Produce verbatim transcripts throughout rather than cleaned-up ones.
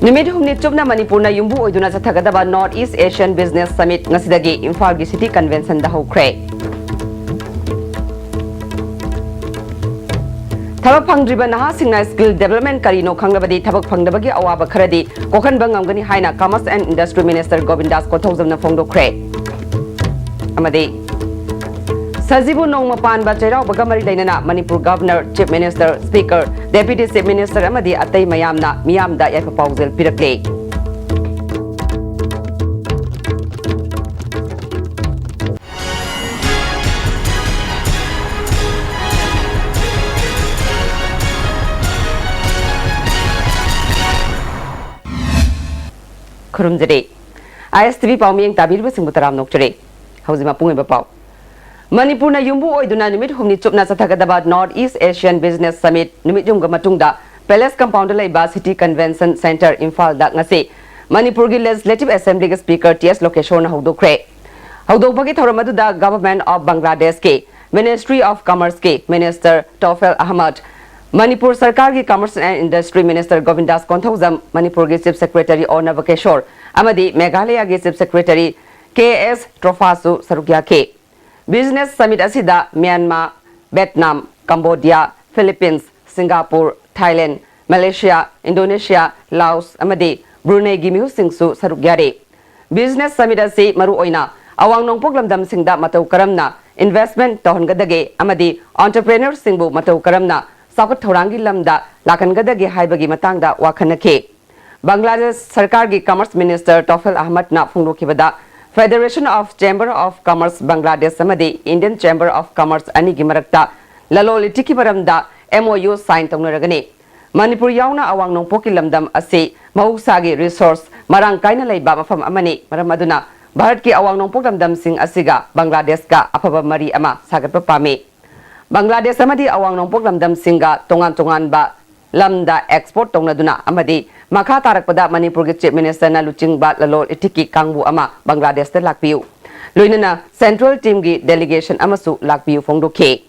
ꯅꯨꯃꯤꯠ ꯍꯨꯝꯅꯤ ꯆꯨꯞꯅ ꯃꯅꯤꯄꯨꯔꯅ ꯌꯨꯝꯕꯨ ꯑꯣꯏꯗꯨꯅ ꯆꯠꯊꯒꯗꯕ North East Asian Business Summit ꯉꯁꯤꯗꯒꯤ ꯏꯝꯐꯥꯜꯒꯤ City Conventionꯗ ꯍꯧꯈ꯭ꯔꯦ꯫ ꯊꯕꯛ ꯐꯪꯗ꯭ꯔꯤꯕ ꯅꯍꯥꯁꯤꯡꯅ skill development ꯀꯔꯤꯅꯣ ꯈꯪꯂꯕꯗꯤ ꯊꯕꯛ ꯐꯪꯗꯕꯒꯤ ꯑꯋꯥꯕ ꯈꯔꯗꯤ ꯀꯣꯛꯍꯟꯕ ꯉꯝꯒꯅꯤ ꯍꯥꯏꯅ Commerce and Industry Minister ꯒꯣꯕꯤꯟꯗꯥꯁ ꯀꯣꯊꯧꯖꯝꯅ ꯐꯣꯡꯗꯣꯛꯈ꯭ꯔꯦ꯫ ꯑꯃꯗꯤ ꯁꯖꯤꯕꯨ ꯅꯣꯡꯃ ꯄꯥꯟꯕ ꯆꯩꯔꯥꯎꯕꯒ ꯃꯔꯤ ꯂꯩꯅꯅ Manipur Governor, Chief Minister, Speaker, Deputy Chief Minister ꯑꯃꯗꯤ ꯑꯇꯩ ꯃꯌꯥꯝꯅ ꯃꯤꯌꯥꯝꯗ ꯌꯥꯏꯐ ꯄꯥꯎꯖꯦꯜ ꯄꯤꯔꯛꯂꯦ꯫ ꯈꯨꯔꯨꯝꯖꯔꯤ꯫ ISTV ꯄꯥꯎꯃꯤꯌꯦꯡ ꯇꯥꯕꯤꯔꯤꯕꯁꯤꯡꯕꯨ ꯇꯔꯥꯝꯅ ꯑꯣꯛꯆꯔꯤ꯫ ꯍꯧꯖꯤꯛ ꯃꯄꯨꯡ ꯑꯣꯏꯕ ꯄꯥꯎ꯫ ꯃꯅꯤꯄꯨꯔꯅ ꯌꯨꯝꯕꯨ ꯑꯣꯏꯗꯨꯅ ꯅꯨꯃꯤꯠ ꯍꯨꯝꯅꯤ ꯆꯨꯞꯅ ꯆꯠꯊꯒꯗꯕ North East Asian Business Summit ꯅꯨꯃꯤꯠ ꯌꯨꯝꯒ ꯃꯇꯨꯡꯗ Palace Compoundꯗ ꯂꯩꯕ City Convention Centre ꯏꯝꯐꯥꯜꯗ ꯉꯁꯤ ꯃꯅꯤꯄꯨꯔꯒꯤ Legislative Assemblyꯒꯤ Speaker ꯇꯤ ꯑꯦꯁ ꯂꯣꯀꯦꯁꯣꯔꯅ ꯍꯧꯗꯣꯛꯈ꯭ꯔꯦ꯫ ꯍꯧꯗꯣꯛꯄꯒꯤ ꯊꯧꯔꯝ ꯑꯗꯨꯗ Government of Bangladeshꯀꯤ Ministry of Commerceꯀꯤ Minister ꯇꯣꯐꯦꯜ Ahmad, Manipur ꯁꯔꯀꯥꯔꯒꯤ Commerce and Industry Minister Gobindas Konthoujam, ꯃꯅꯤꯄꯨꯔꯒꯤ Chief Secretary ꯑꯣ ꯅꯕꯀꯦꯁꯣꯔ ꯑꯃꯗꯤ ꯃꯦꯘꯥꯂꯌꯥꯒꯤ Chief Secretary ꯀꯦ ꯑꯦꯁ ꯇ꯭ꯔꯣꯐꯥꯁꯨ ꯁꯔꯨꯛ ꯌꯥꯈꯤ꯫ Business Summit ꯑꯁꯤꯗ Myanmar, Vietnam, Cambodia, Philippines, Singapore, Thailand, Malaysia, Indonesia, Laos ꯑꯃꯗꯤ ꯕ꯭ꯔꯨꯅꯦꯒꯤ ꯃꯤꯍꯨꯠꯁꯤꯡꯁꯨ ꯁꯔꯨꯛ ꯌꯥꯔꯤ꯫ Business Summit ꯑꯁꯤ ꯃꯔꯨꯑꯣꯏꯅ ꯑꯋꯥꯡ ꯅꯣꯡꯄꯣꯛ ꯂꯝꯗꯝꯁꯤꯡꯗ ꯃꯇꯧ ꯀꯔꯝꯅ investment ꯇꯧꯍꯟꯒꯗꯒꯦ ꯑꯃꯗꯤ entrepreneurꯁꯤꯡꯕꯨ ꯃꯇꯧ ꯀꯔꯝꯅ ꯆꯥꯎꯈꯠ ꯊꯧꯔꯥꯡꯒꯤ ꯂꯝꯗ ꯂꯥꯛꯍꯟꯒꯗꯒꯦ ꯍꯥꯏꯕꯒꯤ ꯃꯇꯥꯡꯗ ꯋꯥꯈꯟꯅꯈꯤ꯫ ꯕꯪꯒ꯭ꯂꯥꯗꯦꯁ ꯁꯔꯀꯥꯔꯒꯤ Commerce Minister ꯇꯣꯐꯦꯜ ꯑꯍꯃꯗꯅ ꯐꯣꯡꯗꯣꯛꯈꯤꯕꯗ, Federation of Chamber of Commerce Bangladesh ꯑꯃꯗꯤ Indian Chamber of Commerce ꯑꯅꯤꯒꯤ ꯃꯔꯛꯇ ꯂꯂꯣꯟ ꯏꯇꯤꯛꯀꯤ ꯃꯔꯝꯗ M O U sign ꯇꯧꯅꯔꯒꯅꯤ꯫ Manipur ꯌꯥꯎꯅ ꯑꯋꯥꯡ ꯅꯣꯡꯄꯣꯛꯀꯤ ꯂꯝꯗꯝ ꯑꯁꯤ ꯃꯍꯧꯁꯥꯒꯤ resource ꯃꯔꯥꯡ ꯀꯥꯏꯅ ꯂꯩꯕ ꯃꯐꯝ ꯑꯃꯅꯤ꯫ ꯃꯔꯝ ꯑꯗꯨꯅ ꯚꯥꯔꯠꯀꯤ ꯑꯋꯥꯡ ꯅꯣꯡꯄꯣꯛ ꯂꯝꯗꯝꯁꯤꯡ ꯑꯁꯤꯒ ꯕꯪꯒ꯭ꯂꯥꯗꯦꯁꯀ ꯑꯐꯕ ꯃꯔꯤ ꯑꯃ ꯁꯥꯒꯠꯄ ꯄꯥꯝꯃꯤ꯫ ꯕꯪꯒ꯭ꯂꯥꯗꯦꯁ ꯑꯃꯗꯤ ꯑꯋꯥꯡ ꯅꯣꯡꯄꯣꯛ ꯂꯝꯗꯝꯁꯤꯡꯒ ꯇꯣꯉꯥꯟ ꯇꯣꯉꯥꯟꯕ ꯂꯝꯗ export ꯇꯧꯅꯗꯨꯅ ꯑꯃꯗꯤ ꯃꯈꯥ ꯇꯥꯔꯛꯄꯗ ꯃꯅꯤꯄꯨꯔꯒꯤ Chief Ministerꯅ ꯂꯨꯆꯤꯡꯕ ꯂꯂꯣꯟ ꯏꯇꯤꯛꯀꯤ ꯀꯥꯡꯕꯨ ꯑꯃ ꯕꯪꯒ꯭ꯂꯥꯗꯦꯁꯇ ꯂꯥꯛꯄꯤꯌꯨ꯫ ꯂꯣꯏꯅꯅ central teamꯒꯤ delegation ꯑꯃꯁꯨ ꯂꯥꯛꯄꯤꯌꯨ ꯐꯣꯡꯗꯣꯛꯈꯤ꯫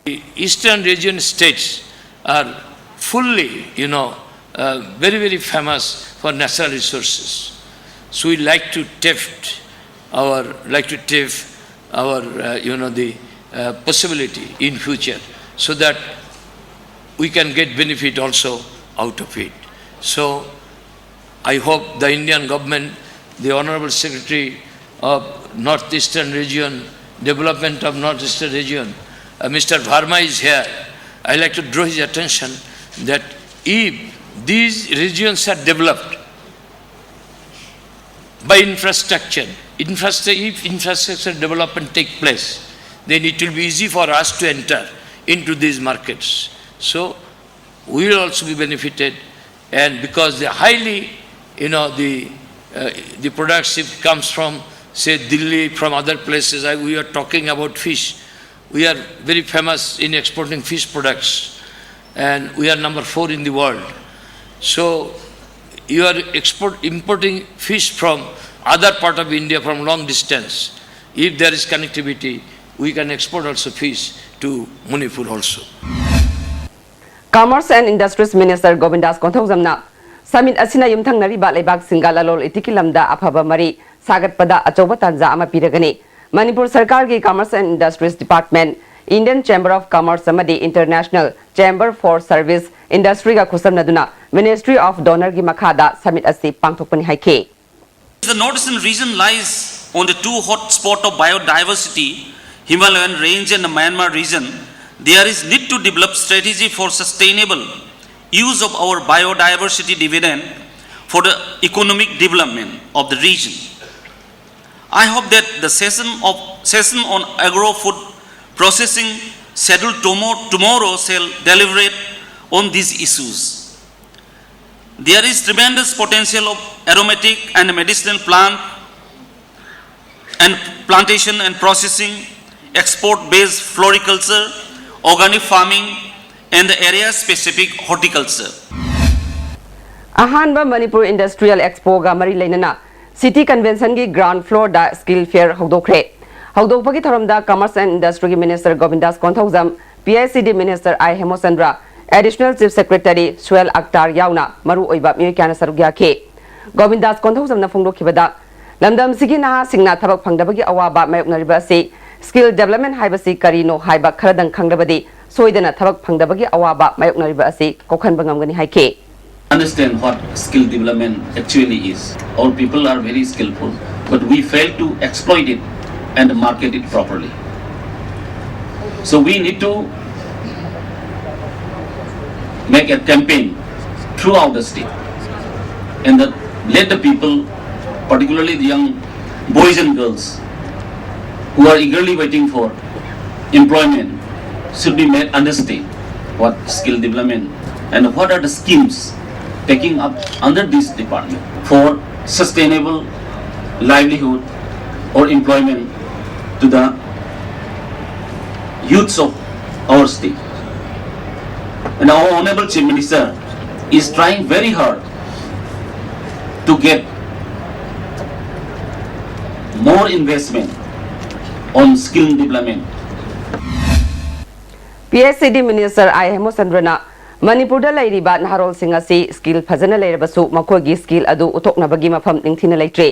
The eastern region states are fully, you know, uh, very, very famous for natural resources. So we like to test our, like to test our, uh, you know, the uh, possibility in future, so that we can get benefit also out of it. So I hope the Indian government, the Honorable Secretary of Northeastern Region, Development of Northeastern Region, uh, Mister Verma is here. I like to draw his attention that if these regions are developed by infrastructure, infrastructure, if infrastructure development take place, then it will be easy for us to enter into these markets. So we will also be benefited, and because the highly, you know, the uh, the products, if comes from, say, Delhi, from other places, I, we are talking about fish. We are very famous in exporting fish products, and we are number four in the world. So you are export importing fish from other part of India from long distance. If there is connectivity, we can export also fish to Manipur also. Commerce and Industries Minister Govindas Konthoujamna summit ꯑꯁꯤꯅ ꯌꯨꯝꯊꯪꯅꯔꯤꯕ ꯂꯩꯕꯥꯛꯁꯤꯡꯒ ꯂꯂꯣꯟ ꯏꯇꯤꯛꯀꯤ ꯂꯝꯗ ꯑꯐꯕ ꯃꯔꯤ ꯁꯥꯒꯠꯄꯗ ꯑꯆꯧꯕ ꯇꯥꯟꯖꯥ ꯑꯃ ꯄꯤꯔꯒꯅꯤ꯫ ꯃꯅꯤꯄꯨꯔ ꯁꯔꯀꯥꯔꯒꯤ Commerce and Industries Department, Indian Chamber of Commerce ꯑꯃꯗꯤ International Chamber for Service Industryꯒ ꯈꯨꯠꯁꯝꯅꯗꯨꯅ Ministry of DoNERꯒꯤ ꯃꯈꯥꯗ summit ꯑꯁꯤ ꯄꯥꯡꯊꯣꯛꯄꯅꯤ ꯍꯥꯏꯈꯤ꯫ The northeastern region lies on the two hot spot of biodiversity, Himalayan range and the Myanmar region. There is need to develop strategy for sustainable use of our biodiversity dividend for the economic development of the region. I hope that the session of session on agro-food processing scheduled tomo- tomorrow shall deliberate on these issues. There is tremendous potential of aromatic and medicinal plant and plantation and processing, export-based floriculture, organic farming, and the area-specific horticulture. ꯑꯍꯥꯟꯕ Manipur industrial ꯑꯦꯛꯁꯄꯣꯒ ꯃꯔꯤ ꯂꯩꯅꯅ city ꯀꯟꯚꯦꯟꯁꯟꯒꯤ ground ꯐ꯭ꯂꯣꯔꯗ skill fair ꯍꯧꯗꯣꯛꯈ꯭ꯔꯦ꯫ ꯍꯧꯗꯣꯛꯄꯒꯤ ꯊꯧꯔꯝꯗ Commerce and Industryꯒꯤ Minister Gobindas Konthoujam, PICD Minister I Hemochandra, additional chief secretary Suhel Akhtar ꯌꯥꯎꯅ ꯃꯔꯨꯑꯣꯏꯕ ꯃꯤꯑꯣꯏ ꯀꯌꯥꯅ ꯁꯔꯨꯛ ꯌꯥꯈꯤ꯫ ꯒꯣꯕꯤꯟꯗꯥꯁ ꯀꯣꯟꯊꯧꯖꯝꯅ ꯐꯣꯡꯗꯣꯛꯈꯤꯕꯗ, ꯂꯝꯗꯝꯁꯤꯒꯤ ꯅꯍꯥꯁꯤꯡꯅ ꯊꯕꯛ ꯐꯪꯗꯕꯒꯤ ꯑꯋꯥꯕ ꯃꯥꯌꯣꯛꯅꯔꯤꯕ ꯑꯁꯤ skill development ꯍꯥꯏꯕꯁꯤ ꯀꯔꯤꯅꯣ ꯍꯥꯏꯕ ꯈꯔꯗꯪ ꯈꯪꯂꯕꯗꯤ ꯁꯣꯏꯗꯅ ꯊꯕꯛ ꯐꯪꯗꯕꯒꯤ ꯑꯋꯥꯕ ꯃꯥꯌꯣꯛꯅꯔꯤꯕ ꯑꯁꯤ ꯀꯣꯛꯍꯟꯕ ꯉꯝꯒꯅꯤ ꯍꯥꯏꯈꯤ꯫ Understand what skill development actually is. Our people are very skillful, but we fail to exploit it and market it properly. So we need to make a campaign throughout the state and the, let the people, particularly the young boys and girls who are eagerly waiting for employment, should be made understand what skill development and what are the schemes taking up under this department for sustainable livelihood or employment to the youths of our state. And our Honorable Chief Minister is trying very hard to get more investment on skill development. P H E D minister I ꯍꯦꯃꯆꯟꯗ꯭ꯔꯅ ꯃꯅꯤꯄꯨꯔꯗ ꯂꯩꯔꯤꯕ ꯅꯍꯥꯔꯣꯜꯁꯤꯡ ꯑꯁꯤ skill ꯐꯖꯅ ꯂꯩꯔꯕꯁꯨ ꯃꯈꯣꯏꯒꯤ skill ꯑꯗꯨ ꯎꯠꯊꯣꯛꯅꯕꯒꯤ ꯃꯐꯝ ꯅꯤꯡꯊꯤꯅ ꯂꯩꯇ꯭ꯔꯤ꯫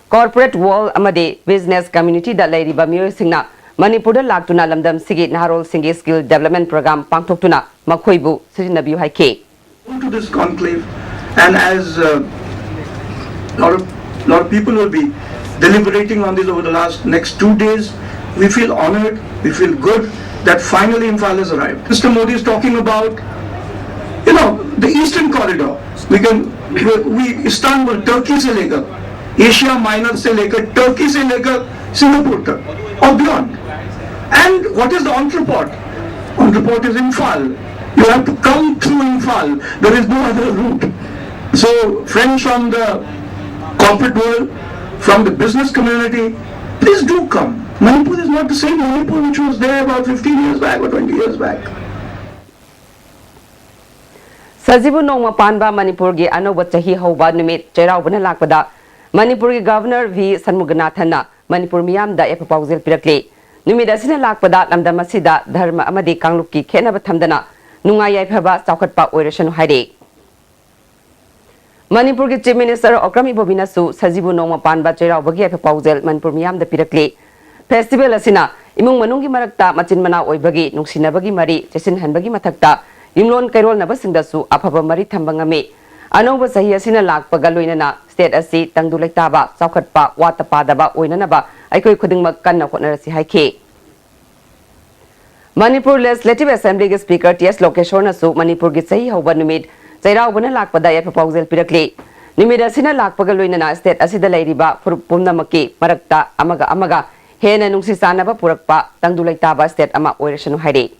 ꯀꯣꯔꯄꯣꯔꯦꯠ ꯋꯥꯔꯜ ꯑꯃꯗꯤ ꯕꯤꯖꯤꯅꯦꯁ ꯀꯝꯃ꯭ꯌꯨꯅꯤꯇꯤꯗ ꯂꯩꯔꯤꯕ ꯃꯤꯑꯣꯏꯁꯤꯡꯅ ꯃꯅꯤꯄꯨꯔꯗ ꯂꯥꯛꯇꯨꯅ ꯂꯝꯗꯝꯁꯤꯒꯤ ꯅꯍꯥꯔꯣꯜꯁꯤꯡꯒꯤ ꯁ꯭ꯀꯤꯜ ꯗꯦꯕꯂꯞꯃꯦꯟ ꯄ꯭ꯔꯣꯒ꯭ꯔꯥꯝ ꯄꯥꯡꯊꯣꯛꯇꯨꯅ ꯃꯈꯣꯏꯕꯨ ꯁꯤꯖꯤꯟꯅꯕꯤꯌꯨ ꯍꯥꯏꯈꯤ꯫ To this conclave, and as a lot of lot of people will be deliberating on this over the last next two days, we feel honored, we feel good that finally Imphal has arrived. Mister Modi is talking about, you know, the eastern corridor. We can we, we Istanbul, Turkey से लेकर Asia minor से लेकर Turkey से लेकर Singapore तक और beyond. And what is the entrepot? Entrepot is Imphal. You have to come through Imphal. There is no other route. So, friends from the corporate world, from the business community, please do come. Manipur is not the same Manipur which was there about fifteen years back or twenty years back. ꯁꯖꯤꯕꯨ ꯅꯣꯡꯃ ꯄꯥꯟꯕ ꯃꯅꯤꯄꯨꯔꯒꯤ ꯑꯅꯧꯕ ꯆꯍꯤ ꯍꯧꯕ ꯅꯨꯃꯤꯠ ꯆꯩꯔꯥꯎꯕꯅ ꯂꯥꯛꯄꯗ ꯃꯅꯤꯄꯨꯔꯒꯤ governor V ꯁꯟꯃꯨꯒꯅꯥꯊꯟꯅ Manipur ꯃꯤꯌꯥꯝꯗ ꯌꯥꯏꯐ ꯄꯥꯎꯖꯦꯜ ꯄꯤꯔꯛꯂꯤ꯫ ꯅꯨꯃꯤꯠ ꯑꯁꯤꯅ ꯂꯥꯛꯄꯗ ꯂꯝꯗꯝ ꯑꯁꯤꯗ ꯙꯔꯃ ꯑꯃꯗꯤ ꯀꯥꯡꯂꯨꯞꯀꯤ ꯈꯦꯠꯅꯕ ꯊꯝꯗꯅ ꯅꯨꯡꯉꯥꯏ ꯌꯥꯏꯐꯕ ꯆꯥꯎꯈꯠꯄ ꯑꯣꯏꯔꯁꯅꯨ ꯍꯥꯏꯔꯤ꯫ ꯃꯅꯤꯄꯨꯔꯒꯤ Chief Minister ꯑꯣꯀ꯭ꯔꯝ ꯏꯕꯣꯕꯤꯅꯁꯨ ꯁꯖꯤꯕꯨ ꯅꯣꯡꯃ ꯄꯥꯟꯕ ꯆꯩꯔꯥꯎꯕꯒꯤ ꯌꯥꯏꯐ ꯄꯥꯎꯖꯦꯜ ꯃꯅꯤꯄꯨꯔ ꯃꯤꯌꯥꯝꯗ ꯄꯤꯔꯛꯂꯤ꯫ Festival ꯑꯁꯤꯅ ꯏꯃꯨꯡ ꯃꯅꯨꯡꯒꯤ ꯃꯔꯛꯇ ꯃꯆꯤꯟ ꯃꯅꯥꯎ ꯑꯣꯏꯕꯒꯤ ꯅꯨꯡꯁꯤꯅꯕꯒꯤ ꯃꯔꯤ ꯆꯦꯠꯁꯤꯟꯍꯟꯕꯒꯤ ꯃꯊꯛꯇ ꯌꯨꯝꯂꯣꯟ ꯀꯩꯔꯣꯜꯅꯕꯁꯤꯡꯗꯁꯨ ꯑꯐꯕ ꯃꯔꯤ ꯊꯝꯕ ꯉꯝꯃꯤ꯫ ꯑꯅꯧꯕ ꯆꯍꯤ ꯑꯁꯤꯅ ꯂꯥꯛꯄꯒ ꯂꯣꯏꯅꯅ state ꯑꯁꯤ ꯇꯪꯗꯨ ꯂꯩꯇꯥꯕ, ꯆꯥꯎꯈꯠꯄ, ꯋꯥꯠꯇ ꯄꯥꯗꯕ ꯑꯣꯏꯅꯅꯕ ꯑꯩꯈꯣꯏ ꯈꯨꯗꯤꯡꯃꯛ ꯀꯟꯅ ꯍꯣꯠꯅꯔꯁꯤ ꯍꯥꯏꯈꯤ꯫ Manipur Legislative Assemblyꯒꯤ Speaker T S ꯂꯣꯀꯦꯁꯣꯔꯅꯁꯨ ꯃꯅꯤꯄꯨꯔꯒꯤ ꯆꯍꯤ ꯍꯧꯕ ꯅꯨꯃꯤꯠ ꯆꯩꯔꯥꯎꯕꯅ ꯂꯥꯛꯄꯗ ꯌꯥꯏꯐ ꯄꯥꯎꯖꯦꯜ ꯄꯤꯔꯛꯂꯤ꯫ ꯅꯨꯃꯤꯠ ꯑꯁꯤꯅ ꯂꯥꯛꯄꯒ ꯂꯣꯏꯅꯅ state ꯑꯁꯤꯗ ꯂꯩꯔꯤꯕ ꯐꯨꯔꯨꯞ ꯄꯨꯝꯅꯃꯛꯀꯤ ꯃꯔꯛꯇ ꯑꯃꯒ ꯑꯃꯒ ꯍꯦꯟꯅ ꯅꯨꯡꯁꯤ ꯆꯥꯟꯅꯕ ꯄꯨꯔꯛꯄ ꯇꯪꯗꯨ ꯂꯩꯇꯥꯕ state ꯑꯃ ꯑꯣꯏꯔꯁꯅꯨ ꯍꯥꯏꯔꯤ꯫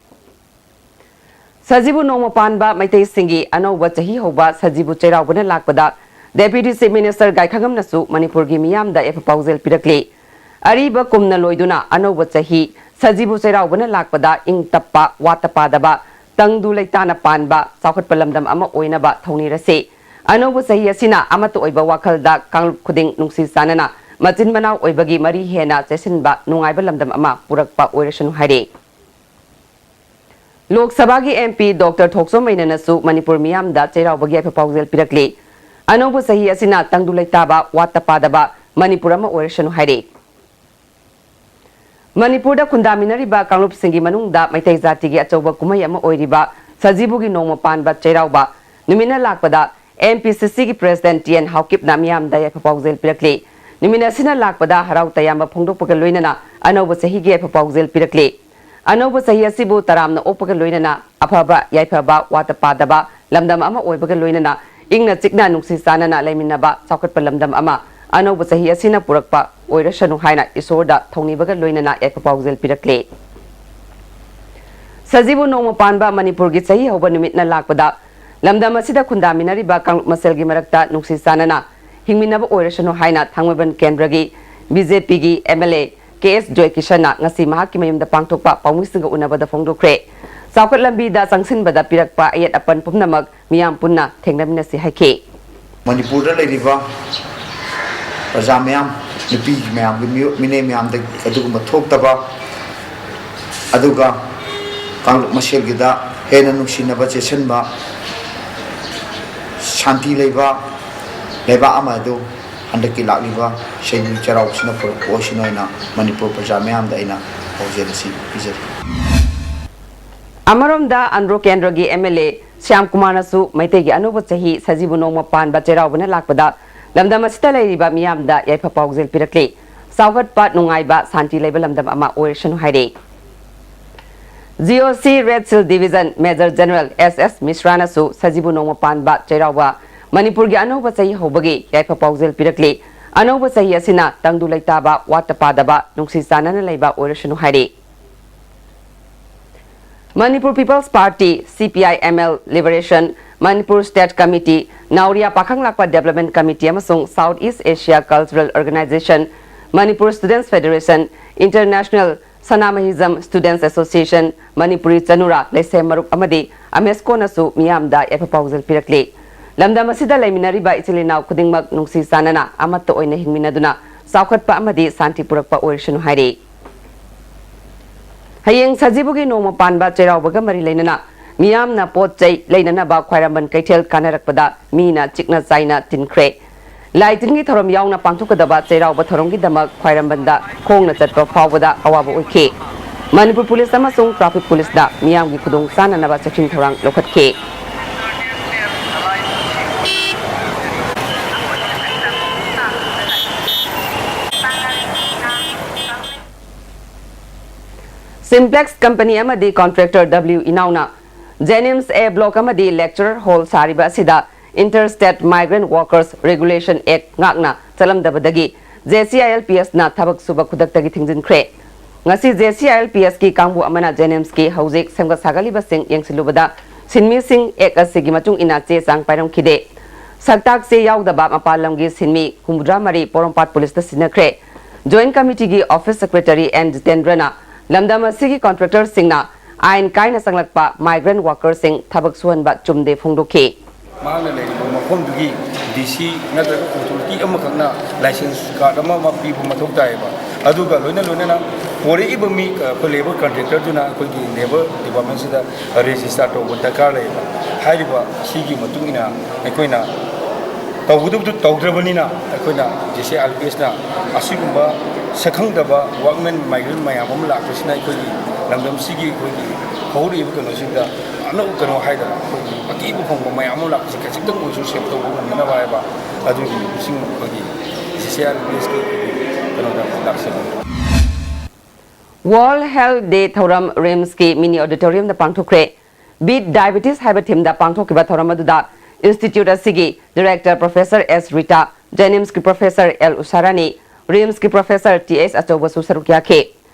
ꯁꯖꯤꯕꯨ ꯅꯣꯡꯃ ꯄꯥꯟꯕ ꯃꯩꯇꯩꯁꯤꯡꯒꯤ ꯑꯅꯧꯕ ꯆꯍꯤ ꯍꯧꯕ ꯁꯖꯤꯕꯨ ꯆꯩꯔꯥꯎꯕꯅ ꯂꯥꯛꯄꯗ Deputy Chief Minister ꯒꯥꯏꯈꯉꯝꯅꯁꯨ ꯃꯅꯤꯄꯨꯔꯒꯤ ꯃꯤꯌꯥꯝꯗ ꯌꯥꯏꯐ ꯄꯥꯎꯖꯦꯜ ꯄꯤꯔꯛꯂꯤ꯫ ꯑꯔꯤꯕ ꯀꯨꯝꯅ ꯂꯣꯏꯗꯨꯅ ꯑꯅꯧꯕ ꯆꯍꯤ ꯁꯖꯤꯕꯨ ꯆꯩꯔꯥꯎꯕꯅ ꯂꯥꯛꯄꯗ ꯏꯪ ꯇꯞꯄ, ꯋꯥꯠꯇ ꯄꯥꯗꯕ, ꯇꯪꯗꯨ ꯂꯩꯇꯥꯅ ꯄꯥꯟꯕ ꯆꯥꯎꯈꯠꯄ ꯂꯝꯗꯝ ꯑꯃ ꯑꯣꯏꯅꯕ ꯊꯧꯅꯤꯔꯁꯤ꯫ ꯑꯅꯧꯕ ꯆꯍꯤ ꯑꯁꯤꯅ ꯑꯃꯠꯇ ꯑꯣꯏꯕ ꯋꯥꯈꯜꯗ ꯀꯥꯡꯂꯨꯞ ꯈꯨꯗꯤꯡ ꯅꯨꯡꯁꯤ ꯆꯥꯟꯅꯅ ꯃꯆꯤꯟ ꯃꯅꯥꯎ ꯑꯣꯏꯕꯒꯤ ꯃꯔꯤ ꯍꯦꯟꯅ ꯆꯦꯠꯁꯤꯟꯕ ꯅꯨꯡꯉꯥꯏꯕ ꯂꯝꯗꯝ ꯑꯃ ꯄꯨꯔꯛꯄ ꯑꯣꯏꯔꯁꯅꯨ ꯍꯥꯏꯔꯤ꯫ ꯂꯣꯛ ꯁꯚꯥꯒꯤ M P Doctor ꯊꯣꯛꯆꯣꯝ ꯃꯩꯅꯅꯁꯨ ꯃꯅꯤꯄꯨꯔ ꯃꯤꯌꯥꯝꯗ ꯆꯩꯔꯥꯎꯕꯒꯤ ꯌꯥꯏꯐ ꯄꯥꯎꯖꯦꯜ ꯄꯤꯔꯛꯂꯤ꯫ ꯑꯅꯧꯕ ꯆꯍꯤ ꯑꯁꯤꯅ ꯇꯪꯗꯨ ꯂꯩꯇꯥꯕ, ꯋꯥꯠꯇ ꯄꯥꯗꯕ ꯃꯅꯤꯄꯨꯔ ꯑꯃ ꯑꯣꯏꯔꯁꯅꯨ ꯍꯥꯏꯔꯤ꯫ ꯃꯅꯤꯄꯨꯔꯗ ꯈꯨꯟꯗꯥꯃꯤꯟꯅꯔꯤꯕ ꯀꯥꯡꯂꯨꯞꯁꯤꯡꯒꯤ ꯃꯅꯨꯡꯗ ꯃꯩꯇꯩ ꯖꯥꯇꯤꯒꯤ ꯑꯆꯧꯕ ꯀꯨꯝꯍꯩ ꯑꯃ ꯑꯣꯏꯔꯤꯕ ꯁꯖꯤꯕꯨꯒꯤ ꯅꯣꯡꯃ ꯄꯥꯟꯕ ꯆꯩꯔꯥꯎꯕ ꯅꯨꯃꯤꯠꯅ ꯂꯥꯛꯄꯗ M P C Cꯒꯤ President T N ꯍꯥꯎꯀꯤꯞꯅ ꯃꯤꯌꯥꯝꯗ ꯌꯥꯏꯐ ꯄꯥꯎꯖꯦꯜ ꯄꯤꯔꯛꯂꯤ꯫ ꯅꯨꯃꯤꯠ ꯑꯁꯤꯅ ꯂꯥꯛꯄꯗ ꯍꯔꯥꯎ ꯇꯌꯥꯝꯕ ꯐꯣꯡꯗꯣꯛꯄꯒ ꯂꯣꯏꯅꯅ ꯑꯅꯧꯕ ꯆꯍꯤꯒꯤ ꯌꯥꯏꯐ ꯄꯥꯎꯖꯦꯜ ꯄꯤꯔꯛꯂꯤ꯫ ꯑꯅꯧꯕ ꯆꯍꯤ ꯑꯁꯤꯕꯨ ꯇꯔꯥꯝꯅ ꯑꯣꯛꯄꯒ ꯂꯣꯏꯅꯅ ꯑꯐꯕ, ꯌꯥꯏꯐꯕ, ꯋꯥꯠꯇ ꯄꯥꯗꯕ ꯂꯝꯗꯝ ꯑꯃ ꯑꯣꯏꯕꯒ ꯂꯣꯏꯅꯅ ꯏꯪꯅ ꯆꯤꯛꯅ ꯅꯨꯡꯁꯤ ꯆꯥꯟꯅꯅ ꯂꯩꯃꯤꯟꯅꯕ ꯆꯥꯎꯈꯠꯄ ꯂꯝꯗꯝ ꯑꯃ ꯑꯅꯧꯕ ꯆꯍꯤ ꯑꯁꯤꯅ ꯄꯨꯔꯛꯄ ꯑꯣꯏꯔꯁꯅꯨ ꯍꯥꯏꯅ ꯏꯁꯣꯔꯗ ꯊꯧꯅꯤꯕꯒ ꯂꯣꯏꯅꯅ ꯌꯥꯏꯐ ꯄꯥꯎꯖꯦꯜ ꯄꯤꯔꯛꯂꯤ꯫ ꯁꯖꯤꯕꯨ ꯅꯣꯡꯃ ꯄꯥꯟꯕ ꯃꯅꯤꯄꯨꯔꯒꯤ ꯆꯍꯤ ꯍꯧꯕ ꯅꯨꯃꯤꯠꯅ ꯂꯥꯛꯄꯗ ꯂꯝꯗꯝ ꯑꯁꯤꯗ ꯈꯨꯟꯗꯥꯃꯤꯟꯅꯔꯤꯕ ꯀꯥꯡꯂꯨꯞ ꯃꯁꯦꯜꯒꯤ ꯃꯔꯛꯇ ꯅꯨꯡꯁꯤ ꯆꯥꯟꯅꯅ ꯍꯤꯡꯃꯤꯟꯅꯕ ꯑꯣꯏꯔꯁꯅꯨ ꯍꯥꯏꯅ ꯊꯥꯡꯃꯩꯕꯟ ꯀꯦꯟꯗ꯭ꯔꯒꯤ B J Pꯒꯤ M L A K S ꯖꯣꯏꯀꯤꯁꯟꯅ ꯉꯁꯤ ꯃꯍꯥꯛꯀꯤ ꯃꯌꯨꯝꯗ ꯄꯥꯡꯊꯣꯛꯄ ꯄꯥꯎꯃꯤꯁꯤꯡꯒ ꯎꯅꯕꯗ ꯐꯣꯡꯗꯣꯛꯈ꯭ꯔꯦ꯫ ꯆꯥꯎꯈꯠ ꯂꯝꯕꯤꯗ ꯆꯪꯁꯤꯟꯕꯗ ꯄꯤꯔꯛꯄ ꯑꯌꯦꯠ ꯑꯄꯟ ꯄꯨꯝꯅꯃꯛ ꯃꯤꯌꯥꯝ ꯄꯨꯟꯅ ꯊꯦꯡꯅꯃꯤꯟꯅꯁꯤ ꯍꯥꯏꯈꯤ꯫ ꯃꯅꯤꯄꯨꯔꯗ ꯂꯩꯔꯤꯕ ꯄ꯭ꯔꯖꯥ ꯃꯌꯥꯝ, ꯅꯨꯄꯤ ꯃꯌꯥꯝꯒꯤ ꯃꯤꯑꯣ-, ꯃꯤꯅꯩ ꯃꯌꯥꯝꯗ ꯑꯗꯨꯒꯨꯝꯕ ꯊꯣꯛꯇꯕ, ꯑꯗꯨꯒ ꯀꯥꯡꯂꯨꯞ ꯃꯁꯦꯜꯒꯤꯗ ꯍꯦꯟꯅ ꯅꯨꯡꯁꯤꯅꯕ, ꯆꯦꯠꯁꯤꯟꯕ, ꯁꯥꯟꯇꯤ ꯂꯩꯕ ꯂꯩꯕꯥꯛ ꯑꯃ ꯑꯗꯨ ꯍꯟꯗꯛꯀꯤ ꯂꯥꯛꯂꯤꯕ ꯁꯦꯟꯖꯨ ꯆꯩꯔꯥꯎꯕꯁꯤꯅ ꯄꯨꯔꯛꯄ ꯑꯣꯏꯁꯅꯨ ꯍꯥꯏꯅ ꯃꯅꯤꯄꯨꯔ ꯄ꯭ꯔꯖꯥ ꯃꯌꯥꯝꯗ ꯑꯩꯅ ꯄꯥꯎꯖꯦꯜ ꯑꯁꯤ ꯄꯤꯖꯔꯤ꯫ ꯑꯃꯔꯣꯝꯗ ꯑꯟꯗ꯭ꯔꯣ ꯀꯦꯟꯗ꯭ꯔꯒꯤ MLA ꯁ꯭ꯌꯥꯝ ꯀꯨꯃꯥꯔꯅꯁꯨ ꯃꯩꯇꯩꯒꯤ ꯑꯅꯧꯕ ꯆꯍꯤ ꯁꯖꯤꯕꯨ ꯅꯣꯡꯃ ꯄꯥꯟꯕ ꯆꯩꯔꯥꯎꯕꯅ ꯂꯥꯛꯄꯗ ꯂꯝꯗꯝ ꯑꯁꯤꯗ ꯂꯩꯔꯤꯕ ꯃꯤꯌꯥꯝꯗ ꯌꯥꯏꯐ ꯄꯥꯎꯖꯦꯜ ꯄꯤꯔꯛꯂꯤ꯫ ꯆꯥꯎꯈꯠꯄ, ꯅꯨꯡꯉꯥꯏꯕ, ꯁꯥꯟꯇꯤ ꯂꯩꯕ ꯂꯝꯗꯝ ꯑꯃ ꯑꯣꯏꯔꯁꯅꯨ ꯍꯥꯏꯔꯤ꯫ GOC Red Shield Division Major General S S ꯃꯤꯁ꯭ꯔꯥꯅꯁꯨ ꯁꯖꯤꯕꯨ ꯅꯣꯡꯃ ꯄꯥꯟꯕ ꯆꯩꯔꯥꯎꯕ, ꯃꯅꯤꯄꯨꯔꯒꯤ ꯑꯅꯧꯕ ꯆꯍꯤ ꯍꯧꯕꯒꯤ ꯌꯥꯏꯐ ꯄꯥꯎꯖꯦꯜ ꯄꯤꯔꯛꯂꯤ꯫ ꯑꯅꯧꯕ ꯆꯍꯤ ꯑꯁꯤꯅ ꯇꯪꯗꯨ ꯂꯩꯇꯥꯕ, ꯋꯥꯠꯇ ꯄꯥꯗꯕ, ꯅꯨꯡꯁꯤ ꯆꯥꯟꯅꯅ ꯂꯩꯕ ꯑꯣꯏꯔꯁꯅꯨ ꯍꯥꯏꯔꯤ꯫ Manipur People's Party, CPI ML Liberation, Manipur State Committee, ꯅꯥꯎꯔꯤꯌꯥ ꯄꯥꯈꯪ ꯂꯥꯛꯄ Development Committee ꯑꯃꯁꯨꯡ South East Asia Cultural Organization, Manipur Students Federation, International Sanamahism Students Association, Manipuri ꯆꯅꯨꯔꯥ ꯂꯩꯁꯦꯝ ꯃꯔꯨꯞ ꯑꯃꯗꯤ ꯑꯃꯦꯁꯀꯣꯅꯁꯨ ꯃꯤꯌꯥꯝꯗ ꯌꯥꯏꯐ ꯄꯥꯎꯖꯦꯜ ꯄꯤꯔꯛꯂꯤ꯫ ꯂꯝꯗꯝ ꯑꯁꯤꯗ ꯂꯩꯃꯤꯟꯅꯔꯤꯕ ꯏꯆꯤꯜ ꯏꯅꯥꯎ ꯈꯨꯗꯤꯡꯃꯛ ꯅꯨꯡꯁꯤ ꯆꯥꯟꯅꯅ ꯑꯃꯠꯇ ꯑꯣꯏꯅ ꯍꯤꯡꯃꯤꯟꯅꯗꯨꯅ ꯆꯥꯎꯈꯠꯄ ꯑꯃꯗꯤ ꯁꯥꯟꯇꯤ ꯄꯨꯔꯛꯄ ꯑꯣꯏꯔꯁꯅꯨ ꯍꯥꯏꯔꯤ꯫ ꯍꯌꯦꯡ ꯁꯖꯤꯕꯨꯒꯤ ꯅꯣꯡꯃ ꯄꯥꯟꯕ ꯆꯩꯔꯥꯎꯕꯒ ꯃꯔꯤ ꯂꯩꯅꯅ ꯃꯤꯌꯥꯝꯅ ꯄꯣꯠ ꯆꯩ ꯂꯩꯅꯅꯕ ꯈ꯭ꯋꯥꯏꯔꯝꯕꯟ ꯀꯩꯊꯦꯜ ꯀꯥꯅꯔꯛꯄꯗ ꯃꯤꯅ ꯆꯤꯛꯅ ꯆꯥꯏꯅ ꯇꯤꯟꯈ꯭ꯔꯦ꯫ ꯂꯥꯏ ꯇꯤꯟꯒꯤ ꯊꯧꯔꯝ ꯌꯥꯎꯅ ꯄꯥꯡꯊꯣꯛꯀꯗꯕ ꯆꯩꯔꯥꯎꯕ ꯊꯧꯔꯝꯒꯤꯗꯃꯛ ꯈ꯭ꯋꯥꯏꯔꯝꯕꯟꯗ ꯈꯣꯡꯅ ꯆꯠꯄ ꯐꯥꯎꯕꯗ ꯑꯋꯥꯕ ꯑꯣꯏꯈꯤ꯫ ꯃꯅꯤꯄꯨꯔ ꯄꯨꯂꯤꯁ ꯑꯃꯁꯨꯡ ꯇ꯭ꯔꯥꯐꯤꯛ ꯄꯨꯂꯤꯁꯅ ꯃꯤꯌꯥꯝꯒꯤ ꯈꯨꯗꯣꯡ ꯆꯥꯅꯅꯕ ꯆꯦꯛꯁꯤꯟ ꯊꯧꯔꯥꯡ ꯂꯧꯈꯠꯈꯤ꯫ Simplex company ꯑꯃꯗꯤ contractor W ꯏꯅꯥꯎꯅ JNIMS A block ꯑꯃꯗꯤ lecturer hall ꯁꯥꯔꯤꯕ ꯑꯁꯤꯗ Interstate Migrant Workers Regulation Act ꯉꯥꯛꯅ ꯆꯠꯂꯝꯗꯕꯗꯒꯤ JCILPSꯅ ꯊꯕꯛ ꯁꯨꯕ ꯈꯨꯗꯛꯇꯒꯤ ꯊꯤꯡꯖꯤꯟꯈ꯭ꯔꯦ꯫ ꯉꯁꯤ JCILPSꯀꯤ ꯀꯥꯡꯕꯨ ꯑꯃꯅ JNIMSꯀꯤ ꯍꯧꯖꯤꯛ ꯁꯦꯝꯒꯠ ꯁꯥꯒꯠꯂꯤꯕꯁꯤꯡ ꯌꯦꯡꯁꯤꯜꯂꯨꯕꯗ ꯁꯤꯟꯃꯤꯁꯤꯡ Act ꯑꯁꯤꯒꯤ ꯃꯇꯨꯡ ꯏꯟꯅ ꯆꯦ ꯆꯥꯡ ꯄꯥꯏꯔꯝꯈꯤꯗꯦ꯫ ꯁꯛꯇꯥꯛ ꯆꯦ ꯌꯥꯎꯗꯕ ꯃꯄꯥꯟ ꯂꯝꯒꯤ ꯁꯤꯟꯃꯤ ꯍꯨꯝꯐꯨꯇꯔꯥ ꯃꯔꯤ ꯄꯣꯔꯣꯝꯄꯥꯠ ꯄꯨꯂꯤꯁꯇ ꯁꯤꯟꯅꯈ꯭ꯔꯦ꯫ Joint Committeeꯒꯤ Office Secretary N ꯖꯤꯇꯦꯟꯗ꯭ꯔꯅ ꯂꯝꯗꯝ ꯑꯁꯤꯒꯤ contractorꯁꯤꯡꯅ ꯑꯥꯏꯟ ꯀꯥꯏꯅ ꯆꯪꯂꯛꯄ migrant workerꯁꯤꯡ ꯊꯕꯛ ꯁꯨꯍꯟꯕ ꯆꯨꯝꯗꯦ ꯐꯣꯡꯗꯣꯛꯈꯤ꯫ ꯃꯍꯥꯛꯅ ꯂꯩꯔꯤꯕ ꯃꯐꯝꯗꯨꯒꯤ DC ꯅꯠꯇ꯭ꯔꯒ authority ꯑꯃꯈꯛꯅ license card ꯑꯃ ꯑꯃ ꯄꯤꯕ ꯃꯊꯧ ꯇꯥꯏꯌꯦꯕ꯫ ꯑꯗꯨꯒ ꯂꯣꯏꯅ ꯂꯣꯏꯅꯅ ꯄꯣꯔꯛꯏꯕ ꯃꯤ, ꯑꯩꯈꯣꯏ ꯂꯦꯕꯔ ꯀꯟꯇ꯭ꯔꯦꯛꯇꯔꯗꯨꯅ ꯑꯩꯈꯣꯏꯒꯤ ꯂꯦꯕꯔ ꯗꯤꯄꯥꯔꯠꯃꯦꯟꯁꯤꯗ ꯔꯦꯖꯤꯁꯇꯥꯔ ꯇꯧꯕ ꯗꯔꯀꯥꯔ ꯂꯩꯌꯦꯕ꯫ ꯍꯥꯏꯔꯤꯕ ꯁꯤꯒꯤ ꯃꯇꯨꯡ ꯏꯟꯅ ꯑꯩꯈꯣꯏꯅ ꯇꯧꯒꯗꯕꯗꯨ ꯇꯧꯗ꯭ꯔꯕꯅꯤꯅ, ꯑꯩꯈꯣꯏꯅ J C I L P ꯑꯦꯁꯅ ꯑꯁꯤꯒꯨꯝꯕ ꯁꯛꯈꯪꯗꯕ ꯋꯥꯛꯃꯦꯟ ꯃꯥꯏꯒ꯭ꯔꯦꯟ ꯃꯌꯥꯝ ꯑꯃ ꯂꯥꯛꯄꯁꯤꯅ ꯑꯩꯈꯣꯏꯒꯤ ꯂꯝꯗꯝꯁꯤꯒꯤ ꯑꯩꯈꯣꯏꯒꯤ ꯍꯧꯔꯛꯏꯕ ꯀꯩꯅꯣꯁꯤꯡꯗ ꯑꯅꯧꯕ ꯀꯩꯅꯣ ꯍꯥꯏꯗꯅ ꯑꯩꯈꯣꯏꯒꯤ ꯑꯀꯤꯕ ꯐꯪꯕ ꯃꯌꯥꯝ ꯑꯃ ꯂꯥꯛꯄꯁꯤ ꯈꯖꯤꯛꯇꯪ ꯑꯣꯏꯔꯁꯨ ꯁꯦꯞ ꯇꯧꯕ ꯉꯝꯅꯅꯕ ꯍꯥꯏꯕ ꯑꯗꯨꯒꯤ ꯂꯨꯆꯤꯡ ꯑꯩꯈꯣꯏꯒꯤ J C I L P ꯑꯦꯁꯀꯤ ꯀꯩꯅꯣꯗ ꯂꯥꯛꯆꯕꯅꯤ꯫ World Health Day ꯊꯧꯔꯝ ꯔꯤꯝꯁꯀꯤ ꯃꯤꯅꯤ ꯑꯣꯗꯤꯇꯣꯔꯤꯌꯝꯗ ꯄꯥꯡꯊꯣꯛꯈ꯭ꯔꯦ꯫ Beat Diabetes ꯍꯥꯏꯕ ꯊꯤꯝꯗ ꯄꯥꯡꯊꯣꯛꯈꯤꯕ ꯊꯧꯔꯝ ꯑꯗꯨꯗ ꯏꯟꯁꯇꯤꯇ꯭ꯌꯨꯠ ꯑꯁꯤꯒꯤ ꯗꯤꯔꯦꯛꯇꯔ ꯄ꯭ꯔꯣꯐꯦꯁꯔ ꯑꯦꯁ ꯔꯤꯇꯥ, ꯖꯦꯅꯤꯝꯁꯀꯤ ꯄ꯭ꯔꯣꯐꯦꯁꯔ ꯑꯦꯜ ꯎꯁꯥꯔꯥꯅꯤ, ꯔꯤꯝꯁꯀꯤ ꯄ꯭ꯔꯣꯐꯦꯁꯔ ꯇꯤ ꯑꯦꯁ ꯑꯆꯧꯕꯁꯨ ꯁꯔꯨꯛ ꯌꯥꯈꯤ꯫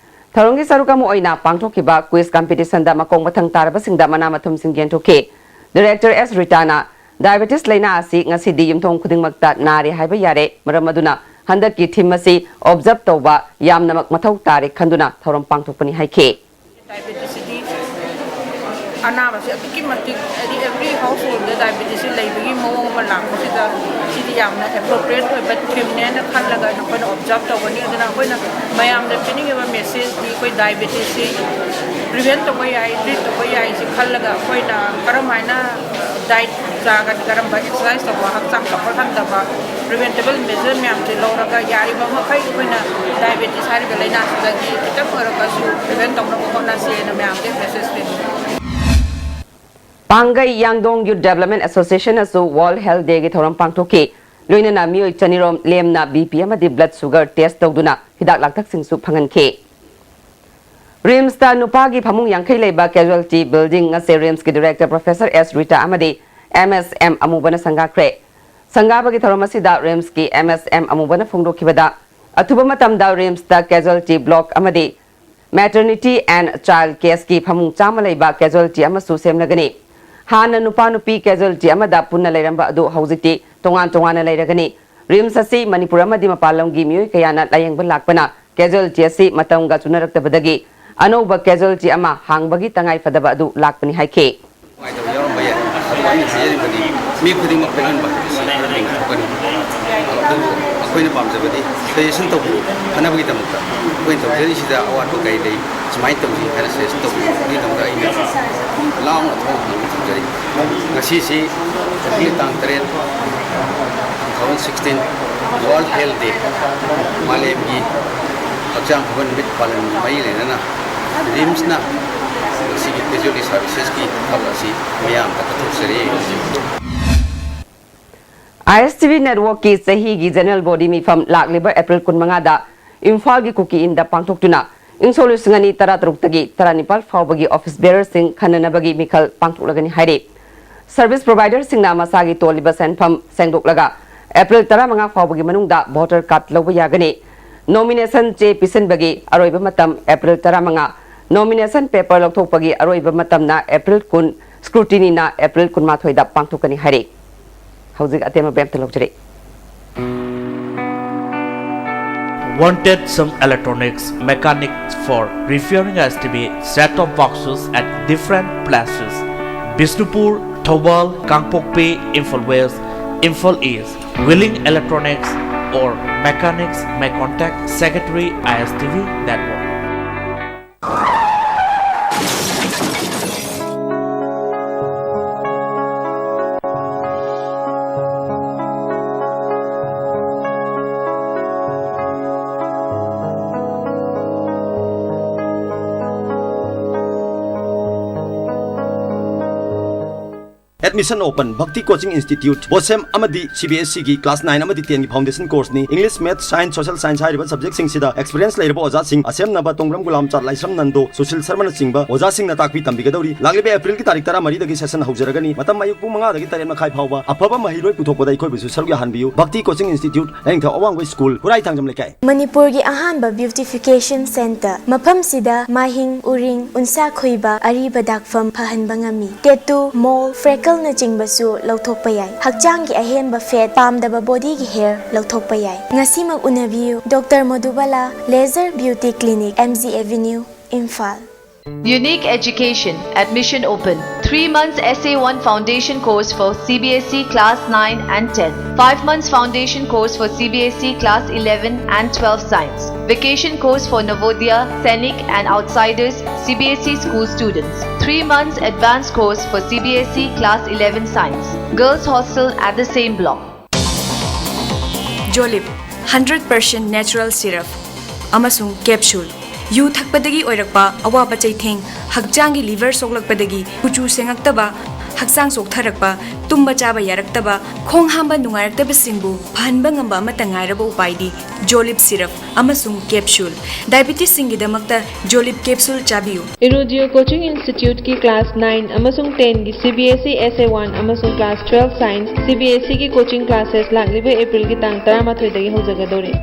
ꯊꯧꯔꯝꯒꯤ ꯁꯔꯨꯛ ꯑꯃ ꯑꯣꯏꯅ ꯄꯥꯡꯊꯣꯛꯈꯤꯕ ꯀ꯭ꯋꯤꯖ ꯀꯝꯄꯤꯇꯤꯁꯟꯗ ꯃꯀꯣꯛ ꯃꯊꯪ ꯇꯥꯔꯕꯁꯤꯡꯗ ꯃꯅꯥ ꯃꯊꯨꯝꯁꯤꯡ ꯌꯦꯟꯊꯣꯛꯈꯤ꯫ ꯗꯤꯔꯦꯛꯇꯔ ꯑꯦꯁ ꯔꯤꯇꯥꯅ ꯗꯥꯏꯕꯦꯇꯤꯁ ꯂꯥꯏꯅꯥ ꯑꯁꯤ ꯉꯁꯤꯗꯤ ꯌꯨꯝꯊꯣꯡ ꯈꯨꯗꯤꯡꯃꯛꯇ ꯅꯥꯔꯦ ꯍꯥꯏꯕ ꯌꯥꯔꯦ, ꯃꯔꯝ ꯑꯗꯨꯅ ꯍꯟꯗꯛꯀꯤ ꯊꯤꯝ ꯑꯁꯤ ꯑꯣꯕꯖꯔꯕ ꯇꯧꯕ ꯌꯥꯝꯅꯃꯛ ꯃꯊꯧ ꯇꯥꯔꯦ ꯈꯟꯗꯨꯅ ꯊꯧꯔꯝ ꯄꯥꯡꯊꯣꯛꯄꯅꯤ ꯍꯥꯏꯈꯤ꯫ ꯗꯥꯏꯕꯦꯇꯤꯁꯁꯤꯗꯤ ꯑꯅꯥꯕꯁꯤ ꯑꯗꯨꯛꯀꯤ ꯃꯇꯤꯛ, ꯍꯥꯏꯗꯤ ꯑꯦꯚ꯭ꯔꯤ ꯍꯥꯎꯁꯍꯣꯜꯗ ꯗꯥꯏꯕꯦꯇꯤꯁꯁꯤ ꯂꯩꯕꯒꯤ ꯃꯑꯣꯡ ꯑꯃ ꯂꯥꯛꯄꯁꯤꯗ ꯁꯤꯗꯤ ꯌꯥꯝꯅ ꯑꯦꯄ꯭ꯔꯣꯄ꯭ꯔꯤꯌꯦꯠ ꯑꯣꯏꯕ ꯊꯤꯝꯅꯦꯅ ꯈꯜꯂꯒ ꯑꯩꯈꯣꯏꯅ ꯑꯣꯕꯖꯔꯕ ꯇꯧꯒꯅꯤ꯫ ꯑꯗꯨꯅ ꯑꯩꯈꯣꯏꯅ ꯃꯌꯥꯝꯗ ꯄꯤꯅꯤꯡꯉꯤꯕ ꯃꯦꯁꯦꯖꯇꯤ ꯑꯩꯈꯣꯏ ꯗꯥꯏꯕꯦꯇꯤꯁꯁꯤ ꯄ꯭ꯔꯤꯚꯦꯟ ꯇꯧꯕ ꯌꯥꯏ, ꯇ꯭ꯔꯤꯠ ꯇꯧꯕ ꯌꯥꯏꯁꯤ ꯈꯜꯂꯒ ꯑꯩꯈꯣꯏꯅ ꯀꯔꯝ ꯍꯥꯏꯅ ꯗꯥꯏꯠ ꯆꯥꯒꯅꯤ, ꯀꯔꯝꯕ ꯑꯦꯛꯁꯔꯁꯥꯏꯁ ꯇꯧꯕ, ꯍꯛꯆꯥꯡ ꯆꯥꯎꯈꯠꯍꯟꯗꯕ, ꯄ꯭ꯔꯤꯚꯦꯟꯇꯦꯕꯜ ꯃꯦꯖꯔ ꯃꯌꯥꯝꯁꯦ ꯂꯧꯔꯒ ꯌꯥꯔꯤꯕ ꯃꯈꯩ ꯑꯩꯈꯣꯏꯅ ꯗꯥꯏꯕꯦꯇꯤꯁ ꯍꯥꯏꯔꯤꯕ ꯂꯥꯏꯅꯥꯁꯤꯗꯒꯤ ꯈꯤꯇꯪ ꯑꯣꯏꯔꯒꯁꯨ ꯄ꯭ꯔꯤꯚꯦꯟ ꯇꯧꯅꯕ ꯍꯣꯠꯅꯁꯦꯅ ꯃꯌꯥꯝꯗ ꯃꯦꯁꯦꯖ ꯄꯤꯅꯤꯡꯉꯤ꯫ ꯄꯥꯡꯒꯩ ꯌꯥꯡꯗꯣꯡ ꯌꯨꯠ ꯗꯦꯕꯂꯞꯃꯦꯟ ꯑꯦꯁꯣꯁꯤꯌꯦꯁꯟꯅꯁꯨ ꯋꯥꯔꯜꯗ ꯍꯦꯜꯊ ꯗꯦꯒꯤ ꯊꯧꯔꯝ ꯄꯥꯡꯊꯣꯛꯈꯤ꯫ ꯂꯣꯏꯅꯅ ꯃꯤꯑꯣꯏ ꯆꯅꯤꯔꯣꯝ ꯂꯦꯝꯅ ꯕꯤ ꯄꯤ ꯑꯃꯗꯤ ꯕ꯭ꯂꯗ ꯁꯨꯒꯔ ꯇꯦꯁ ꯇꯧꯗꯨꯅ ꯍꯤꯗꯥꯛ ꯂꯥꯡꯊꯛꯁꯤꯡꯁꯨ ꯐꯪꯍꯟꯈꯤ꯫ ꯔꯤꯝꯁꯇ ꯅꯨꯄꯥꯒꯤ ꯐꯃꯨꯡ ꯌꯥꯡꯈꯩ ꯂꯩꯕ ꯀꯦꯖꯨꯋꯦꯜꯇꯤ ꯕꯤꯜꯗꯤꯡ ꯑꯁꯤ ꯔꯤꯝꯁꯀꯤ ꯗꯤꯔꯦꯛꯇꯔ ꯄ꯭ꯔꯣꯐꯦꯁꯔ ꯑꯦꯁ ꯔꯤꯇꯥ ꯑꯃꯗꯤ ꯑꯦꯝ ꯑꯦꯁ ꯑꯦꯝ ꯑꯃꯨꯕꯅ ꯁꯪꯒꯥꯈ꯭ꯔꯦ꯫ ꯁꯪꯒꯥꯕꯒꯤ ꯊꯧꯔꯝ ꯑꯁꯤꯗ ꯔꯤꯝꯁꯀꯤ ꯑꯦꯝ ꯑꯦꯁ ꯑꯦꯝ ꯑꯃꯨꯕꯅ ꯐꯣꯡꯗꯣꯛꯈꯤꯕꯗ, ꯑꯊꯨꯕ ꯃꯇꯝꯗ ꯔꯤꯝꯁꯇ ꯀꯦꯖꯨꯋꯦꯜꯇꯤ ꯕ꯭ꯂꯣꯛ ꯑꯃꯗꯤ ꯃꯦꯇꯔꯅꯤꯇꯤ ꯑꯦꯟ ꯆꯥꯏꯜ ꯀꯦꯁꯀꯤ ꯐꯃꯨꯡ ꯆꯥꯝꯃ ꯂꯩꯕ ꯀꯦꯖꯨꯋꯦꯜꯇꯤ ꯑꯃꯁꯨ ꯁꯦꯝꯂꯒꯅꯤ꯫ ꯍꯥꯟꯅ ꯅꯨꯄꯥ ꯅꯨꯄꯤ ꯀꯦꯖꯨꯋꯦꯜꯇꯤ ꯑꯃꯗ ꯄꯨꯟꯅ ꯂꯩꯔꯝꯕ ꯑꯗꯨ ꯍꯧꯖꯤꯛꯇꯤ ꯇꯣꯉꯥꯟ ꯇꯣꯉꯥꯟꯅ ꯂꯩꯔꯒꯅꯤ꯫ ꯔꯤꯝꯁ ꯑꯁꯤ ꯃꯅꯤꯄꯨꯔ ꯑꯃꯗꯤ ꯃꯄꯥꯟ ꯂꯝꯒꯤ ꯃꯤꯑꯣꯏ ꯀꯌꯥꯅ ꯂꯥꯌꯦꯡꯕ ꯂꯥꯛꯄꯅ ꯀꯦꯖꯨꯋꯦꯜꯇꯤ ꯑꯁꯤ ꯃꯇꯝꯒ ꯆꯨꯅꯔꯛꯇꯕꯗꯒꯤ ꯑꯅꯧꯕ ꯀꯦꯖꯨꯋꯦꯜꯇꯤ ꯑꯃ ꯍꯥꯡꯕꯒꯤ ꯇꯉꯥꯏ ꯐꯗꯕ ꯑꯗꯨ ꯂꯥꯛꯄꯅꯤ ꯍꯥꯏꯈꯤ꯫ ꯅꯨꯡꯉꯥꯏꯇꯕ ꯌꯥꯎꯔꯝꯕ ꯌꯥꯏ꯫ ꯑꯩꯅ ꯍꯥꯏꯖꯔꯤꯕꯗꯤ ꯃꯤ ꯈꯨꯗꯤꯡꯃꯛ ꯄꯦꯜꯍꯟꯕ ꯍꯥꯏꯕꯁꯤ ꯊꯣꯛꯀꯅꯤ꯫ ꯑꯗꯨꯕꯨ ꯑꯩꯈꯣꯏꯅ ꯄꯥꯝꯖꯕꯗꯤ suggestion ꯇꯧꯕꯤꯌꯨ, ꯐꯅꯕꯒꯤꯗꯃꯛꯇ꯫ ꯑꯩꯈꯣꯏꯅ ꯇꯧꯖꯔꯤꯁꯤꯗ ꯑꯋꯥꯠꯄ ꯀꯔꯤ ꯂꯩ, ꯁꯨꯃꯥꯏꯅ ꯇꯧꯁꯤ ꯍꯥꯏꯅ suggestion ꯇꯧꯕꯤꯌꯨ꯫ ꯑꯗꯨꯒꯤꯗꯃꯛꯇ ꯑꯩꯅ ꯂꯥꯎꯅ ꯊꯣꯡ ꯍꯥꯡꯕ ꯊꯝꯖꯔꯤ꯫ ꯉꯁꯤꯁꯤ April ꯇꯥꯡ ꯇꯔꯦꯠ, two thousand sixteen, World Health Day, ꯃꯥꯂꯦꯝꯒꯤ ꯍꯛꯆꯥꯡ ꯐꯕ ꯅꯨꯃꯤꯠ ꯄꯥꯂꯟ ꯃꯔꯤ ꯂꯩꯅꯅ RIMSꯅ ꯃꯁꯤꯒꯤ casualty servicesꯀꯤ ꯊꯕꯛ ꯑꯁꯤ ꯃꯤꯌꯥꯝꯗ ꯀꯠꯊꯣꯛꯆꯔꯤ꯫ ISTV networkꯀꯤ ꯆꯍꯤꯒꯤ general body ꯃꯤꯐꯝ ꯂꯥꯛꯂꯤꯕ April ꯀꯨꯟꯃꯉꯥꯗ ꯏꯝꯐꯥꯜꯒꯤ ꯀꯨꯀꯤ ꯏꯟꯗ ꯄꯥꯡꯊꯣꯛꯇꯨꯅ ꯏꯪꯁꯣꯛ ꯂꯤꯁꯤꯡ ꯑꯅꯤ ꯇꯔꯥꯇꯔꯨꯛꯇꯒꯤ ꯇꯔꯥꯅꯤꯄꯥꯜ ꯐꯥꯎꯕꯒꯤ office bearerꯁꯤꯡ ꯈꯟꯅꯅꯕꯒꯤ ꯃꯤꯈꯜ ꯄꯥꯡꯊꯣꯛꯂꯒꯅꯤ ꯍꯥꯏꯔꯤ꯫ Service providerꯁꯤꯡꯅ ꯃꯁꯥꯒꯤ ꯇꯣꯜꯂꯤꯕ ꯁꯦꯟꯐꯝ ꯁꯦꯡꯗꯣꯛꯂꯒ April ꯇꯔꯥꯃꯉꯥ ꯐꯥꯎꯕꯒꯤ ꯃꯅꯨꯡꯗ voter card ꯂꯧꯕ ꯌꯥꯒꯅꯤ꯫ Nomination ꯆꯦ ꯄꯤꯁꯤꯟꯕꯒꯤ ꯑꯔꯣꯏꯕ ꯃꯇꯝ April ꯇꯔꯥꯃꯉꯥ, nomination paper ꯂꯧꯊꯣꯛꯄꯒꯤ ꯑꯔꯣꯏꯕ ꯃꯇꯝꯅ April ꯀꯨꯟ, scrutinyꯅ April ꯀꯨꯟꯃꯥꯊꯣꯏꯗ ꯄꯥꯡꯊꯣꯛꯀꯅꯤ ꯍꯥꯏꯔꯤ꯫ ꯍꯧꯖꯤꯛ ꯑꯇꯦꯟꯕ break ꯑꯝꯇ ꯂꯧꯖꯔꯤ꯫ Wanted some electronics mechanics for repairing ISTV set-top boxes at different places: Bishnupur, Thoubal, Kangpokpi, Imphal West, Imphal East. Willing Electronics or mechanics may contact Secretary, ISTV Network. Admission open. Bhakti Coaching Institute, BOSEM ꯑꯃꯗꯤ CBSEꯒꯤ class nine ꯑꯃꯗꯤ tenꯒꯤ foundation courseꯅꯤ꯫ English, Maths, Science, Social Science ꯍꯥꯏꯔꯤꯕ subjectꯁꯤꯡꯁꯤꯗ experience ꯂꯩꯔꯕ ꯑꯣꯖꯥꯁꯤꯡ, ꯑꯁꯦꯝꯅꯕ ꯇꯣꯡꯕ꯭ꯔꯝ ꯒꯨꯂꯥꯝꯆꯥꯟ, ꯂꯥꯏꯁ꯭ꯔꯝ ꯅꯟꯗꯣ, ꯁꯨꯁꯤꯜ ꯁꯔꯃꯅꯆꯤꯡꯕ ꯑꯣꯖꯥꯁꯤꯡꯅ ꯇꯥꯛꯄꯤ ꯇꯝꯕꯤꯒꯗꯧꯔꯤ꯫ ꯂꯥꯛꯂꯤꯕ Aprilꯒꯤ ꯇꯥꯔꯤꯛ ꯇꯔꯥꯃꯔꯤꯗꯒꯤ session ꯍꯧꯖꯔꯒꯅꯤ꯫ ꯃꯇꯝ ꯑꯌꯨꯛ ꯄꯨꯡ ꯃꯉꯥꯗꯒꯤ ꯇꯔꯦꯠ ꯃꯈꯥꯏ ꯐꯥꯎꯕ꯫ ꯑꯐꯕ ꯃꯍꯩꯔꯣꯏ ꯄꯨꯊꯣꯛꯄꯗ ꯑꯩꯈꯣꯏꯕꯨꯁꯨ ꯁꯔꯨꯛ ꯌꯥꯍꯟꯕꯤꯌꯨ꯫ Bhakti Coaching Institute, ꯂꯥꯏꯅꯤꯡꯊꯧ ꯑꯋꯥꯡꯕ school, ꯈꯨꯔꯥꯏ ꯊꯥꯡꯖꯝ ꯂꯩꯀꯥꯏ꯫ ꯃꯅꯤꯄꯨꯔꯒꯤ ꯑꯍꯥꯟꯕ beautification centre꯫ ꯃꯐꯝꯁꯤꯗ ꯃꯥꯏꯍꯤꯡ, ꯎꯔꯤꯡ, ꯎꯟꯁꯥ ꯈꯣꯏꯕ, ꯑꯔꯤꯕ ꯗꯥꯛꯐꯝ ꯐꯍꯟꯕ ꯉꯝꯃꯤ꯫ Tattoo, mole, freckleꯅꯆꯤꯡꯕꯁꯨ ꯂꯧꯊꯣꯛꯄ ꯌꯥꯏ꯫ ꯍꯛꯆꯥꯡꯒꯤ ꯑꯍꯦꯟꯕ fat, ꯄꯥꯝꯗꯕ bodyꯒꯤ hair ꯂꯧꯊꯣꯛꯄ ꯌꯥꯏ꯫ ꯉꯁꯤꯃꯛ ꯎꯅꯕꯤꯌꯨ꯫ Doctor ꯃꯣꯗꯨꯕꯥꯂꯥ Laser Beauty Clinic, MG Avenue, Imphal. Unique Education, admission open. Three months S A one foundation course for C B S E class nine and ten. Five months foundation course for C B S E class eleven and twelve science. Vacation course for Navodaya, Sainik and outsiders C B S E school students. Three months advanced course for C B S E class eleven science. Girls hostel at the same block. Jolib, hundred percent natural syrup ꯑꯃꯁꯨꯡ capsule꯫ U ꯊꯛꯄꯗꯒꯤ ꯑꯣꯏꯔꯛꯄ ꯑꯋꯥꯕ ꯆꯩꯊꯦꯡ, ꯍꯛꯆꯥꯡꯒꯤ liver ꯁꯣꯛꯂꯛꯄꯗꯒꯤ ꯀꯨꯆꯨ ꯁꯦꯡꯉꯛꯇꯕ, ꯍꯛꯆꯥꯡ ꯆꯣꯛꯊꯔꯛꯄ, ꯇꯨꯝꯕ ꯆꯥꯕ ꯌꯥꯔꯛꯇꯕ, ꯈꯣꯡ ꯍꯥꯝꯕ ꯅꯨꯡꯉꯥꯏꯔꯛꯇꯕꯁꯤꯡꯕꯨ ꯐꯍꯟꯕ ꯉꯝꯕ ꯑꯃꯠꯇ ꯉꯥꯏꯔꯕ ꯎꯄꯥꯏꯗꯤ Jolib syrup ꯑꯃꯁꯨꯡ capsule꯫ Diabetesꯁꯤꯡꯒꯤꯗꯃꯛꯇ Jolib capsule ꯆꯥꯕꯤꯌꯨ꯫ Irudio Coaching Instituteꯀꯤ class nine ꯑꯃꯁꯨꯡ tenꯒꯤ C B S E S A one ꯑꯃꯁꯨꯡ class twelve science CBSEꯒꯤ coaching classes ꯂꯥꯛꯂꯤꯕ Aprilꯒꯤ ꯇꯥꯡ ꯇꯔꯥꯃꯥꯊꯣꯏꯗꯒꯤ ꯍꯧꯖꯒꯗꯧꯔꯤ꯫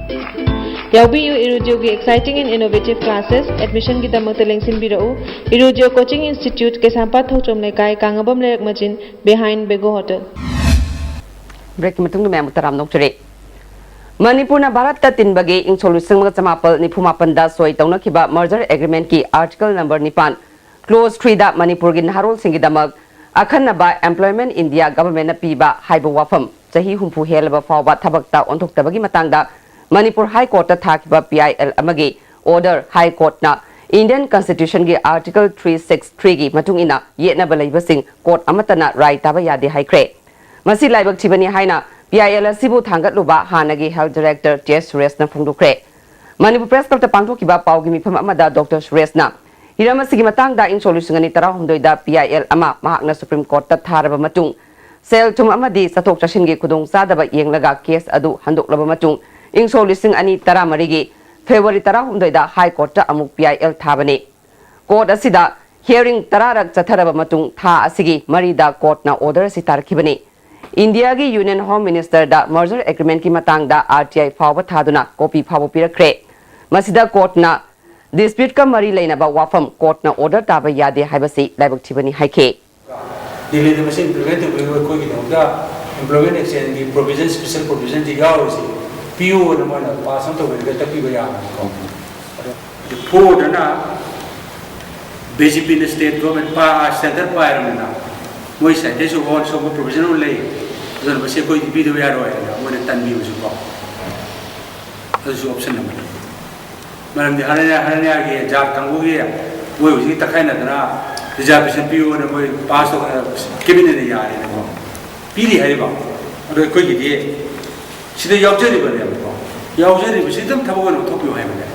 ꯌꯥꯎꯕꯤꯌꯨ Irudioꯒꯤ exciting and innovative classes꯫ Admissionꯒꯤꯗꯃꯛꯇ ꯂꯦꯡꯁꯤꯟꯕꯤꯔꯛꯎ꯫ Irudio Coaching Institute, ꯀꯩꯁꯥꯝꯄꯥꯠ ꯊꯣꯛꯆꯣꯝ ꯂꯩꯀꯥꯏ, ꯀꯥꯡꯉꯕꯝ ꯂꯩꯔꯛ ꯃꯆꯤꯟ, behind Bego Hotel꯫ Breakꯀꯤ ꯃꯇꯨꯡꯗ ꯃꯌꯥꯝꯕꯨ ꯇꯔꯥꯝꯅ ꯑꯣꯛꯆꯔꯤ꯫ ꯃꯅꯤꯄꯨꯔꯅ ꯚꯥꯔꯠꯇ ꯇꯤꯟꯕꯒꯤ ꯏꯪ ꯁꯣꯛ ꯂꯤꯁꯤꯡ ꯑꯃꯒ ꯆꯃꯥꯄꯜ ꯅꯤꯐꯨ ꯃꯥꯄꯟꯗ ꯁꯣꯏ ꯇꯧꯅꯈꯤꯕ merger agreementꯀꯤ article number ꯅꯤꯄꯥꯟ, clause threeꯗ ꯃꯅꯤꯄꯨꯔꯒꯤ ꯅꯍꯥꯔꯣꯜꯁꯤꯡꯒꯤꯗꯃꯛ ꯑꯈꯟꯅꯕ employment India governmentꯅ ꯄꯤꯕ ꯍꯥꯏꯕ ꯋꯥꯐꯝ ꯆꯍꯤ ꯍꯨꯝꯐꯨ ꯍꯦꯜꯂꯕ ꯐꯥꯎꯕ ꯊꯕꯛꯇ ꯑꯣꯟꯊꯣꯛꯇꯕꯒꯤ ꯃꯇꯥꯡꯗ ꯃꯅꯤꯄꯨꯔ High Courtꯇ ꯊꯥꯈꯤꯕ P I L ꯑꯃꯒꯤ order High Courtꯅ Indian Constitutionꯒꯤ article three six threeꯒꯤ ꯃꯇꯨꯡ ꯏꯟꯅ ꯌꯦꯠꯅꯕ ꯂꯩꯕꯁꯤꯡ court ꯑꯃꯠꯇꯅ ꯔꯥꯏ ꯇꯥꯕ ꯌꯥꯗꯦ ꯍꯥꯏꯈ꯭ꯔꯦ꯫ ꯃꯁꯤ ꯂꯥꯏꯕꯛ ꯊꯤꯕꯅꯤ ꯍꯥꯏꯅ P I L ꯑꯁꯤꯕꯨ ꯊꯥꯡꯒꯠꯂꯨꯕ ꯍꯥꯟꯅꯒꯤ health director T S ꯁꯨꯔꯦꯁꯅ ꯐꯣꯡꯗꯣꯛꯈ꯭ꯔꯦ꯫ Manipur Press Clubꯇ ꯄꯥꯡꯊꯣꯛꯈꯤꯕ ꯄꯥꯎꯒꯤ ꯃꯤꯐꯝ ꯑꯃꯗ Doctor ꯁꯨꯔꯦꯁꯅ ꯍꯤꯔꯝ ꯑꯁꯤꯒꯤ ꯃꯇꯥꯡꯗ ꯏꯪ ꯁꯣꯛ ꯂꯤꯁꯤꯡ ꯑꯅꯤ ꯇꯔꯥꯍꯨꯝꯗꯣꯏꯗ P I L ꯑꯃ ꯃꯍꯥꯛꯅ Supreme Courtꯇ ꯊꯥꯔꯕ ꯃꯇꯨꯡ ꯁꯦꯜ ꯊꯨꯝ ꯑꯃꯗꯤ ꯆꯠꯊꯣꯛ ꯆꯠꯁꯤꯟꯒꯤ ꯈꯨꯗꯣꯡꯆꯥꯗꯕ ꯌꯦꯡꯂꯒ case ꯑꯗꯨ ꯍꯟꯗꯣꯛꯂꯕ ꯃꯇꯨꯡ ꯏꯪ ꯁꯣꯛ ꯂꯤꯁꯤꯡ ꯑꯅꯤ ꯇꯔꯥꯃꯔꯤꯒꯤ February ꯇꯔꯥꯍꯨꯝꯗꯣꯏꯗ High Courtꯇ ꯑꯃꯨꯛ P I L ꯊꯥꯕꯅꯤ꯫ Court ꯑꯁꯤꯗ hearing ꯇꯔꯥꯔꯛ ꯆꯠꯊꯔꯕ ꯃꯇꯨꯡ ꯊꯥ ꯑꯁꯤꯒꯤ ꯃꯔꯤꯗ courtꯅ order ꯑꯁꯤ ꯇꯥꯔꯛꯈꯤꯕꯅꯤ꯫ ꯏꯟꯗꯤꯌꯥꯒꯤ Union Home Ministerꯗ merger agreementꯀꯤ ꯃꯇꯥꯡꯗ R T I ꯐꯥꯎꯕ ꯊꯥꯗꯨꯅ copy ꯐꯥꯎꯕ ꯄꯤꯔꯛꯈ꯭ꯔꯦ꯫ ꯃꯁꯤꯗ courtꯅ disputeꯀ ꯃꯔꯤ ꯂꯩꯅꯕ ꯋꯥꯐꯝ courtꯅ order ꯇꯥꯕ ꯌꯥꯗꯦ ꯍꯥꯏꯕꯁꯤ ꯂꯥꯏꯕꯛ ꯊꯤꯕꯅꯤ ꯍꯥꯏꯈꯤ꯫ ꯗꯤꯜꯂꯤꯗ ꯃꯁꯤ implement ꯇꯧꯕꯤꯔꯤꯕ ꯑꯩꯈꯣꯏꯒꯤꯗꯃꯛꯇ employment exchangeꯒꯤ provision, special provisionꯁꯤ ꯌꯥꯎꯔꯤꯁꯤ ꯄꯤꯌꯨꯅ ꯃꯣꯏꯅ pass ꯑꯃ ꯇꯧꯕꯤꯔꯒ ꯇꯛꯄꯤꯕ ꯌꯥꯕꯅꯤꯀꯣ꯫ ꯑꯗꯣ fourꯗꯅ ꯕꯤ ꯖꯦ ꯄꯤꯅ ꯁ꯭ꯇꯦꯠ ꯒꯣꯔꯃꯦꯟ ꯄꯥ ꯁꯦꯟꯇꯔ ꯄꯥꯏꯔꯕꯅꯤꯅ ꯃꯣꯏ ꯁꯥꯏꯠꯇꯩꯁꯨ ꯑꯣꯟ ꯁꯣꯛꯄ ꯄ꯭ꯔꯣꯚꯤꯖꯟ ꯑꯃ ꯂꯩ꯫ ꯑꯗꯨꯅ ꯃꯁꯤ ꯑꯩꯈꯣꯏꯗꯤ ꯄꯤꯗꯕ ꯌꯥꯔꯣꯏ ꯍꯥꯏꯅ ꯃꯣꯏꯅ ꯇꯟꯕꯤꯕꯁꯨꯀꯣ, ꯑꯗꯨꯁꯨ ꯑꯣꯞꯁꯟ ꯑꯃꯅꯤ꯫ ꯃꯔꯝꯗꯤ ꯍꯔꯌꯥꯅꯥ, ꯍꯔꯌꯥꯅꯥꯒꯤ ꯖꯥꯠ ꯀꯥꯡꯕꯨꯒꯤ ꯃꯣꯏ ꯍꯧꯖꯤꯛ ꯇꯛꯈꯥꯏꯅꯗꯅ ꯔꯤꯖꯥꯔꯕꯦꯁꯟ ꯄꯤꯌꯣꯅ ꯃꯣꯏ ꯄꯥꯁ ꯇꯧ, ꯀꯦꯕꯤꯅꯦꯠꯅ ꯌꯥꯔꯦꯅꯀꯣ, ꯄꯤꯔꯤ ꯍꯥꯏꯔꯤꯕ꯫ ꯑꯗꯣ ꯑꯩꯈꯣꯏꯒꯤꯗꯤ ꯁꯤꯗ ꯌꯥꯎꯖꯔꯤꯕꯅꯦꯕꯀꯣ, ꯌꯥꯎꯖꯔꯤꯕꯁꯤ ꯑꯗꯨꯝ ꯊꯕꯛ ꯑꯣꯏꯅ ꯑꯣꯟꯊꯣꯛꯄꯤꯌꯨ ꯍꯥꯏꯕꯅꯦ꯫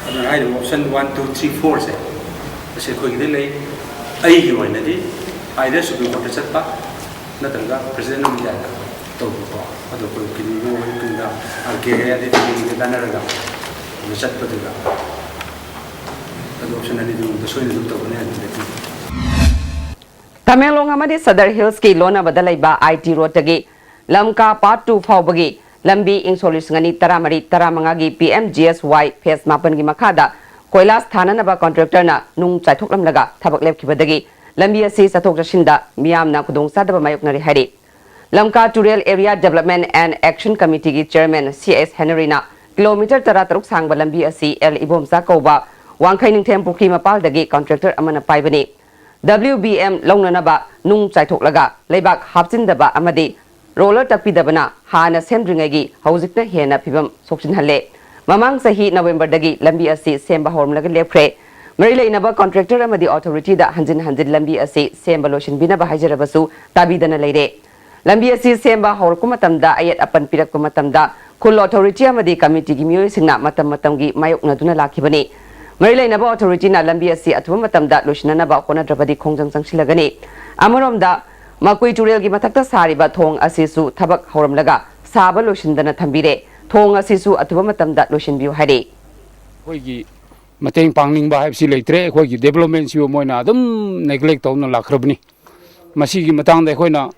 ꯑꯗꯨꯅ ꯍꯥꯏꯔꯤꯕ ꯑꯣꯞꯁꯟ ꯋꯥꯟ, ꯇꯨ, ꯊ꯭ꯔꯤ, ꯐꯣꯔꯁꯦ ꯑꯁꯤ ꯑꯩꯈꯣꯏꯒꯤꯗꯤ ꯂꯩ꯫ ꯑꯩꯒꯤ ꯑꯣꯏꯅꯗꯤ either ꯁꯨꯄ꯭ꯔꯤꯝ ꯀꯣꯔꯠꯇ ꯆꯠꯄ ꯅꯠꯇ꯭ꯔꯒ ꯄ꯭ꯔꯦꯁꯤꯗꯦꯟ ꯑꯣꯐ ꯏꯟꯗꯤꯌꯥꯗ ꯇꯧꯕꯀꯣ꯫ ꯑꯗꯣ ꯑꯩꯈꯣꯏ ꯀꯤꯅꯤꯒꯤ ꯑꯣꯏ ꯇꯨꯡꯗ ꯑꯥꯔ ꯀꯦ ꯑꯦ ꯑꯗꯩ ꯀꯤꯅꯤꯒ ꯇꯥꯟꯅꯔꯒ ꯑꯗꯨ ꯆꯠꯄꯗꯨꯗ ꯑꯗꯨ ꯑꯣꯞꯁꯟ ꯑꯅꯤꯗꯨꯃꯛꯇ ꯁꯣꯏꯅ ꯑꯗꯨꯝ ꯇꯧꯒꯅꯤ ꯍꯥꯏꯕꯗꯨꯗꯤ꯫ ꯇꯃꯦꯡꯂꯣꯡ ꯑꯃꯗꯤ ꯁꯗꯔ ꯍꯤꯜꯁꯀꯤ ꯂꯣꯟꯅꯕꯗ ꯂꯩꯕ ꯑꯥꯏ ꯇꯤ ꯔꯣꯗꯇꯒꯤ ꯂꯝꯀꯥ ꯄꯥꯔꯠ ꯇꯨ ꯐꯥꯎꯕꯒꯤ ꯂꯝꯕꯤ ꯏꯪ ꯁꯣꯛ ꯂꯤꯁꯤꯡ ꯑꯅꯤ ꯇꯔꯥꯃꯔꯤ ꯇꯔꯥꯃꯉꯥꯒꯤ ꯄꯤ ꯑꯦꯝ ꯖꯤ ꯑꯦꯁ ꯋꯥꯏ ꯐꯦꯁ ꯃꯥꯄꯟꯒꯤ ꯃꯈꯥꯗ ꯀꯣꯏꯂꯥꯁ ꯊꯥꯅꯅꯕ ꯀꯣꯟꯇ꯭ꯔꯦꯛꯇꯔꯅ ꯅꯨꯡ ꯆꯥꯏꯊꯣꯛꯂꯝꯂꯒ ꯊꯕꯛ ꯂꯦꯞꯈꯤꯕꯗꯒꯤ ꯂꯝꯕꯤ ꯑꯁꯤ ꯆꯠꯊꯣꯛ ꯆꯠꯁꯤꯟꯗ ꯃꯤꯌꯥꯝꯅ ꯈꯨꯗꯣꯡꯆꯥꯗꯕ ꯃꯥꯌꯣꯛꯅꯔꯤ ꯍꯥꯏꯔꯤ꯫ ꯂꯝꯀꯥ ꯇꯨꯔꯦꯜ ꯑꯦꯔꯤꯌꯥ ꯗꯦꯕꯂꯞꯃꯦꯟ ꯑꯦꯟ ꯑꯦꯛꯁꯟ ꯀꯃꯤꯇꯤꯒꯤ ꯆꯤꯌꯔꯃꯦꯟ ꯁꯤ ꯑꯦꯁ ꯍꯦꯅꯔꯤꯅ ꯀꯤꯂꯣꯃꯤꯇꯔ ꯇꯔꯥꯇꯔꯨꯛ ꯁꯥꯡꯕ ꯂꯝꯕꯤ ꯑꯁꯤ ꯑꯦꯜ ꯏꯕꯣꯝꯆꯥ ꯀꯧꯕ ꯋꯥꯡꯈꯩ ꯅꯤꯡꯊꯦꯝ ꯄꯨꯈ꯭ꯔꯤ ꯃꯄꯥꯜꯗꯒꯤ ꯀꯣꯟꯇ꯭ꯔꯦꯛꯇꯔ ꯑꯃꯅ ꯄꯥꯏꯕꯅꯤ꯫ ꯗꯕ꯭ꯂꯤꯎ ꯕꯤ ꯑꯦꯝ ꯂꯧꯅꯅꯕ ꯅꯨꯡ ꯆꯥꯏꯊꯣꯛꯂꯒ ꯂꯩꯕꯥꯛ ꯍꯥꯞꯆꯤꯟꯗꯕ ꯑꯃꯗꯤ ꯔꯣꯂꯔ ꯇꯛꯄꯤꯗꯕꯅ ꯍꯥꯟꯅ ꯁꯦꯝꯗ꯭ꯔꯤꯉꯩꯒꯤ ꯍꯧꯖꯤꯛꯅ ꯍꯦꯟꯅ ꯐꯤꯕꯝ ꯁꯣꯛꯆꯤꯟꯍꯜꯂꯦ꯫ ꯃꯃꯥꯡ ꯆꯍꯤ ꯅꯕꯦꯝꯕꯔꯗꯒꯤ ꯂꯝꯕꯤ ꯑꯁꯤ ꯁꯦꯝꯕ ꯍꯧꯔꯝꯂꯒ ꯂꯦꯞꯈ꯭ꯔꯦ꯫ ꯃꯔꯤ ꯂꯩꯅꯕ ꯀꯣꯟꯇ꯭ꯔꯦꯛꯇꯔ ꯑꯃꯗꯤ ꯑꯣꯊꯣꯔꯤꯇꯤꯗ ꯍꯟꯖꯤꯟ ꯍꯟꯖꯤꯟ ꯂꯝꯕꯤ ꯑꯁꯤ ꯁꯦꯝꯕ ꯂꯣꯏꯁꯤꯟꯕꯤꯅꯕ ꯍꯥꯏꯖꯔꯕꯁꯨ ꯇꯥꯕꯤꯗꯅ ꯂꯩꯔꯦ꯫ ꯂꯝꯕꯤ ꯑꯁꯤ ꯁꯦꯝꯕ ꯍꯧꯔꯛꯄ ꯃꯇꯝꯗ ꯑꯌꯦꯠ ꯑꯄꯟ ꯄꯤꯔꯛꯄ ꯃꯇꯝꯗ ꯈꯨꯜ ꯑꯣꯊꯣꯔꯤꯇꯤ ꯑꯃꯗꯤ ꯀꯃꯤꯇꯤꯒꯤ ꯃꯤꯑꯣꯏꯁꯤꯡꯅ ꯃꯇꯝ ꯃꯇꯝꯒꯤ ꯃꯥꯌꯣꯛꯅꯗꯨꯅ ꯂꯥꯛꯈꯤꯕꯅꯤ꯫ ꯃꯔꯤ ꯂꯩꯅꯕ ꯑꯣꯊꯣꯔꯤꯇꯤꯅ ꯂꯝꯕꯤ ꯑꯁꯤ ꯑꯊꯨꯕ ꯃꯇꯝꯗ ꯂꯣꯏꯁꯤꯟꯅꯅꯕ ꯍꯣꯠꯅꯗ꯭ꯔꯕꯗꯤ ꯈꯣꯡꯖꯪ ꯆꯪꯁꯤꯜꯂꯒꯅꯤ꯫ ꯑꯃꯔꯣꯝꯗ ꯃꯀꯨꯏ ꯇꯨꯔꯦꯜꯒꯤ ꯃꯊꯛꯇ ꯁꯥꯔꯤꯕ ꯊꯣꯡ ꯑꯁꯤꯁꯨ ꯊꯕꯛ ꯍꯧꯔꯝꯂꯒ ꯁꯥꯕ ꯂꯣꯏꯁꯤꯟꯗꯅ ꯊꯝꯕꯤꯔꯦ꯫ ꯊꯣꯡ ꯑꯁꯤꯁꯨ ꯑꯊꯨꯕ ꯃꯇꯝꯗ ꯂꯣꯏꯁꯤꯟꯕꯤꯌꯨ ꯍꯥꯏꯔꯤ꯫ ꯑꯩꯈꯣꯏꯒꯤ ꯃꯇꯦꯡ ꯄꯥꯡꯅꯤꯡꯕ ꯍꯥꯏꯕꯁꯤ ꯂꯩꯇ꯭ꯔꯦ꯫ ꯑꯩꯈꯣꯏꯒꯤ ꯗꯦꯕꯂꯞꯃꯦꯟꯁꯤꯕꯨ ꯃꯣꯏꯅ ꯑꯗꯨꯝ ꯅꯦꯒ꯭ꯂꯦꯛ ꯇꯧꯗꯨꯅ ꯂꯥꯛꯈ꯭ꯔꯕꯅꯤ꯫ ꯃꯁꯤꯒꯤ ꯃꯇꯥꯡꯗ ꯑꯩꯈꯣꯏꯅ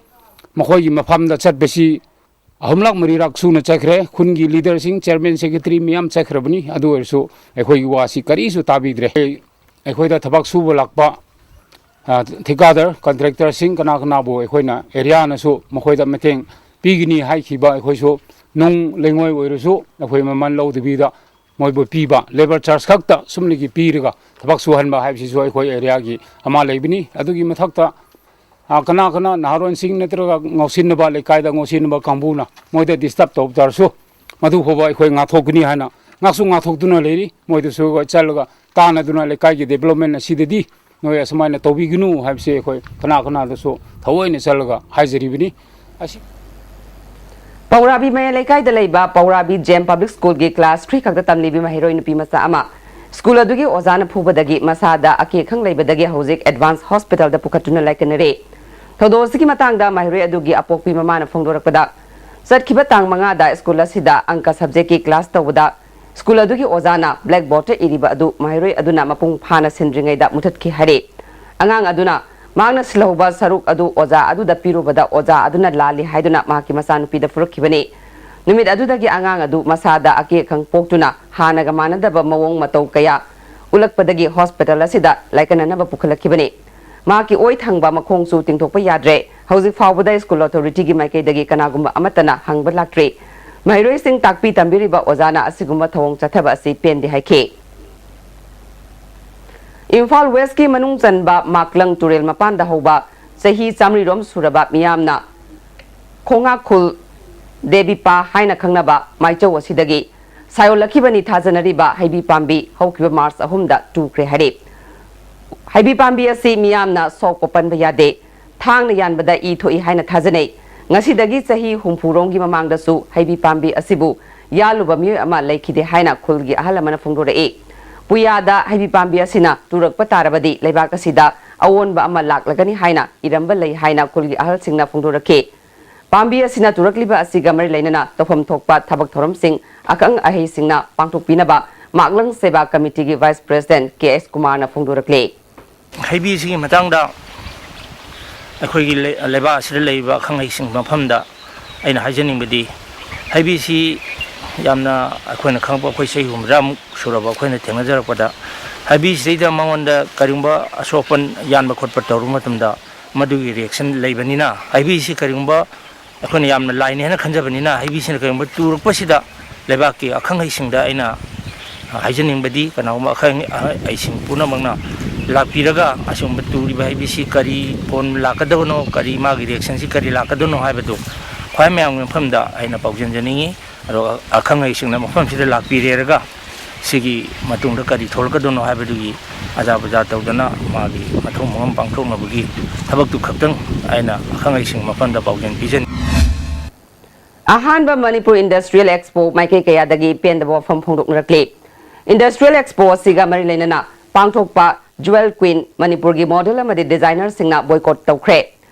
ꯃꯈꯣꯏꯒꯤ ꯃꯐꯝꯗ ꯆꯠꯄꯁꯤ ꯑꯍꯨꯝꯂꯛ ꯃꯔꯤꯔꯛ ꯁꯨꯅ ꯆꯠꯈ꯭ꯔꯦ꯫ ꯈꯨꯟꯒꯤ ꯂꯤꯗꯔꯁꯤꯡ, ꯆꯤꯌꯔꯃꯦꯟ, ꯁꯦꯀ꯭ꯔꯦꯇꯔꯤ ꯃꯌꯥꯝ ꯆꯠꯈ꯭ꯔꯕꯅꯤ꯫ ꯑꯗꯨ ꯑꯣꯏꯔꯁꯨ ꯑꯩꯈꯣꯏꯒꯤ ꯋꯥꯁꯤ ꯀꯔꯤꯁꯨ ꯇꯥꯕꯤꯗ꯭ꯔꯦ꯫ ꯑꯩꯈꯣꯏꯗ ꯊꯕꯛ ꯁꯨꯕ ꯂꯥꯛꯄ ꯊꯤꯀꯥꯗꯔ, ꯀꯟꯇ꯭ꯔꯦꯛꯇꯔꯁꯤꯡ ꯀꯅꯥ ꯀꯅꯥꯕꯨ ꯑꯩꯈꯣꯏꯅ ꯑꯦꯔꯤꯌꯥꯅꯁꯨ ꯃꯈꯣꯏꯗ ꯃꯇꯦꯡ ꯄꯤꯒꯅꯤ ꯍꯥꯏꯈꯤꯕ ꯑꯩꯈꯣꯏꯁꯨ ꯅꯨꯡ ꯂꯩꯉꯣꯏ ꯑꯣꯏꯔꯁꯨ ꯑꯩꯈꯣꯏ ꯃꯃꯜ ꯂꯧꯗꯕꯤꯗ ꯃꯣꯏꯕꯨ ꯄꯤꯕ, ꯂꯦꯕꯔ ꯆꯥꯔꯖ ꯈꯛꯇ ꯁꯨꯝꯅꯒꯤ ꯄꯤꯔꯒ ꯊꯕꯛ ꯁꯨꯍꯟꯕ ꯍꯥꯏꯕꯁꯤꯁꯨ ꯑꯩꯈꯣꯏ ꯑꯦꯔꯤꯌꯥꯒꯤ ꯑꯃ ꯂꯩꯕꯅꯤ꯫ ꯑꯗꯨꯒꯤ ꯃꯊꯛꯇ, ꯑ, ꯀꯅꯥ ꯀꯅꯥ ꯅꯍꯥꯔꯣꯟꯁꯤꯡ ꯅꯠꯇ꯭ꯔꯒ ꯉꯥꯎꯁꯤꯟꯅꯕ, ꯂꯩꯀꯥꯏꯗ ꯉꯥꯎꯁꯤꯟꯅꯕ ꯀꯥꯡꯕꯨꯅ ꯃꯣꯏꯗ ꯗꯤꯁꯇꯔꯕ ꯇꯧꯕ ꯇꯥꯔꯁꯨ, ꯃꯗꯨ ꯐꯥꯎꯕ ꯑꯩꯈꯣꯏ ꯉꯥꯛꯊꯣꯛꯀꯅꯤ ꯍꯥꯏꯅ ꯉꯥꯛꯁꯨ ꯉꯥꯛꯊꯣꯛꯇꯨꯅ ꯂꯩꯔꯤ꯫ ꯃꯣꯏꯗꯁꯨ ꯑꯩꯈꯣꯏ ꯆꯠꯂꯒ ꯇꯥꯟꯅꯗꯨꯅ ꯂꯩꯀꯥꯏꯒꯤ ꯗꯤꯕꯂꯞꯃꯦꯟ ꯑꯁꯤꯗꯗꯤ ꯅꯣꯏ ꯑꯁꯨꯃꯥꯏꯅ ꯇꯧꯕꯤꯒꯅꯨ ꯍꯥꯏꯕꯁꯦ ꯑꯩꯈꯣꯏ ꯀꯅꯥ ꯀꯅꯥꯗꯁꯨ ꯊꯑꯣꯏꯅ ꯆꯠꯂꯒ ꯍꯥꯏꯖꯔꯤꯕꯅꯤ꯫ ꯑꯁꯤ ꯄꯧꯔꯥꯕꯤ ꯃꯌꯥꯏ ꯂꯩꯀꯥꯏꯗ ꯂꯩꯕ ꯄꯧꯔꯥꯕꯤ ꯖꯦꯝ ꯄꯕ꯭ꯂꯤꯛ ꯁ꯭ꯀꯨꯜꯒꯤ ꯀ꯭ꯂꯥꯁ ꯊ꯭ꯔꯤ ꯈꯛꯇ ꯇꯝꯂꯤꯕꯤ ꯃꯍꯩꯔꯣꯏ ꯅꯨꯄꯤ ꯃꯆꯥ ꯑꯃ ꯁ꯭ꯀꯨꯜ ꯑꯗꯨꯒꯤ ꯑꯣꯖꯥꯅ ꯐꯨꯕꯗꯒꯤ ꯃꯁꯥꯗ ꯑꯀꯤ ꯑꯈꯪ ꯂꯩꯕꯗꯒꯤ ꯍꯧꯖꯤꯛ ꯑꯦꯗꯚꯥꯟꯁ ꯍꯣꯁꯄꯤꯇꯥꯜꯗ ꯄꯨꯈꯠꯇꯨꯅ ꯂꯥꯏꯀꯠꯅꯔꯦ꯫ ꯊꯧꯗꯣꯛ ꯑꯁꯤꯒꯤ ꯃꯇꯥꯡꯗ ꯃꯍꯩꯔꯣꯏ ꯑꯗꯨꯒꯤ ꯑꯄꯣꯛꯄꯤ ꯃꯃꯥꯅ ꯐꯣꯡꯗꯣꯔꯛꯄꯗ, ꯆꯠꯈꯤꯕ ꯇꯥꯡ ꯃꯉꯥꯗ ꯁ꯭ꯀꯨꯜ ꯑꯁꯤꯗ ꯑꯪꯀ ꯁꯕꯖꯦꯛꯀꯤ ꯀ꯭ꯂꯥꯁ ꯇꯧꯕꯗ ꯁ꯭ꯀꯨꯜ ꯑꯗꯨꯒꯤ ꯑꯣꯖꯥꯅ ꯕ꯭ꯂꯦꯛꯕꯣꯔꯗꯇ ꯏꯔꯤꯕ ꯑꯗꯨ ꯃꯍꯩꯔꯣꯏ ꯑꯗꯨꯅ ꯃꯄꯨꯡ ꯐꯥꯅ ꯁꯤꯟꯗ꯭ꯔꯤꯉꯩꯗ ꯃꯨꯊꯠꯈꯤ ꯍꯥꯏꯔꯤ꯫ ꯑꯉꯥꯡ ꯑꯗꯨꯅ ꯃꯍꯥꯛꯅ ꯁꯤꯜꯍꯧꯕ ꯁꯔꯨꯛ ꯑꯗꯨ ꯑꯣꯖꯥ ꯑꯗꯨꯗ ꯄꯤꯔꯨꯕꯗ ꯑꯣꯖꯥ ꯑꯗꯨꯅ ꯂꯥꯜꯂꯤ ꯍꯥꯏꯗꯨꯅ ꯃꯍꯥꯛꯀꯤ ꯃꯆꯥꯅꯨꯄꯤꯗ ꯐꯨꯔꯛꯈꯤꯕꯅꯤ꯫ ꯅꯨꯃꯤꯠ ꯑꯗꯨꯗꯒꯤ ꯑꯉꯥꯡ ꯑꯗꯨ ꯃꯁꯥꯗ ꯑꯀꯤ ꯑꯈꯪ ꯄꯣꯛꯇꯨꯅ ꯍꯥꯟꯅꯒ ꯃꯥꯟꯅꯗꯕ ꯃꯑꯣꯡ ꯃꯇꯧ ꯀꯌꯥ ꯎꯠꯂꯛꯄꯗꯒꯤ ꯍꯣꯁꯄꯤꯇꯥꯜ ꯑꯁꯤꯗ ꯂꯥꯏꯀꯠꯅꯅꯕ ꯄꯨꯈꯠꯂꯛꯈꯤꯕꯅꯤ꯫ ꯃꯍꯥꯛꯀꯤ ꯑꯣꯏ ꯊꯪꯕ ꯃꯈꯣꯡꯁꯨ ꯇꯤꯡꯊꯣꯛꯄ ꯌꯥꯗ꯭ꯔꯦ꯫ ꯍꯧꯖꯤꯛ ꯐꯥꯎꯕꯗ ꯁ꯭ꯀꯨꯜ ꯑꯣꯊꯣꯔꯤꯇꯤꯒꯤ ꯃꯥꯏꯀꯩꯗꯒꯤ ꯀꯅꯥꯒꯨꯝꯕ ꯑꯃꯠꯇꯅ ꯍꯪꯕ ꯂꯥꯛꯇ꯭ꯔꯤ꯫ ꯃꯍꯩꯔꯣꯏꯁꯤꯡ ꯇꯥꯛꯄꯤ ꯇꯝꯕꯤꯔꯤꯕ ꯑꯣꯖꯥꯅ ꯑꯁꯤꯒꯨꯝꯕ ꯊꯧꯑꯣꯡ ꯆꯠꯊꯕ ꯑꯁꯤ ꯄꯦꯟꯗꯦ ꯍꯥꯏꯈꯤ꯫ ꯏꯝꯐꯥꯜ ꯋꯦꯁꯀꯤ ꯃꯅꯨꯡ ꯆꯟꯕ ꯃꯥꯛꯂꯪ ꯇꯨꯔꯦꯜ ꯃꯄꯥꯟꯗ ꯍꯧꯕ ꯆꯍꯤ ꯆꯥꯃꯔꯤꯔꯣꯝ ꯁꯨꯔꯕ ꯃꯤꯌꯥꯝꯅ ꯈꯣꯡꯉꯥꯛꯈꯨꯜ ꯗꯦꯕꯤꯄꯥ ꯍꯥꯏꯅ ꯈꯪꯅꯕ ꯃꯥꯏꯆꯧ ꯑꯁꯤꯗꯒꯤ ꯁꯥꯌꯣꯜꯂꯛꯈꯤꯕꯅꯤ ꯊꯥꯖꯅꯔꯤꯕ ꯍꯩꯕꯤ ꯄꯥꯝꯕꯤ ꯍꯧꯈꯤꯕ ꯃꯥꯔꯆ ꯑꯍꯨꯝꯗ ꯇꯨꯈ꯭ꯔꯦ ꯍꯥꯏꯔꯤ꯫ ꯍꯩꯕꯤ ꯄꯥꯝꯕꯤ ꯑꯁꯤ ꯃꯤꯌꯥꯝꯅ ꯁꯣꯛꯄ ꯄꯟꯕ ꯌꯥꯗꯦ, ꯊꯥꯡꯅ ꯌꯥꯟꯕꯗ ꯏ ꯊꯣꯛꯏ ꯍꯥꯏꯅ ꯊꯥꯖꯅꯩ꯫ ꯉꯁꯤꯗꯒꯤ ꯆꯍꯤ ꯍꯨꯝꯐꯨ ꯔꯣꯝꯒꯤ ꯃꯃꯥꯡꯗꯁꯨ ꯍꯩꯕꯤ ꯄꯥꯝꯕꯤ ꯑꯁꯤꯕꯨ ꯌꯥꯜꯂꯨꯕ ꯃꯤꯑꯣꯏ ꯑꯃ ꯂꯩꯈꯤꯗꯦ ꯍꯥꯏꯅ ꯈꯨꯜꯒꯤ ꯑꯍꯜ ꯑꯃꯅ ꯐꯣꯡꯗꯣꯔꯛꯏ꯫ ꯄꯨꯌꯥꯗ ꯍꯩꯕꯤ ꯄꯥꯝꯕꯤ ꯑꯁꯤꯅ ꯇꯨꯔꯛꯄ ꯇꯥꯔꯕꯗꯤ ꯂꯩꯕꯥꯛ ꯑꯁꯤꯗ ꯑꯑꯣꯟꯕ ꯑꯃ ꯂꯥꯛꯂꯒꯅꯤ ꯍꯥꯏꯅ ꯏꯔꯝꯕ ꯂꯩ ꯍꯥꯏꯅ ꯈꯨꯜꯒꯤ ꯑꯍꯜꯁꯤꯡꯅ ꯐꯣꯡꯗꯣꯔꯛꯈꯤ꯫ ꯄꯥꯝꯕꯤ ꯑꯁꯤꯅ ꯇꯨꯔꯛꯂꯤꯕ ꯑꯁꯤꯒ ꯃꯔꯤ ꯂꯩꯅꯅ ꯇꯧꯐꯝ ꯊꯣꯛꯄ ꯊꯕꯛ ꯊꯧꯔꯝꯁꯤꯡ ꯑꯈꯪ ꯑꯍꯩꯁꯤꯡꯅ ꯄꯥꯡꯊꯣꯛꯄꯤꯅꯕ ꯃꯥꯛꯂꯪ ꯁꯦꯕꯥ ꯀꯃꯤꯇꯤꯒꯤ ꯚꯥꯏꯁ ꯄ꯭ꯔꯦꯁꯤꯗꯦꯟꯠ ꯀꯦ ꯑꯦꯁ ꯀꯨꯃꯥꯔꯅ ꯐꯣꯡꯗꯣꯔꯛꯂꯤ꯫ ꯍꯩꯕꯤꯁꯤꯒꯤ ꯃꯇꯥꯡꯗ ꯑꯩꯈꯣꯏꯒꯤ ꯂꯩ-, ꯂꯩꯕꯥꯛ ꯑꯁꯤꯗ ꯂꯩꯔꯤꯕ ꯑꯈꯪ ꯑꯍꯩꯁꯤꯡ ꯃꯐꯝꯗ ꯑꯩꯅ ꯍꯥꯏꯖꯅꯤꯡꯕꯗꯤ, ꯍꯩꯕꯤꯁꯤ ꯌꯥꯝꯅ ꯑꯩꯈꯣꯏꯅ ꯈꯪꯕ, ꯑꯩꯈꯣꯏ ꯆꯍꯤ ꯍꯨꯝꯐꯨꯇꯔꯥꯃꯨꯛ ꯁꯨꯔꯕ ꯑꯩꯈꯣꯏꯅ ꯊꯦꯡꯅꯖꯔꯛꯄꯗ, ꯍꯩꯕꯤꯁꯤꯗꯩꯗ ꯃꯉꯣꯟꯗ ꯀꯔꯤꯒꯨꯝꯕ ꯑꯁꯣꯛ ꯑꯄꯟ ꯌꯥꯟꯕ ꯈꯣꯠꯄ ꯇꯧꯔꯨꯕ ꯃꯇꯝꯗ ꯃꯗꯨꯒꯤ ꯔꯤꯌꯦꯛꯁꯟ ꯂꯩꯕꯅꯤꯅ, ꯍꯩꯕꯤꯁꯤ ꯀꯔꯤꯒꯨꯝꯕ ꯑꯩꯈꯣꯏꯅ ꯌꯥꯝꯅ ꯂꯥꯏꯅꯤ ꯍꯥꯏꯅ ꯈꯟꯖꯕꯅꯤꯅ, ꯍꯩꯕꯤꯁꯤꯅ ꯀꯔꯤꯒꯨꯝꯕ ꯇꯨꯔꯛꯄꯁꯤꯗ ꯂꯩꯕꯥꯛꯀꯤ ꯑꯈꯪ ꯑꯍꯩꯁꯤꯡꯗ ꯑꯩꯅ ꯍꯥꯏꯖꯅꯤꯡꯕꯗꯤ, ꯀꯅꯥꯒꯨꯝꯕ ꯑꯈꯪ ꯑꯍꯩꯁꯤꯡ ꯄꯨꯝꯅꯃꯛꯅ ꯂꯥꯛꯄꯤꯔꯒ ꯑꯁꯤꯒꯨꯝꯕ ꯇꯨꯔꯤꯕ ꯍꯥꯏꯕꯁꯤ ꯀꯔꯤ ꯐꯣꯟ ꯂꯥꯛꯀꯗꯕꯅꯣ, ꯀꯔꯤ ꯃꯥꯒꯤ ꯔꯤꯌꯦꯛꯁꯟꯁꯤ ꯀꯔꯤ ꯂꯥꯛꯀꯗꯕꯅꯣ ꯍꯥꯏꯕꯗꯨ ꯈ꯭ꯋꯥꯏ ꯃꯌꯥꯝꯒꯤ ꯃꯐꯝꯗ ꯑꯩꯅ ꯄꯥꯎꯖꯦꯟꯖꯅꯤꯡꯏ꯫ ꯑꯗꯨꯒ ꯑꯈꯪ ꯑꯍꯩꯁꯤꯡꯅ ꯃꯐꯝꯁꯤꯗ ꯂꯥꯛꯄꯤꯔꯦꯔꯒ ꯁꯤꯒꯤ ꯃꯇꯨꯡꯗ ꯀꯔꯤ ꯊꯣꯛꯂꯛꯀꯗꯣꯏꯅꯣ ꯍꯥꯏꯕꯗꯨꯒꯤ ꯑꯖꯥ ꯕꯖꯥ ꯇꯧꯗꯅ ꯃꯥꯒꯤ ꯃꯊꯧ ꯃꯉꯝ ꯄꯥꯡꯊꯣꯛꯅꯕꯒꯤ ꯊꯕꯛꯇꯨ ꯈꯛꯇꯪ ꯑꯩꯅ ꯑꯈꯪ ꯑꯍꯩꯁꯤꯡ ꯃꯐꯝꯗ ꯄꯥꯎꯖꯦꯜ ꯄꯤꯖꯅꯤꯡꯏ꯫ ꯑꯍꯥꯟꯕ ꯃꯅꯤꯄꯨꯔ ꯏꯟꯗꯁꯇ꯭ꯔꯤꯌꯦꯜ ꯑꯦꯛꯁꯄꯣ ꯃꯥꯏꯀꯩ ꯀꯌꯥꯗꯒꯤ ꯄꯦꯟꯗꯕ ꯋꯥꯐꯝ ꯐꯣꯡꯗꯣꯛꯅꯔꯛꯂꯤ꯫ ꯏꯟꯗꯁꯇ꯭ꯔꯤꯌꯦꯜ ꯑꯦꯛꯁꯄꯣ ꯑꯁꯤꯒ ꯃꯔꯤ ꯂꯩꯅꯅ ꯄꯥꯡꯊꯣꯛꯄ ꯖꯨꯋꯦꯜ ꯀ꯭ꯋꯤꯟ ꯃꯅꯤꯄꯨꯔꯒꯤ ꯃꯣꯗꯦꯜ ꯑꯃꯗꯤ ꯗꯤꯖꯥꯏꯅꯔꯁꯤꯡꯅ ꯕꯣꯏꯀꯣꯠ ꯇꯧꯈ꯭ꯔꯦ꯫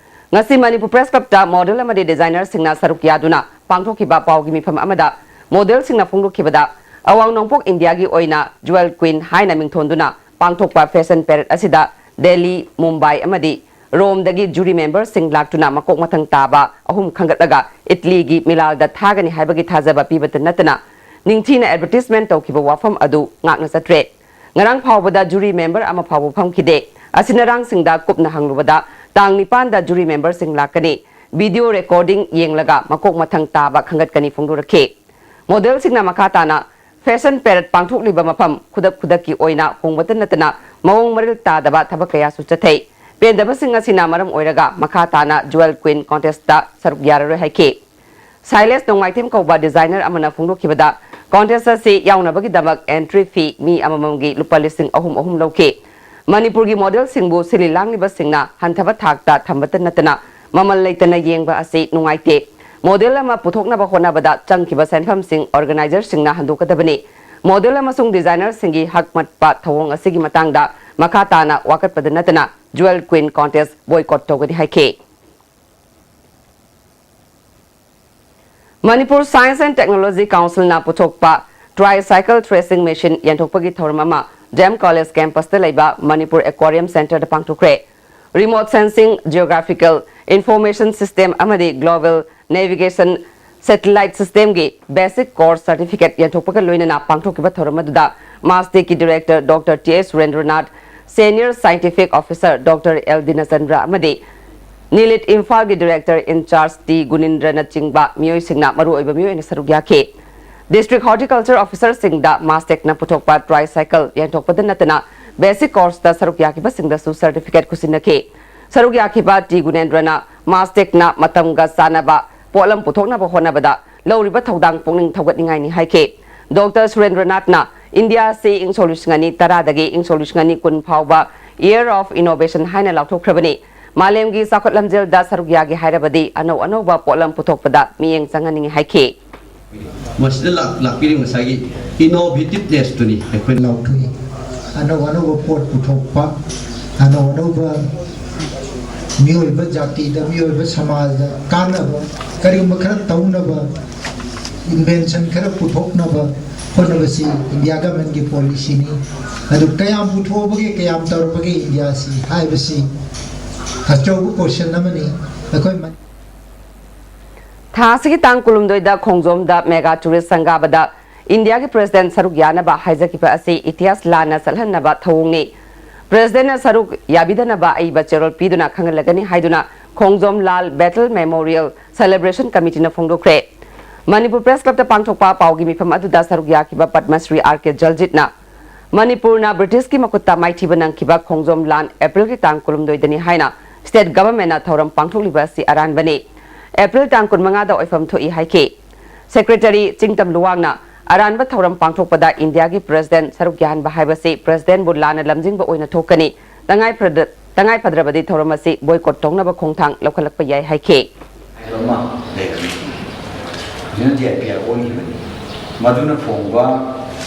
ꯉꯁꯤ ꯃꯅꯤꯄꯨꯔ ꯄ꯭ꯔꯦꯁ ꯀ꯭ꯂꯕꯇ ꯃꯣꯗꯦꯜ ꯑꯃꯗꯤ ꯗꯤꯖꯥꯏꯅꯔꯁꯤꯡꯅ ꯁꯔꯨꯛ ꯌꯥꯗꯨꯅ ꯄꯥꯡꯊꯣꯛꯈꯤꯕ ꯄꯥꯎꯒꯤ ꯃꯤꯐꯝ ꯑꯃꯗ ꯃꯣꯗꯦꯜꯁꯤꯡꯅ ꯐꯣꯡꯗꯣꯛꯈꯤꯕꯗ, ꯑꯋꯥꯡ ꯅꯣꯡꯄꯣꯛ ꯏꯟꯗꯤꯌꯥꯒꯤ ꯑꯣꯏꯅ ꯖꯨꯋꯦꯜ ꯀ꯭ꯋꯤꯟ ꯍꯥꯏꯅ ꯃꯤꯡꯊꯣꯟꯗꯨꯅ ꯄꯥꯡꯊꯣꯛꯄ ꯐꯦꯁꯟ ꯄꯦꯔꯦꯗ ꯑꯁꯤꯗ ꯗꯦꯜꯂꯤ, ꯃꯨꯝꯕꯥꯏ ꯑꯃꯗꯤ ꯔꯣꯝꯗꯒꯤ ꯖꯨꯔꯤ ꯃꯦꯝꯕꯔꯁꯤꯡ ꯂꯥꯛꯇꯨꯅ ꯃꯀꯣꯛ ꯃꯊꯪ ꯇꯥꯕ ꯑꯍꯨꯝ ꯈꯟꯒꯠꯂꯒ ꯏꯠꯂꯤꯒꯤ ꯃꯤꯂꯥꯜꯗ ꯊꯥꯒꯅꯤ ꯍꯥꯏꯕꯒꯤ ꯊꯥꯖꯕ ꯄꯤꯕꯇ ꯅꯠꯇꯅ, ꯅꯤꯡꯊꯤꯅ ꯑꯦꯗꯚꯔꯇꯤꯁꯃꯦꯟ ꯇꯧꯈꯤꯕ ꯋꯥꯐꯝ ꯑꯗꯨ ꯉꯥꯛꯅ ꯆꯠꯇ꯭ꯔꯦ꯫ ꯉꯔꯥꯡ ꯐꯥꯎꯕꯗ ꯖꯨꯔꯤ ꯃꯦꯝꯕꯔ ꯑꯃ ꯐꯥꯎꯕ ꯐꯝꯈꯤꯗꯦ꯫ ꯑꯁꯤꯅ ꯉꯔꯥꯡꯁꯤꯡꯗ ꯀꯨꯞꯅ ꯍꯪꯂꯨꯕꯗ, ꯇꯥꯡ ꯅꯤꯄꯥꯟꯗ ꯖꯨꯔꯤ ꯃꯦꯝꯕꯔꯁꯤꯡ ꯂꯥꯛꯀꯅꯤ, ꯚꯤꯗꯤꯑꯣ ꯔꯦꯀꯣꯔꯗꯤꯡ ꯌꯦꯡꯂꯒ ꯃꯀꯣꯛ ꯃꯊꯪ ꯇꯥꯕ ꯈꯟꯒꯠꯀꯅꯤ ꯐꯣꯡꯗꯣꯔꯛꯈꯤ꯫ ꯃꯣꯗꯦꯜꯁꯤꯡꯅ ꯃꯈꯥ ꯇꯥꯅ ꯐꯦꯁꯟ ꯄꯦꯔꯦꯗ ꯄꯥꯡꯊꯣꯛꯂꯤꯕ ꯃꯐꯝ ꯈꯨꯗꯛ ꯈꯨꯗꯛꯀꯤ ꯑꯣꯏꯅ ꯍꯣꯡꯕꯇ ꯅꯠꯇꯅ ꯃꯑꯣꯡ ꯃꯔꯤꯜ ꯇꯥꯗꯕ ꯊꯕꯛ ꯀꯌꯥꯁꯨ ꯆꯠꯊꯩ꯫ ꯄꯦꯟꯗꯕꯁꯤꯡ ꯑꯁꯤꯅ ꯃꯔꯝ ꯑꯣꯏꯔꯒ ꯃꯈꯥ ꯇꯥꯅ ꯖꯨꯋꯦꯜ ꯀ꯭ꯋꯤꯟ ꯀꯣꯟꯇꯦꯁꯇ ꯁꯔꯨꯛ ꯌꯥꯔꯔꯣꯏ ꯍꯥꯏꯈꯤ꯫ ꯁꯥꯏꯂꯦꯁ ꯅꯣꯡꯃꯥꯏꯊꯦꯝ ꯀꯧꯕ ꯗꯤꯖꯥꯏꯅꯔ ꯑꯃꯅ ꯐꯣꯡꯗꯣꯛꯈꯤꯕꯗ, ꯀꯣꯟꯇꯦꯁ ꯑꯁꯤ ꯌꯥꯎꯅꯕꯒꯤꯗꯃꯛ ꯑꯦꯟꯇ꯭ꯔꯤ ꯐꯤ ꯃꯤ ꯑꯃꯃꯝꯒꯤ ꯂꯨꯄꯥ ꯂꯤꯁꯤꯡ ꯑꯍꯨꯝ ꯑꯍꯨꯝ ꯂꯧꯈꯤ꯫ ꯃꯅꯤꯄꯨꯔꯒꯤ ꯃꯣꯗꯦꯜꯁꯤꯡꯕꯨ ꯁꯤꯜꯂꯤ ꯂꯥꯡꯂꯤꯕꯁꯤꯡꯅ ꯍꯟꯊꯕ ꯊꯥꯛꯇ ꯊꯝꯕꯇ ꯅꯠꯇꯅ ꯃꯃꯜ ꯂꯩꯇꯅ ꯌꯦꯡꯕ ꯑꯁꯤ ꯅꯨꯡꯉꯥꯏꯇꯦ꯫ ꯃꯣꯗꯦꯜ ꯑꯃ ꯄꯨꯊꯣꯛꯅꯕ ꯍꯣꯠꯅꯕꯗ ꯆꯪꯈꯤꯕ ꯁꯦꯟꯐꯝꯁꯤꯡ ꯑꯣꯔꯒꯅꯥꯏꯖꯔꯁꯤꯡꯅ ꯍꯟꯗꯣꯛꯀꯗꯕꯅꯤ꯫ ꯃꯣꯗꯦꯜ ꯑꯃꯁꯨꯡ ꯗꯤꯖꯥꯏꯅꯔꯁꯤꯡꯒꯤ ꯍꯛ ꯃꯠꯄ ꯊꯧꯑꯣꯡ ꯑꯁꯤꯒꯤ ꯃꯇꯥꯡꯗ ꯃꯈꯥ ꯇꯥꯅ ꯋꯥꯀꯠꯄꯗ ꯅꯠꯇꯅ ꯖꯨꯋꯦꯜ ꯀ꯭ꯋꯤꯟ ꯀꯣꯟꯇꯦꯁ ꯕꯣꯏꯀꯣꯠ ꯇꯧꯒꯅꯤ ꯍꯥꯏꯈꯤ꯫ ꯃꯅꯤꯄꯨꯔ Science and Technology Councilꯅ ꯄꯨꯊꯣꯛꯄ tricycle tracing machine ꯌꯦꯟꯊꯣꯛꯄꯒꯤ ꯊꯧꯔꯝ ꯑꯃ ꯗꯤ ꯑꯦꯝ ꯀꯣꯂꯦꯖ ꯀꯦꯝꯄꯁꯇ ꯂꯩꯕ ꯃꯅꯤꯄꯨꯔ ꯑꯦꯀ꯭ꯋꯥꯔꯤꯌꯝ ꯁꯦꯟꯇꯔꯗ ꯄꯥꯡꯊꯣꯛꯈ꯭ꯔꯦ꯫ Remote sensing, geographical information system ꯑꯃꯗꯤ global navigation satellite systemꯒꯤ basic course certificate ꯌꯦꯟꯊꯣꯛꯄꯒ ꯂꯣꯏꯅꯅ ꯄꯥꯡꯊꯣꯛꯈꯤꯕ ꯊꯧꯔꯝ ꯑꯗꯨꯗ MASTECꯀꯤ director Doctor T S ꯁꯨꯔꯦꯟꯗ꯭ꯔꯅꯥꯊ, senior scientific officer Doctor L ꯗꯤꯅꯆꯟꯗ꯭ꯔ ꯑꯃꯗꯤ ꯅꯤꯂꯤꯠ ꯏꯝꯐꯥꯜꯒꯤ director in charge ꯇꯤ ꯒꯨꯅꯤꯟꯗ꯭ꯔꯅꯆꯤꯡꯕ ꯃꯤꯑꯣꯏꯁꯤꯡꯅ ꯃꯔꯨꯑꯣꯏꯕ ꯃꯤꯑꯣꯏ ꯑꯣꯏꯅ ꯁꯔꯨꯛ ꯌꯥꯈꯤ꯫ District Horticulture Officerꯁꯤꯡꯗ MASTECꯅ ꯄꯨꯊꯣꯛꯄ tricycle ꯌꯦꯟꯊꯣꯛꯄꯗ ꯅꯠꯇꯅ basic courseꯇ ꯁꯔꯨꯛ ꯌꯥꯈꯤꯕꯁꯤꯡꯗꯁꯨ certificate ꯈꯨꯠꯁꯤꯟꯅꯈꯤ꯫ ꯁꯔꯨꯛ ꯌꯥꯈꯤꯕ ꯇꯤ ꯒꯨꯅꯦꯟꯗ꯭ꯔꯅ MASTECꯅ ꯃꯇꯝꯒ ꯆꯥꯟꯅꯕ ꯄꯣꯠꯂꯝ ꯄꯨꯊꯣꯛꯅꯕ ꯍꯣꯠꯅꯕꯗ ꯂꯧꯔꯤꯕ ꯊꯧꯗꯥꯡ ꯄꯨꯛꯅꯤꯡ ꯊꯧꯒꯠꯅꯤꯡꯉꯥꯏꯅꯤ ꯍꯥꯏꯈꯤ꯫ ꯗꯣꯛꯇꯔ ꯁꯨꯔꯦꯟꯗ꯭ꯔꯅꯥꯊꯅ ꯏꯟꯗꯤꯌꯥ ꯑꯁꯤ ꯏꯪ ꯁꯣꯛ ꯂꯤꯁꯤꯡ ꯑꯅꯤ ꯇꯔꯥꯗꯒꯤ ꯏꯪ ꯁꯣꯛ ꯂꯤꯁꯤꯡ ꯑꯅꯤ ꯀꯨꯟ ꯐꯥꯎꯕ Year of Innovation ꯍꯥꯏꯅ ꯂꯥꯎꯊꯣꯛꯈ꯭ꯔꯕꯅꯤ꯫ ꯃꯥꯂꯦꯝꯒꯤ ꯆꯥꯎꯈꯠ ꯂꯝꯖꯦꯜꯗ ꯁꯔꯨꯛ ꯌꯥꯒꯦ ꯍꯥꯏꯔꯕꯗꯤ ꯑꯅꯧ ꯑꯅꯧꯕ ꯄꯣꯠꯂꯝ ꯄꯨꯊꯣꯛꯄꯗ ꯃꯤꯠꯌꯦꯡ ꯆꯪꯍꯟꯅꯤꯡꯏ ꯍꯥꯏꯈꯤ꯫ ꯃꯁꯤꯗ ꯂꯥꯛ-, ꯂꯥꯛꯄꯤꯔꯤꯕ ꯉꯁꯥꯏꯒꯤ innovativenessꯇꯨꯅꯤ ꯑꯩꯈꯣꯏꯅ ꯂꯥꯎꯊꯣꯛꯏ꯫ ꯑꯅꯧ ꯑꯅꯧꯕ ꯄꯣꯠ ꯄꯨꯊꯣꯛꯄ, ꯑꯅꯧ ꯑꯅꯧꯕ ꯃꯤꯑꯣꯏꯕ ꯖꯥꯇꯤꯗ, ꯃꯤꯑꯣꯏꯕ ꯁꯃꯥꯖꯗ ꯀꯥꯟꯅꯕ, ꯀꯔꯤꯒꯨꯝꯕ ꯈꯔ ꯇꯧꯅꯕ, invention ꯈꯔ ꯄꯨꯊꯣꯛꯅꯕ ꯍꯣꯠꯅꯕꯁꯤ ꯏꯟꯗꯤꯌꯥ ꯒꯚꯔꯟꯃꯦꯟꯠꯀꯤ policyꯅꯤ꯫ ꯑꯗꯨ ꯀꯌꯥꯝ ꯄꯨꯊꯣꯛꯑꯕꯒꯦ, ꯀꯌꯥꯝ ꯇꯧꯔꯕꯒꯦ ꯏꯟꯗꯤꯌꯥꯁꯤ ꯍꯥꯏꯕꯁꯤ ꯑꯆꯧꯕ question ꯑꯃꯅꯤ꯫ ꯑꯩꯈꯣꯏ ꯃꯅꯤ- ꯊꯥ ꯑꯁꯤꯒꯤ ꯇꯥꯡ ꯀꯨꯟꯍꯨꯝꯗꯣꯏꯗ ꯈꯣꯡꯖꯣꯝꯗ mega tourist ꯁꯪꯒꯥꯕꯗ ꯏꯟꯗꯤꯌꯥꯒꯤ president ꯁꯔꯨꯛ ꯌꯥꯅꯕ ꯍꯥꯏꯖꯈꯤꯕ ꯑꯁꯤ ꯏꯇꯤꯍꯥꯁ ꯂꯥꯟꯅ ꯆꯠꯍꯟꯅꯕ ꯊꯧꯑꯣꯡꯅꯤ꯫ Presidentꯅ ꯁꯔꯨꯛ ꯌꯥꯕꯤꯗꯅꯕ ꯑꯏꯕ ꯆꯦꯔꯣꯜ ꯄꯤꯗꯨꯅ ꯈꯪꯍꯜꯂꯒꯅꯤ ꯍꯥꯏꯗꯨꯅ ꯈꯣꯡꯖꯣꯝ ꯂꯥꯜ Battle Memorial Celebration Committeeꯅ ꯐꯣꯡꯗꯣꯛꯈ꯭ꯔꯦ꯫ Manipur Press Clubꯇ ꯄꯥꯡꯊꯣꯛꯄ ꯄꯥꯎꯒꯤ ꯃꯤꯐꯝ ꯑꯗꯨꯗ ꯁꯔꯨꯛ ꯌꯥꯈꯤꯕ ꯄꯗꯃꯁ꯭ꯔꯤ ꯑꯥꯔ ꯀꯦ ꯖꯜꯖꯤꯠꯅ ꯃꯅꯤꯄꯨꯔꯅ ꯕ꯭ꯔꯤꯇꯤꯁꯀꯤ ꯃꯈꯨꯠꯇ ꯃꯥꯏꯊꯤꯕ ꯅꯪꯈꯤꯕ ꯈꯣꯡꯖꯣꯝ ꯂꯥꯟ ꯑꯦꯄ꯭ꯔꯤꯜꯒꯤ ꯇꯥꯡ ꯀꯨꯟꯍꯨꯝꯗꯣꯏꯗꯅꯤ ꯍꯥꯏꯅ state governmentꯅ ꯊꯧꯔꯝ ꯄꯥꯡꯊꯣꯛꯂꯤꯕ ꯑꯁꯤ ꯑꯔꯥꯟꯕꯅꯤ꯫ ꯑꯦꯄ꯭ꯔꯤꯜ ꯇꯥꯡ ꯀꯨꯟꯃꯉꯥꯗ ꯑꯣꯏꯐꯝ ꯊꯣꯛꯏ ꯍꯥꯏꯈꯤ꯫ Secretary ꯆꯤꯡꯇꯝ ꯂꯨꯋꯥꯡꯅ ꯑꯔꯥꯟꯕ ꯊꯧꯔꯝ ꯄꯥꯡꯊꯣꯛꯄꯗ ꯏꯟꯗꯤꯌꯥꯒꯤ president ꯁꯔꯨꯛ ꯌꯥꯍꯟꯕ ꯍꯥꯏꯕꯁꯤ presidentꯕꯨ ꯂꯥꯟꯅ ꯂꯝꯖꯤꯡꯕ ꯑꯣꯏꯅ ꯊꯣꯛꯀꯅꯤ꯫ ꯇꯉꯥꯏ ꯐꯗ-, ꯇꯉꯥꯏ ꯐꯗ꯭ꯔꯕꯗꯤ ꯊꯧꯔꯝ ꯑꯁꯤ boycott ꯇꯧꯅꯕ ꯈꯣꯡꯊꯥꯡ ꯂꯧꯈꯠꯂꯛꯄ ꯌꯥꯏ ꯍꯥꯏꯈꯤ꯫ ꯍꯥꯏꯕ ꯑꯃ ꯂꯩꯔꯝꯃꯤ꯫ ꯍꯧꯖꯤꯛꯅ ꯖꯦ ꯑꯥꯏ ꯄꯤ ꯑꯥꯔ ꯑꯣꯟꯈꯤꯕꯅꯤ꯫ ꯃꯗꯨꯅ ꯐꯣꯡꯕ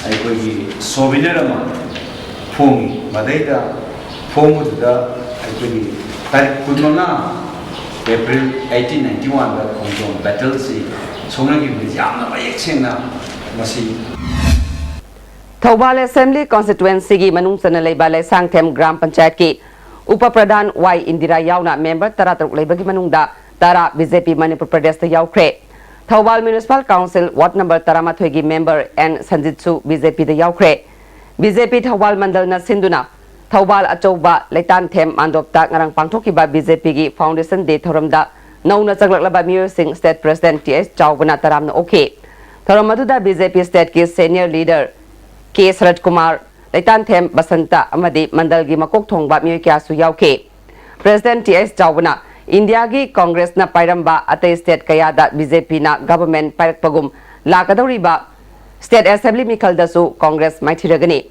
ꯑꯩꯈꯣꯏꯒꯤ souvenir ꯑꯃ ꯐꯣꯡꯉꯤ꯫ ꯃꯗꯩꯗ ꯐꯣꯡꯕꯗꯨꯗ ꯑꯩꯈꯣꯏꯒꯤ ꯇꯥꯔꯤꯛ ꯀꯨꯟꯃꯉꯥ ꯑꯦꯄ꯭ꯔꯤꯜ eighteen ninety oneꯗ ꯈꯣꯡꯖꯣꯝ battleꯁꯤ ꯁꯣꯛꯅꯈꯤꯕꯅꯤ꯫ ꯌꯥꯝꯅ ꯃꯌꯦꯛ ꯁꯦꯡꯅ ꯃꯁꯤ ꯊꯧꯕꯥꯜ Assembly Constituencyꯒꯤ ꯃꯅꯨꯡ ꯆꯟꯅ ꯂꯩꯕ ꯂꯩꯁꯥꯡꯊꯦꯝ ꯒ꯭ꯔꯥꯝ ꯄꯟꯆꯥꯌꯠꯀꯤ ꯎꯄ ꯄ꯭ꯔꯙꯥꯟ ꯋꯥꯏ ꯏꯟꯗꯤꯔꯥ ꯌꯥꯎꯅ member ꯇꯔꯥꯇꯔꯨꯛ ꯂꯩꯕꯒꯤ ꯃꯅꯨꯡꯗ ꯇꯔꯥ ꯕꯤ ꯖꯦ ꯄꯤ ꯃꯅꯤꯄꯨꯔ ꯄ꯭ꯔꯗꯦꯁꯇ ꯌꯥꯎꯈ꯭ꯔꯦ꯫ ꯊꯧꯕꯥꯜ Municipal Council ward number ꯇꯔꯥꯃꯥꯊꯣꯏꯒꯤ member ꯑꯦꯟ ꯁꯟꯖꯤꯠꯁꯨ ꯕꯤ ꯖꯦ ꯄꯤꯗ ꯌꯥꯎꯈ꯭ꯔꯦ꯫ ꯕꯤ ꯖꯦ ꯄꯤ ꯊꯧꯕꯥꯜ ꯃꯟꯗꯜꯅ ꯁꯤꯟꯗꯨꯅ ꯊꯧꯕꯥꯜ ꯑꯆꯧꯕ ꯂꯩꯇꯥꯟꯊꯦꯝ ꯃꯥꯟꯗꯣꯞꯇ ꯉꯔꯥꯡ ꯄꯥꯡꯊꯣꯛꯈꯤꯕ ꯕꯤ ꯖꯦ ꯄꯤꯒꯤ Foundation Day ꯊꯧꯔꯝꯗ ꯅꯧꯅ ꯆꯪꯂꯛꯂꯕ ꯃꯤꯑꯣꯏꯁꯤꯡ state president ꯇꯤ ꯑꯩꯆ ꯆꯥꯎꯕꯅ ꯇꯔꯥꯝꯅ ꯑꯣꯛꯈꯤ꯫ ꯊꯧꯔꯝ ꯑꯗꯨꯗ ꯕꯤ ꯖꯦ ꯄꯤ state ꯀꯤ senior leader K Sarat Kumar, Leitanthem Basanta ꯑꯃꯗꯤ ꯃꯟꯗꯜꯒꯤ ꯃꯀꯣꯛ ꯊꯣꯡꯕ ꯃꯤꯑꯣꯏ ꯀꯌꯥꯁꯨ ꯌꯥꯎꯈꯤ꯫ President ꯇꯤ ꯑꯩꯆ ꯆꯥꯎꯕꯅ ꯏꯟꯗꯤꯌꯥꯒꯤ ꯀꯣꯡꯒ꯭ꯔꯦꯁꯅ ꯄꯥꯏꯔꯝꯕ ꯑꯇꯩ state ꯀꯌꯥꯗ ꯕꯤ ꯖꯦ ꯄꯤꯅ government ꯄꯥꯏꯔꯛꯄꯒꯨꯝ ꯂꯥꯛꯀꯗꯧꯔꯤꯕ state assembly ꯃꯤꯈꯜꯗꯁꯨ ꯀꯣꯡꯒ꯭ꯔꯦꯁ ꯃꯥꯏꯊꯤꯔꯒꯅꯤ꯫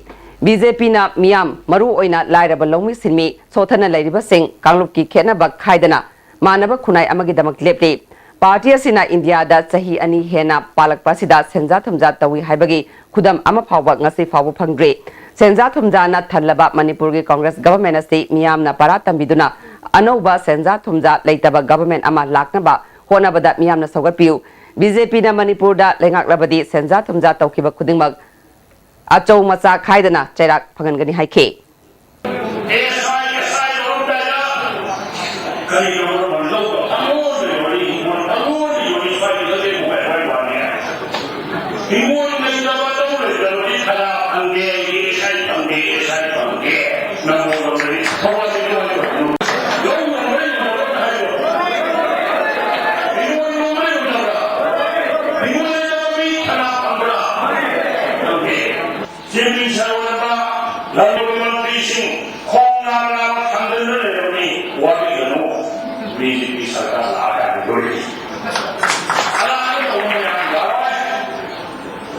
ꯕꯤ ꯖꯦ ꯄꯤꯅ ꯃꯤꯌꯥꯝ, ꯃꯔꯨ ꯑꯣꯏꯅ ꯂꯥꯏꯔꯕ ꯂꯧꯃꯤ ꯁꯤꯟꯃꯤ ꯁꯣꯠꯊꯅ ꯂꯩꯔꯤꯕꯁꯤꯡ ꯀꯥꯡꯂꯨꯞꯀꯤ ꯈꯦꯠꯅꯕ ꯈꯥꯏꯗꯅ ꯃꯥꯟꯅꯕ ꯈꯨꯟꯅꯥꯏ ꯑꯃꯒꯤꯗꯃꯛ ꯂꯦꯞꯂꯤ꯫ Party ꯑꯁꯤꯅ ꯏꯟꯗꯤꯌꯥꯗ ꯆꯍꯤ ꯑꯅꯤ ꯍꯦꯟꯅ ꯄꯥꯜꯂꯛꯄ ꯑꯁꯤꯗ ꯁꯦꯟꯖꯥ ꯊꯨꯝꯖꯥ ꯇꯧꯏ ꯍꯥꯏꯕꯒꯤ ꯈꯨꯗꯝ ꯑꯃ ꯐꯥꯎꯕ ꯉꯁꯤ ꯐꯥꯎꯕ ꯐꯪꯗ꯭ꯔꯤ꯫ ꯁꯦꯟꯖꯥ ꯊꯨꯝꯖꯥꯅ ꯊꯜꯂꯕ ꯃꯅꯤꯄꯨꯔꯒꯤ ꯀꯣꯡꯒ꯭ꯔꯦꯁ government ꯑꯁꯤ ꯃꯤꯌꯥꯝꯅ ꯄꯔꯥ ꯇꯝꯕꯤꯗꯨꯅ ꯑꯅꯧꯕ ꯁꯦꯟꯖꯥ ꯊꯨꯝꯖꯥ ꯂꯩꯇꯕ government ꯑꯃ ꯂꯥꯛꯅꯕ ꯍꯣꯠꯅꯕꯗ ꯃꯤꯌꯥꯝꯅ ꯁꯧꯒꯠꯄꯤꯌꯨ꯫ ꯕꯤ ꯖꯦ ꯄꯤꯅ ꯃꯅꯤꯄꯨꯔꯗ ꯂꯩꯉꯥꯛꯂꯕꯗꯤ ꯁꯦꯟꯖꯥ ꯊꯨꯝꯖꯥ ꯇꯧꯈꯤꯕ ꯈꯨꯗꯤꯡꯃꯛ ꯑꯆꯧ ꯃꯆꯥ ꯈꯥꯏꯗꯅ ꯆꯩꯔꯥꯛ ꯐꯪꯍꯟꯒꯅꯤ ꯍꯥꯏꯈꯤ꯫ ꯑꯦꯁ ꯑꯥꯏ, ꯑꯦꯁ ꯑꯥꯏ ꯂꯧꯔꯝꯗꯥꯏꯗ ꯀꯔꯤꯒꯤꯅꯣ ꯃꯇꯝ ꯂꯧꯕ? ꯊꯃꯣꯏꯒꯤ ꯋꯥꯔꯤ, ꯊꯃꯣꯏꯒꯤ ꯋꯥꯔꯤ ꯁ꯭ꯋꯥꯏꯗ ꯂꯦꯞꯄꯨ ꯍꯥꯏꯕ ꯋꯥꯅꯤ꯫ ꯍꯤꯡꯒꯣꯜ ꯂꯩꯇꯕ, ꯂꯧ ꯂꯩꯇꯕꯗꯤ ꯊꯅꯥ ꯐꯪꯗꯦ, ꯑꯦꯁ ꯑꯥꯏ ꯐꯪꯗꯦ, ꯑꯦꯁ ꯑꯥꯏ ꯐꯪꯗꯦ꯫ ꯅꯪꯉꯣꯟꯗꯗꯤ ꯊꯋꯥꯏ ꯂꯩꯇꯕ ꯍꯥꯏꯕ꯫ ꯂꯧ ꯉꯝꯕ꯭ꯔꯥ ꯉꯝꯗꯕ꯭ꯔꯥ ꯍꯥꯏꯌꯣ꯫ ꯍꯤꯡꯒꯣꯜ ꯉꯝꯕ꯭ꯔꯥ ꯉꯝꯗꯕ꯭ꯔꯥ? ꯍꯤꯡꯒꯣꯜ ꯂꯩꯇꯕ ꯃꯤ ꯊꯅꯥ ꯐꯪꯕ꯭ꯔꯥ? ꯐꯪꯗꯦ꯫ ꯆꯦꯟꯕꯤ ꯁꯔꯨꯅꯕ ꯂꯝꯗꯝꯒꯤ ꯃꯟꯇ꯭ꯔꯤꯁꯤꯡ ꯈꯣꯡ ꯅꯥꯝ ꯅꯥꯝ ꯊꯥꯡꯖꯤꯟꯗꯨꯅ ꯂꯩꯔꯕꯅꯤ꯫ ꯋꯥꯕꯤꯒꯅꯨ꯫ ꯕꯤ ꯖꯦ ꯄꯤ ꯁꯔꯀꯥꯔ ꯂꯥꯛꯑꯀꯥꯟꯗ ꯂꯣꯏꯔꯦ꯫ ꯑꯔꯥꯟꯕ ꯇꯧꯕ ꯃꯌꯥꯝ ꯌꯥꯔꯣꯏ꯫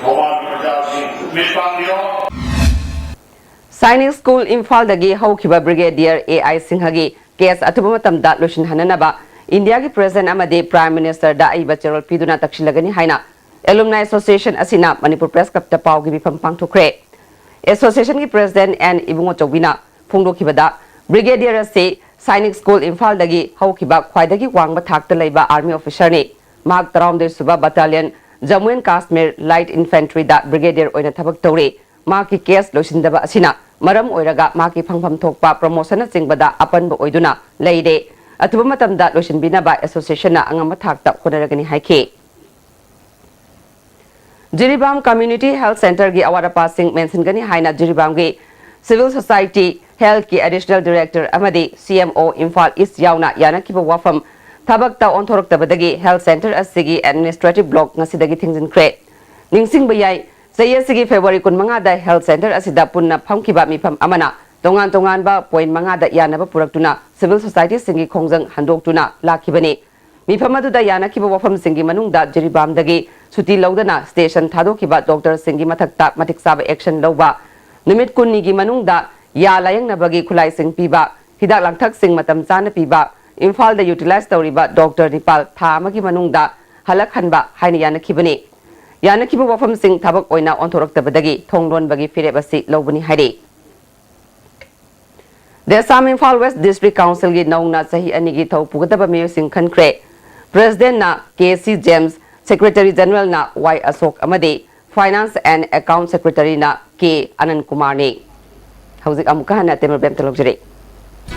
ꯊꯧꯕꯥꯜꯒꯤ ꯄ꯭ꯔꯖꯥꯁꯤꯡ ꯃꯤꯠ ꯄꯥꯡꯕꯤꯔꯣ꯫ ꯁꯥꯏꯅꯤꯛ ꯁ꯭ꯀꯨꯜ ꯏꯝꯐꯥꯜꯗꯒꯤ ꯍꯧꯈꯤꯕ ꯕ꯭ꯔꯤꯒꯦꯗꯤꯌꯔ ꯑꯦ ꯑꯥꯏ ꯁꯤꯡꯍꯒꯤ ꯀꯦꯁ ꯑꯊꯨꯕ ꯃꯇꯝꯗ ꯂꯣꯏꯁꯤꯟꯍꯟꯅꯅꯕ ꯏꯟꯗꯤꯌꯥꯒꯤ ꯄ꯭ꯔꯦꯁꯤꯗꯦꯟꯠ ꯑꯃꯗꯤ ꯄ꯭ꯔꯥꯏꯝ ꯃꯤꯅꯤꯁꯇꯔꯗ ꯑꯏꯕ ꯆꯦꯔꯣꯜ ꯄꯤꯗꯨꯅ ꯇꯛꯁꯤꯜꯂꯒꯅꯤ ꯍꯥꯏꯅ ꯑꯦꯂꯨꯝꯅꯥꯏ ꯑꯦꯁꯣꯁꯤꯌꯦꯁꯟ ꯑꯁꯤꯅ ꯃꯅꯤꯄꯨꯔ ꯄ꯭ꯔꯦꯁ ꯀ꯭ꯂꯕꯇ ꯄꯥꯎꯒꯤ ꯃꯤꯐꯝ ꯄꯥꯡꯊꯣꯛꯈ꯭ꯔꯦ꯫ ꯑꯦꯁꯣꯁꯤꯌꯦꯁꯟꯒꯤ ꯄ꯭ꯔꯦꯁꯤꯗꯦꯟꯠ ꯑꯦꯟ ꯏꯕꯨꯡꯉꯣꯆꯧꯕꯤꯅ ꯐꯣꯡꯗꯣꯛꯈꯤꯕꯗ, ꯕ꯭ꯔꯤꯒꯦꯗꯤꯌꯔ ꯑꯁꯤ ꯁꯥꯏꯅꯤꯛ ꯁ꯭ꯀꯨꯜ ꯏꯝꯐꯥꯜꯗꯒꯤ ꯍꯧꯈꯤꯕ ꯈ꯭ꯋꯥꯏꯗꯒꯤ ꯋꯥꯡꯕ ꯊꯥꯛꯇ ꯂꯩꯕ ꯑꯥꯔꯃꯤ ꯑꯣꯐꯤꯁꯥꯔꯅꯤ꯫ ꯃꯍꯥꯛ ꯇꯔꯥꯍꯨꯝꯗꯣꯏ ꯁꯨꯕ battalion Jammu and Kashmir light ꯏꯟꯐꯦꯟꯇ꯭ꯔꯤꯗ ꯕ꯭ꯔꯤꯒꯦꯗꯤꯌꯔ ꯑꯣꯏꯅ ꯊꯕꯛ ꯇꯧꯔꯤ꯫ ꯃꯍꯥꯛꯀꯤ ꯀꯦꯁ ꯂꯣꯏꯁꯤꯟꯗꯕ ꯑꯁꯤꯅ ꯃꯔꯝ ꯑꯣꯏꯔꯒ ꯃꯍꯥꯛꯀꯤ ꯐꯪꯐꯝ ꯊꯣꯛꯄ ꯄ꯭ꯔꯃꯣꯁꯟꯅꯆꯤꯡꯕꯗ ꯑꯄꯟꯕ ꯑꯣꯏꯗꯨꯅ ꯂꯩꯔꯦ꯫ ꯑꯊꯨꯕ ꯃꯇꯝꯗ ꯂꯣꯏꯁꯤꯟꯕꯤꯅꯕ ꯑꯦꯁꯣꯁꯤꯌꯦꯁꯟꯅ ꯑꯉꯝꯕ ꯊꯥꯛꯇ ꯍꯣꯠꯅꯔꯒꯅꯤ ꯍꯥꯏꯈꯤ꯫ ꯖꯤꯔꯤꯕꯥꯝ ꯀꯝꯃ꯭ꯌꯨꯅꯤꯇꯤ ꯍꯦꯜꯊ ꯁꯦꯟꯇꯔꯒꯤ ꯑꯋꯥꯠ ꯑꯄꯥꯁꯤꯡ ꯃꯦꯟꯁꯤꯟꯒꯅꯤ ꯍꯥꯏꯅ ꯖꯤꯔꯤꯕꯥꯝꯒꯤ ꯁꯤꯚꯤꯜ ꯁꯣꯁꯥꯏꯇꯤ ꯍꯦꯜꯊꯀꯤ ꯑꯦꯗꯤꯁꯅꯦꯜ ꯗꯥꯏꯔꯦꯛꯇꯔ ꯑꯃꯗꯤ ꯁꯤ ꯑꯦꯝ ꯑꯣ ꯏꯝꯐꯥꯜ ꯏꯁ ꯌꯥꯎꯅ ꯌꯥꯅꯈꯤꯕ ꯋꯥꯐꯝ ꯊꯕꯛꯇ ꯑꯣꯟꯊꯣꯔꯛꯇꯕꯗꯒꯤ ꯍꯦꯜꯊ ꯁꯦꯟꯇꯔ ꯑꯁꯤꯒꯤ ꯑꯦꯗꯃꯤꯅꯤꯁꯇ꯭ꯔꯦꯇꯤꯚ ꯕ꯭ꯂꯣꯛ ꯉꯁꯤꯗꯒꯤ ꯊꯤꯡꯖꯤꯟꯈ꯭ꯔꯦ꯫ ꯅꯤꯡꯁꯤꯡꯕ ꯌꯥꯏ, ꯆꯍꯤ ꯑꯁꯤꯒꯤ ꯐꯦꯕ꯭ꯔꯨꯋꯥꯔꯤ ꯀꯨꯟꯃꯉꯥꯗ health centre ꯑꯁꯤꯗ ꯄꯨꯟꯅ ꯐꯝꯈꯤꯕ ꯃꯤꯐꯝ ꯑꯃꯅ ꯇꯣꯉꯥꯟ ꯇꯣꯉꯥꯟꯕ point ꯃꯉꯥꯗ ꯌꯥꯅꯕ ꯄꯨꯔꯛꯇꯨꯅ civil societyꯁꯤꯡꯒꯤ ꯈꯣꯡꯖꯪ ꯍꯟꯗꯣꯛꯇꯨꯅ ꯂꯥꯛꯈꯤꯕꯅꯤ꯫ ꯃꯤꯐꯝ ꯑꯗꯨꯗ ꯌꯥꯅꯈꯤꯕ ꯋꯥꯐꯝꯁꯤꯡꯒꯤ ꯃꯅꯨꯡꯗ ꯖꯤꯔꯤꯕꯥꯝꯗꯒꯤ ꯁꯨꯇꯤ ꯂꯧꯗꯅ station ꯊꯥꯗꯣꯛꯈꯤꯕ doctorꯁꯤꯡꯒꯤ ꯃꯊꯛꯇ ꯃꯇꯤꯛ ꯆꯥꯕ action ꯂꯧꯕ, ꯅꯨꯃꯤꯠ ꯀꯨꯟꯅꯤꯒꯤ ꯃꯅꯨꯡꯗ ꯌꯥ ꯂꯥꯌꯦꯡꯅꯕꯒꯤ ꯈꯨꯠꯂꯥꯏꯁꯤꯡ ꯄꯤꯕ, ꯍꯤꯗꯥꯛ ꯂꯥꯡꯊꯛꯁꯤꯡ ꯃꯇꯝ ꯆꯥꯅ ꯄꯤꯕ, ꯏꯝꯐꯥꯜꯗ utilize ꯇꯧꯔꯤꯕ doctor ꯅꯤꯄꯥꯜ ꯊꯥ ꯑꯃꯒꯤ ꯃꯅꯨꯡꯗ ꯍꯜꯂꯛꯍꯟꯕ ꯍꯥꯏꯅ ꯌꯥꯅꯈꯤꯕꯅꯤ꯫ ꯌꯥꯅꯈꯤꯕ ꯋꯥꯐꯝꯁꯤꯡ ꯊꯕꯛ ꯑꯣꯏꯅ ꯑꯣꯟꯊꯣꯔꯛꯇꯕꯗꯒꯤ ꯊꯣꯡ ꯂꯣꯟꯕꯒꯤ ꯐꯤꯔꯦꯞ ꯑꯁꯤ ꯂꯧꯕꯅꯤ ꯍꯥꯏꯔꯤ꯫ The Assam Imphal West District Councilꯒꯤ ꯅꯧꯅ ꯆꯍꯤ ꯑꯅꯤꯒꯤ ꯊꯧ ꯄꯨꯒꯗꯕ ꯃꯤꯑꯣꯏꯁꯤꯡ ꯈꯟꯈ꯭ꯔꯦ꯫ Presidentꯅ ꯀꯦ ꯁꯤ ꯖꯦꯝꯁ, Secretary Generalꯅ ꯋꯥꯏ ꯑꯁꯣꯛ ꯑꯃꯗꯤ Finance and Account Secretaryꯅ ꯀꯦ ꯑꯅꯟ ꯀꯨꯃꯥꯔꯅꯤ꯫ ꯍꯧꯖꯤꯛ ꯑꯃꯨꯛꯀ ꯍꯟꯅ table ꯕꯦꯝꯇ ꯂꯧꯖꯔꯤ꯫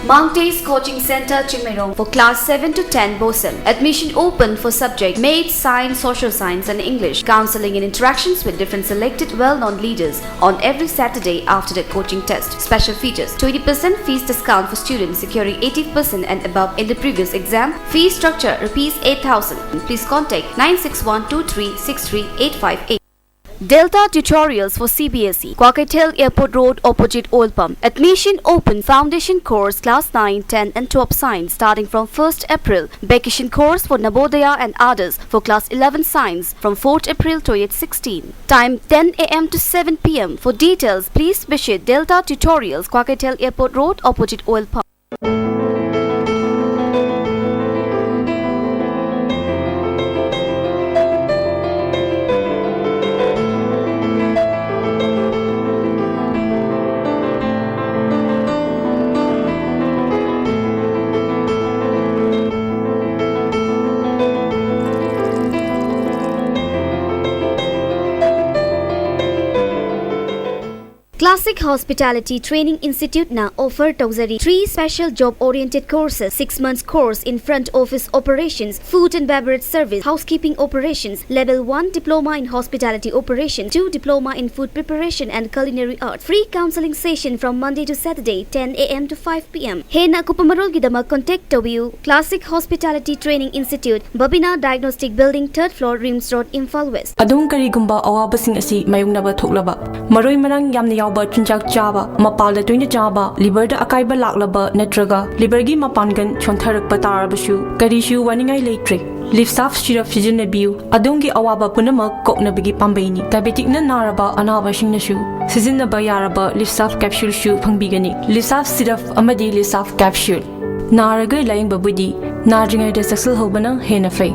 Mount Ace Coaching Center, Chingmeirong, for class seven to ten BOSEM. Admission open for subject Maths, Science, Social Science and English. Counseling and interactions with different selected well-known leaders on every Saturday after the coaching test. Special features: twenty percent fees discount for students securing eighty percent and above in the previous exam. Fee structure: rupees eight thousand. Please contact nine six one two three six three eight five eight. Delta Tutorials for C B S E, Kwakeithel Airport Road, opposite Oil Pump. Admission open: Foundation Course, Class nine, ten and twelve Science, starting from first April. Vacation Course for Navodaya and others for Class eleven Science from fourth April twenty sixteen. Time: ten A M to seven P M. For details, please visit Delta Tutorials, Kwakeithel Airport Road, opposite Oil Pump. Classic Hospitality Training Institute na offer ꯇꯧꯖꯔꯤ three special job oriented courses: six months course in front office operations, food and beverage service, housekeeping operations, level one diploma in hospitality operations, two diploma in food preparation and culinary arts. Free counseling session from Monday to Saturday, ten a m to five p m. ꯍꯦꯟꯅ ꯑꯀꯨꯞꯄ ꯃꯔꯣꯜꯒꯤꯗꯃꯛ contact ꯇꯧꯕꯤꯌꯨ: Classic Hospitality Training Institute, Babina Diagnostic Building, third floor, RIMS Road, Imphal West. ꯑꯗꯨꯝ ꯀꯔꯤꯒꯨꯝꯕ ꯑꯋꯥꯕꯁꯤꯡ ꯑꯁꯤ ꯃꯥꯌꯣꯛꯅꯕ ꯊꯣꯛꯂꯕ, ꯃꯔꯣꯏ ꯃꯔꯥꯡ ꯌꯥꯝꯅ ꯌꯥꯎꯕ ꯆꯤꯟꯖꯥꯛ ꯆꯥꯕ, ꯃꯄꯥꯜꯗ ꯇꯣꯏꯅ ꯆꯥꯕ, ꯂꯤꯚꯔꯗ ꯑꯀꯥꯏꯕ ꯂꯥꯛꯂꯕ ꯅꯠꯇ꯭ꯔꯒ ꯂꯤꯚꯔꯒꯤ ꯃꯄꯥꯟꯒꯟ ꯁꯣꯟꯊꯔꯛꯄ ꯇꯥꯔꯕꯁꯨ ꯀꯔꯤꯁꯨ ꯋꯥꯅꯤꯡꯉꯥꯏ ꯂꯩꯇ꯭ꯔꯦ꯫ ꯂꯤꯞꯁꯥꯐ ꯁꯤꯔꯞ ꯁꯤꯖꯤꯟꯅꯕꯤꯌꯨ꯫ ꯑꯗꯣꯝꯒꯤ ꯑꯋꯥꯕ ꯄꯨꯝꯅꯃꯛ ꯀꯣꯛꯅꯕꯒꯤ ꯄꯥꯝꯕꯩꯅꯤ꯫ ꯗꯥꯏꯕꯦꯇꯤꯛꯅ ꯅꯥꯔꯕ ꯑꯅꯥꯕꯁꯤꯡꯅꯁꯨ ꯁꯤꯖꯤꯟꯅꯕ ꯌꯥꯔꯕ ꯂꯤꯞꯁꯥꯐ ꯀꯦꯞꯁꯨꯜꯁꯨ ꯐꯪꯕꯤꯒꯅꯤ꯫ ꯂꯤꯞꯁꯥꯐ ꯁꯤꯔꯞ ꯑꯃꯗꯤ ꯂꯤꯞꯁꯥꯐ ꯀꯦꯞꯁꯨꯜ꯫ ꯅꯥꯔꯒ ꯂꯥꯌꯦꯡꯕꯕꯨꯗꯤ ꯅꯥꯗ꯭ꯔꯤꯉꯩꯗ ꯆꯦꯛꯁꯤꯜꯍꯧꯕꯅ ꯍꯦꯟꯅ ꯐꯩ꯫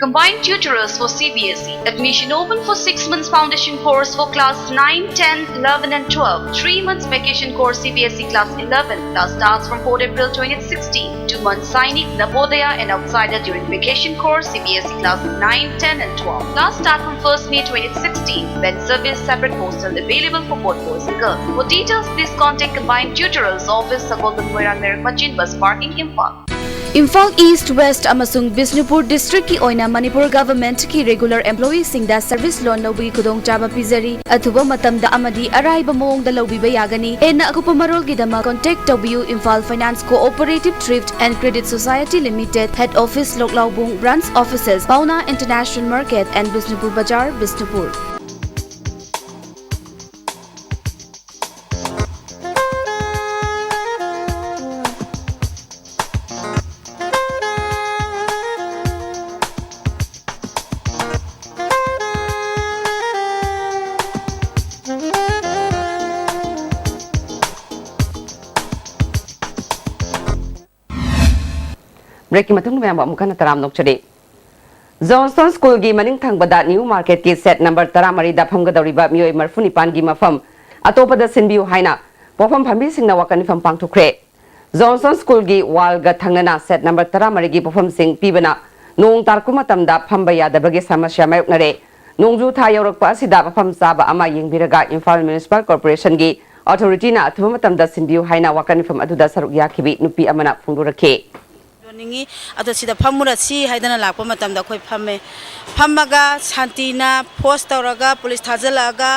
Combined tutorials for C B S E. Admission open for six months foundation course for class nine, ten, eleven and twelve. Three months vacation course C B S E class eleven. Class starts from fourth April twenty sixteen. Two months Sainik, Navodaya and Outsider during vacation course C B S E class nine, ten and twelve. Class start from first May twenty sixteen. When service, separate hostel available for both boys and girls. For details, please contact Combined Tutorials Office, Sagolband Moirang Lerak Machin Bus Parking, Imphal. Imphal east, West ꯑꯃꯁꯨꯡ ꯕꯤꯁꯅꯨꯄꯨꯔ ꯗꯤꯁꯇ꯭ꯔꯤꯛꯀꯤ ꯑꯣꯏꯅ Manipur ꯒꯚꯔꯟꯃꯦꯟꯠꯀꯤ regular ꯑꯦꯝꯄ꯭ꯂꯣꯌꯤꯁꯤꯡꯗ service ꯂꯣꯟ ꯂꯧꯕꯒꯤ ꯈꯨꯗꯣꯡꯆꯥꯕ ꯄꯤꯖꯔꯤ꯫ ꯑꯊꯨꯕ ꯃꯇꯝꯗ ꯑꯃꯗꯤ ꯑꯔꯥꯏꯕ ꯃꯑꯣꯡꯗ ꯂꯧꯕꯤꯕ ꯌꯥꯒꯅꯤ꯫ ꯍꯦꯟꯅ ꯑꯀꯨꯞꯄ ꯃꯔꯣꯜꯒꯤꯗꯃꯛ contact ꯇꯧꯕꯤꯌꯨ: Imphal Finance Cooperative Thrift and Credit Society Limited, head office, Loklaubung, branch offices, Paona International Market and Bishnupur Bazar, Bishnupur. Breakꯀꯤ ꯃꯇꯨꯡꯗ ꯃꯌꯥꯝꯕꯨ ꯑꯃꯨꯛ ꯍꯟꯅ ꯇꯔꯥꯝꯅ ꯑꯣꯛꯆꯔꯤ꯫ ꯖꯣꯟꯁꯇꯣꯟ ꯁ꯭ꯀꯨꯜꯒꯤ ꯃꯅꯤꯡ ꯊꯪꯕꯗ ꯅ꯭ꯌꯨ ꯃꯥꯔꯀꯦꯠꯀꯤ ꯁꯦꯠ ꯅꯝꯕꯔ ꯇꯔꯥꯃꯔꯤꯗ ꯐꯝꯒꯗꯧꯔꯤꯕ ꯃꯤꯑꯣꯏ ꯃꯔꯤꯐꯨ ꯅꯤꯄꯥꯟꯒꯤ ꯃꯐꯝ ꯑꯇꯣꯞꯄꯗ ꯁꯤꯟꯕꯤꯌꯨ ꯍꯥꯏꯅ ꯄꯣꯠꯐꯝ ꯐꯝꯕꯤꯁꯤꯡꯅ ꯋꯥꯀꯠ ꯃꯤꯐꯝ ꯄꯥꯡꯊꯣꯛꯈ꯭ꯔꯦ꯫ ꯖꯣꯟꯁꯇꯣꯟ ꯁ꯭ꯀꯨꯜꯒꯤ ꯋꯥꯜꯒ ꯊꯪꯅꯅ ꯁꯦꯠ ꯅꯝꯕꯔ ꯇꯔꯥꯃꯔꯤꯒꯤ ꯄꯣꯠꯐꯝꯁꯤꯡ ꯄꯤꯕꯅ ꯅꯣꯡ ꯇꯥꯔꯛꯄ ꯃꯇꯝꯗ ꯐꯝꯕ ꯌꯥꯗꯕꯒꯤ ꯁꯃꯁ꯭ꯌꯥ ꯃꯥꯌꯣꯛꯅꯔꯦ꯫ ꯅꯣꯡꯖꯨ ꯊꯥ ꯌꯧꯔꯛꯄ ꯑꯁꯤꯗ ꯃꯐꯝ ꯆꯥꯕ ꯑꯃ ꯌꯦꯡꯕꯤꯔꯒ ꯏꯝꯐꯥꯜ ꯃ꯭ꯌꯨꯅꯤꯁꯤꯄꯥꯜ ꯀꯣꯔꯄꯣꯔꯦꯁꯟꯒꯤ ꯑꯣꯊꯣꯔꯤꯇꯤꯅ ꯑꯊꯨꯕ ꯃꯇꯝꯗ ꯁꯤꯟꯕꯤꯌꯨ ꯍꯥꯏꯅ ꯋꯥꯀꯠ ꯃꯤꯐꯝ ꯑꯗꯨꯗ ꯁꯔꯨꯛ ꯌꯥꯈꯤꯕꯤ ꯅꯨꯄꯤ ꯑꯃꯅ ꯐꯣꯡꯗꯣꯔꯛꯈꯤ꯫ ꯌꯣꯟꯅꯤꯡꯉꯤ꯫ ꯑꯗꯣ ꯁꯤꯗ ꯐꯝꯃꯨꯔꯁꯤ ꯍꯥꯏꯗꯅ ꯂꯥꯛꯄ ꯃꯇꯝꯗ ꯑꯩꯈꯣꯏ ꯐꯝꯃꯦ꯫ ꯐꯝꯃꯒ ꯁꯥꯟꯇꯤꯅ ꯐꯣꯔꯁ ꯇꯧꯔꯒ ꯄꯨꯂꯤꯁ ꯊꯥꯖꯤꯜꯂꯛꯑꯒ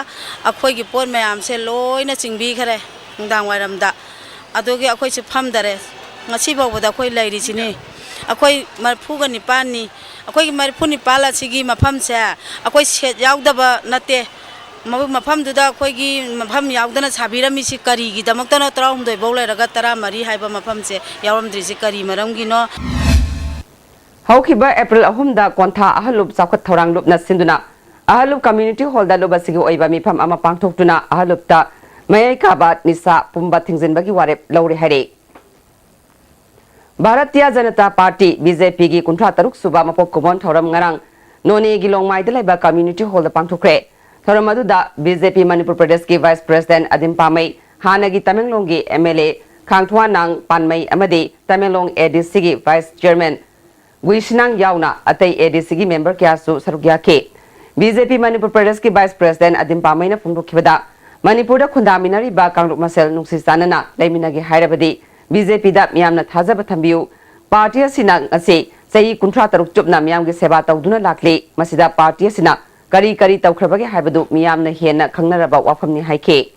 ꯑꯩꯈꯣꯏꯒꯤ ꯄꯣꯠ ꯃꯌꯥꯝꯁꯦ ꯂꯣꯏꯅ ꯆꯤꯡꯕꯤꯈꯔꯦ ꯅꯨꯡꯗꯥꯡ ꯋꯥꯏꯔꯝꯗ꯫ ꯑꯗꯨꯒꯤ ꯑꯩꯈꯣꯏꯁꯦ ꯐꯝꯗꯔꯦ꯫ ꯉꯁꯤ ꯐꯥꯎꯕꯗ ꯑꯩꯈꯣꯏ ꯂꯩꯔꯤꯁꯤꯅꯤ꯫ ꯑꯩꯈꯣꯏ ꯃꯔꯤꯐꯨꯒ ꯅꯤꯄꯥꯟꯅꯤ꯫ ꯑꯩꯈꯣꯏꯒꯤ ꯃꯔꯤꯐꯨ ꯅꯤꯄꯥꯜ ꯑꯁꯤꯒꯤ ꯃꯐꯝꯁꯦ ꯑꯩꯈꯣꯏ ꯁꯦꯠ ꯌꯥꯎꯗꯕ ꯅꯠꯇꯦ꯫ ꯃꯐꯝꯗꯨꯗ ꯑꯩꯈꯣꯏꯒꯤ ꯃꯐꯝ ꯌꯥꯎꯗꯅ ꯁꯥꯕꯤꯔꯝꯃꯤꯁꯤ ꯀꯔꯤꯒꯤꯗꯃꯛꯇꯅꯣ? ꯇꯔꯥꯍꯨꯝꯗꯣꯏ ꯐꯥꯎ ꯂꯩꯔꯒ ꯇꯔꯥꯃꯔꯤ ꯍꯥꯏꯕ ꯃꯐꯝꯁꯦ ꯌꯥꯎꯔꯝꯗ꯭ꯔꯤꯁꯤ ꯀꯔꯤ ꯃꯔꯝꯒꯤꯅꯣ? ꯍꯧꯈꯤꯕ ꯑꯦꯄ꯭ꯔꯤꯜ ꯑꯍꯨꯝꯗ ꯀꯣꯟꯊꯥ ꯑꯍꯜꯂꯨꯞ ꯆꯥꯎꯈꯠ ꯊꯧꯔꯥꯡ ꯂꯨꯞꯅ ꯁꯤꯟꯗꯨꯅ ꯑꯍꯜꯂꯨꯞ ꯀꯝꯃ꯭ꯌꯨꯅꯤꯇꯤ ꯍꯣꯜꯗ ꯂꯨꯞ ꯑꯁꯤꯒꯤ ꯑꯣꯏꯕ ꯃꯤꯐꯝ ꯑꯃ ꯄꯥꯡꯊꯣꯛꯇꯨꯅ ꯑꯍꯜꯂꯨꯞꯇ ꯃꯌꯥꯏ ꯀꯥꯕ ꯅꯤꯁꯥ ꯄꯨꯝꯕ ꯊꯤꯡꯖꯤꯟꯕꯒꯤ ꯋꯥꯔꯦꯞ ꯂꯧꯔꯦ ꯍꯥꯏꯔꯤ꯫ Bharatiya Janata party, B J ꯄꯤꯒꯤ ꯀꯨꯟꯊ꯭ꯔꯥ ꯇꯔꯨꯛ ꯁꯨꯕ ꯃꯄꯣꯛ ꯀꯨꯝꯑꯣꯟ ꯊꯧꯔꯝ ꯉꯔꯥꯡ ꯅꯣꯅꯦꯒꯤ ꯂꯣꯡꯃꯥꯏꯗ ꯂꯩꯕ ꯀꯝꯃ꯭ꯌꯨꯅꯤꯇꯤ ꯍꯣꯜꯗ ꯄꯥꯡꯊꯣꯛꯈ꯭ꯔꯦ꯫ ꯊꯧꯔꯝ ꯑꯗꯨꯗ ꯕꯤ ꯖꯦ ꯄꯤ ꯃꯅꯤꯄꯨꯔ ꯄ꯭ꯔꯗꯦꯁꯀꯤ ꯚꯥꯏꯁ ꯄ꯭ꯔꯦꯁꯤꯗꯦꯟꯠ ꯑꯗꯤꯝ ꯄꯥꯃꯩ, ꯍꯥꯟꯅꯒꯤ ꯇꯃꯦꯡꯂꯣꯡꯒꯤ ꯑꯦꯝ ꯑꯦꯜ ꯑꯦ ꯈꯥꯡꯊ꯭ꯋꯥꯅꯥꯡ ꯄꯥꯟꯃꯩ ꯑꯃꯗꯤ ꯇꯃꯦꯡꯂꯣꯡ ꯑꯦ ꯗꯤ ꯁꯤꯒꯤ ꯚꯥꯏꯁ ꯆꯤꯌꯔꯃꯦꯟ ꯒꯨꯏꯁꯤꯅꯥꯡ ꯌꯥꯎꯅ ꯑꯇꯩ ꯑꯦ ꯗꯤ ꯁꯤꯒꯤ ꯃꯦꯝꯕꯔ ꯀꯌꯥꯁꯨ ꯁꯔꯨꯛ ꯌꯥꯈꯤ꯫ ꯕꯤ ꯖꯦ ꯄꯤ ꯃꯅꯤꯄꯨꯔ ꯄ꯭ꯔꯗꯦꯁꯀꯤ ꯚꯥꯏꯁ ꯄ꯭ꯔꯦꯁꯤꯗꯦꯟꯠ ꯑꯗꯤꯝ ꯄꯥꯃꯩꯅ ꯐꯣꯡꯗꯣꯛꯈꯤꯕꯗ, ꯃꯅꯤꯄꯨꯔꯗ ꯈꯨꯟꯗꯥꯃꯤꯟꯅꯔꯤꯕ ꯀꯥꯡꯂꯨꯞ ꯃꯁꯦꯜ ꯅꯨꯡꯁꯤ ꯆꯥꯟꯅꯅ ꯂꯩꯃꯤꯟꯅꯒꯦ ꯍꯥꯏꯔꯕꯗꯤ ꯕꯤ ꯖꯦ ꯄꯤꯗ ꯃꯤꯌꯥꯝꯅ ꯊꯥꯖꯕ ꯊꯝꯕꯤꯌꯨ꯫ ꯄꯥꯔꯇꯤ ꯑꯁꯤꯅ ꯉꯁꯤ ꯆꯍꯤ ꯀꯨꯟꯊ꯭ꯔꯥ ꯇꯔꯨꯛ ꯆꯨꯞꯅ ꯃꯤꯌꯥꯝꯒꯤ ꯁꯦꯕꯥ ꯇꯧꯗꯨꯅ ꯂꯥꯛꯂꯤ꯫ ꯃꯁꯤꯗ ꯄꯥꯔꯇꯤ ꯑꯁꯤꯅ ꯀꯔꯤ ꯀꯔꯤ ꯇꯧꯈ꯭ꯔꯕꯒꯦ ꯍꯥꯏꯕꯗꯨ ꯃꯤꯌꯥꯝꯅ ꯍꯦꯟꯅ ꯈꯪꯅꯔꯕ ꯋꯥꯐꯝꯅꯤ ꯍꯥꯏꯈꯤ꯫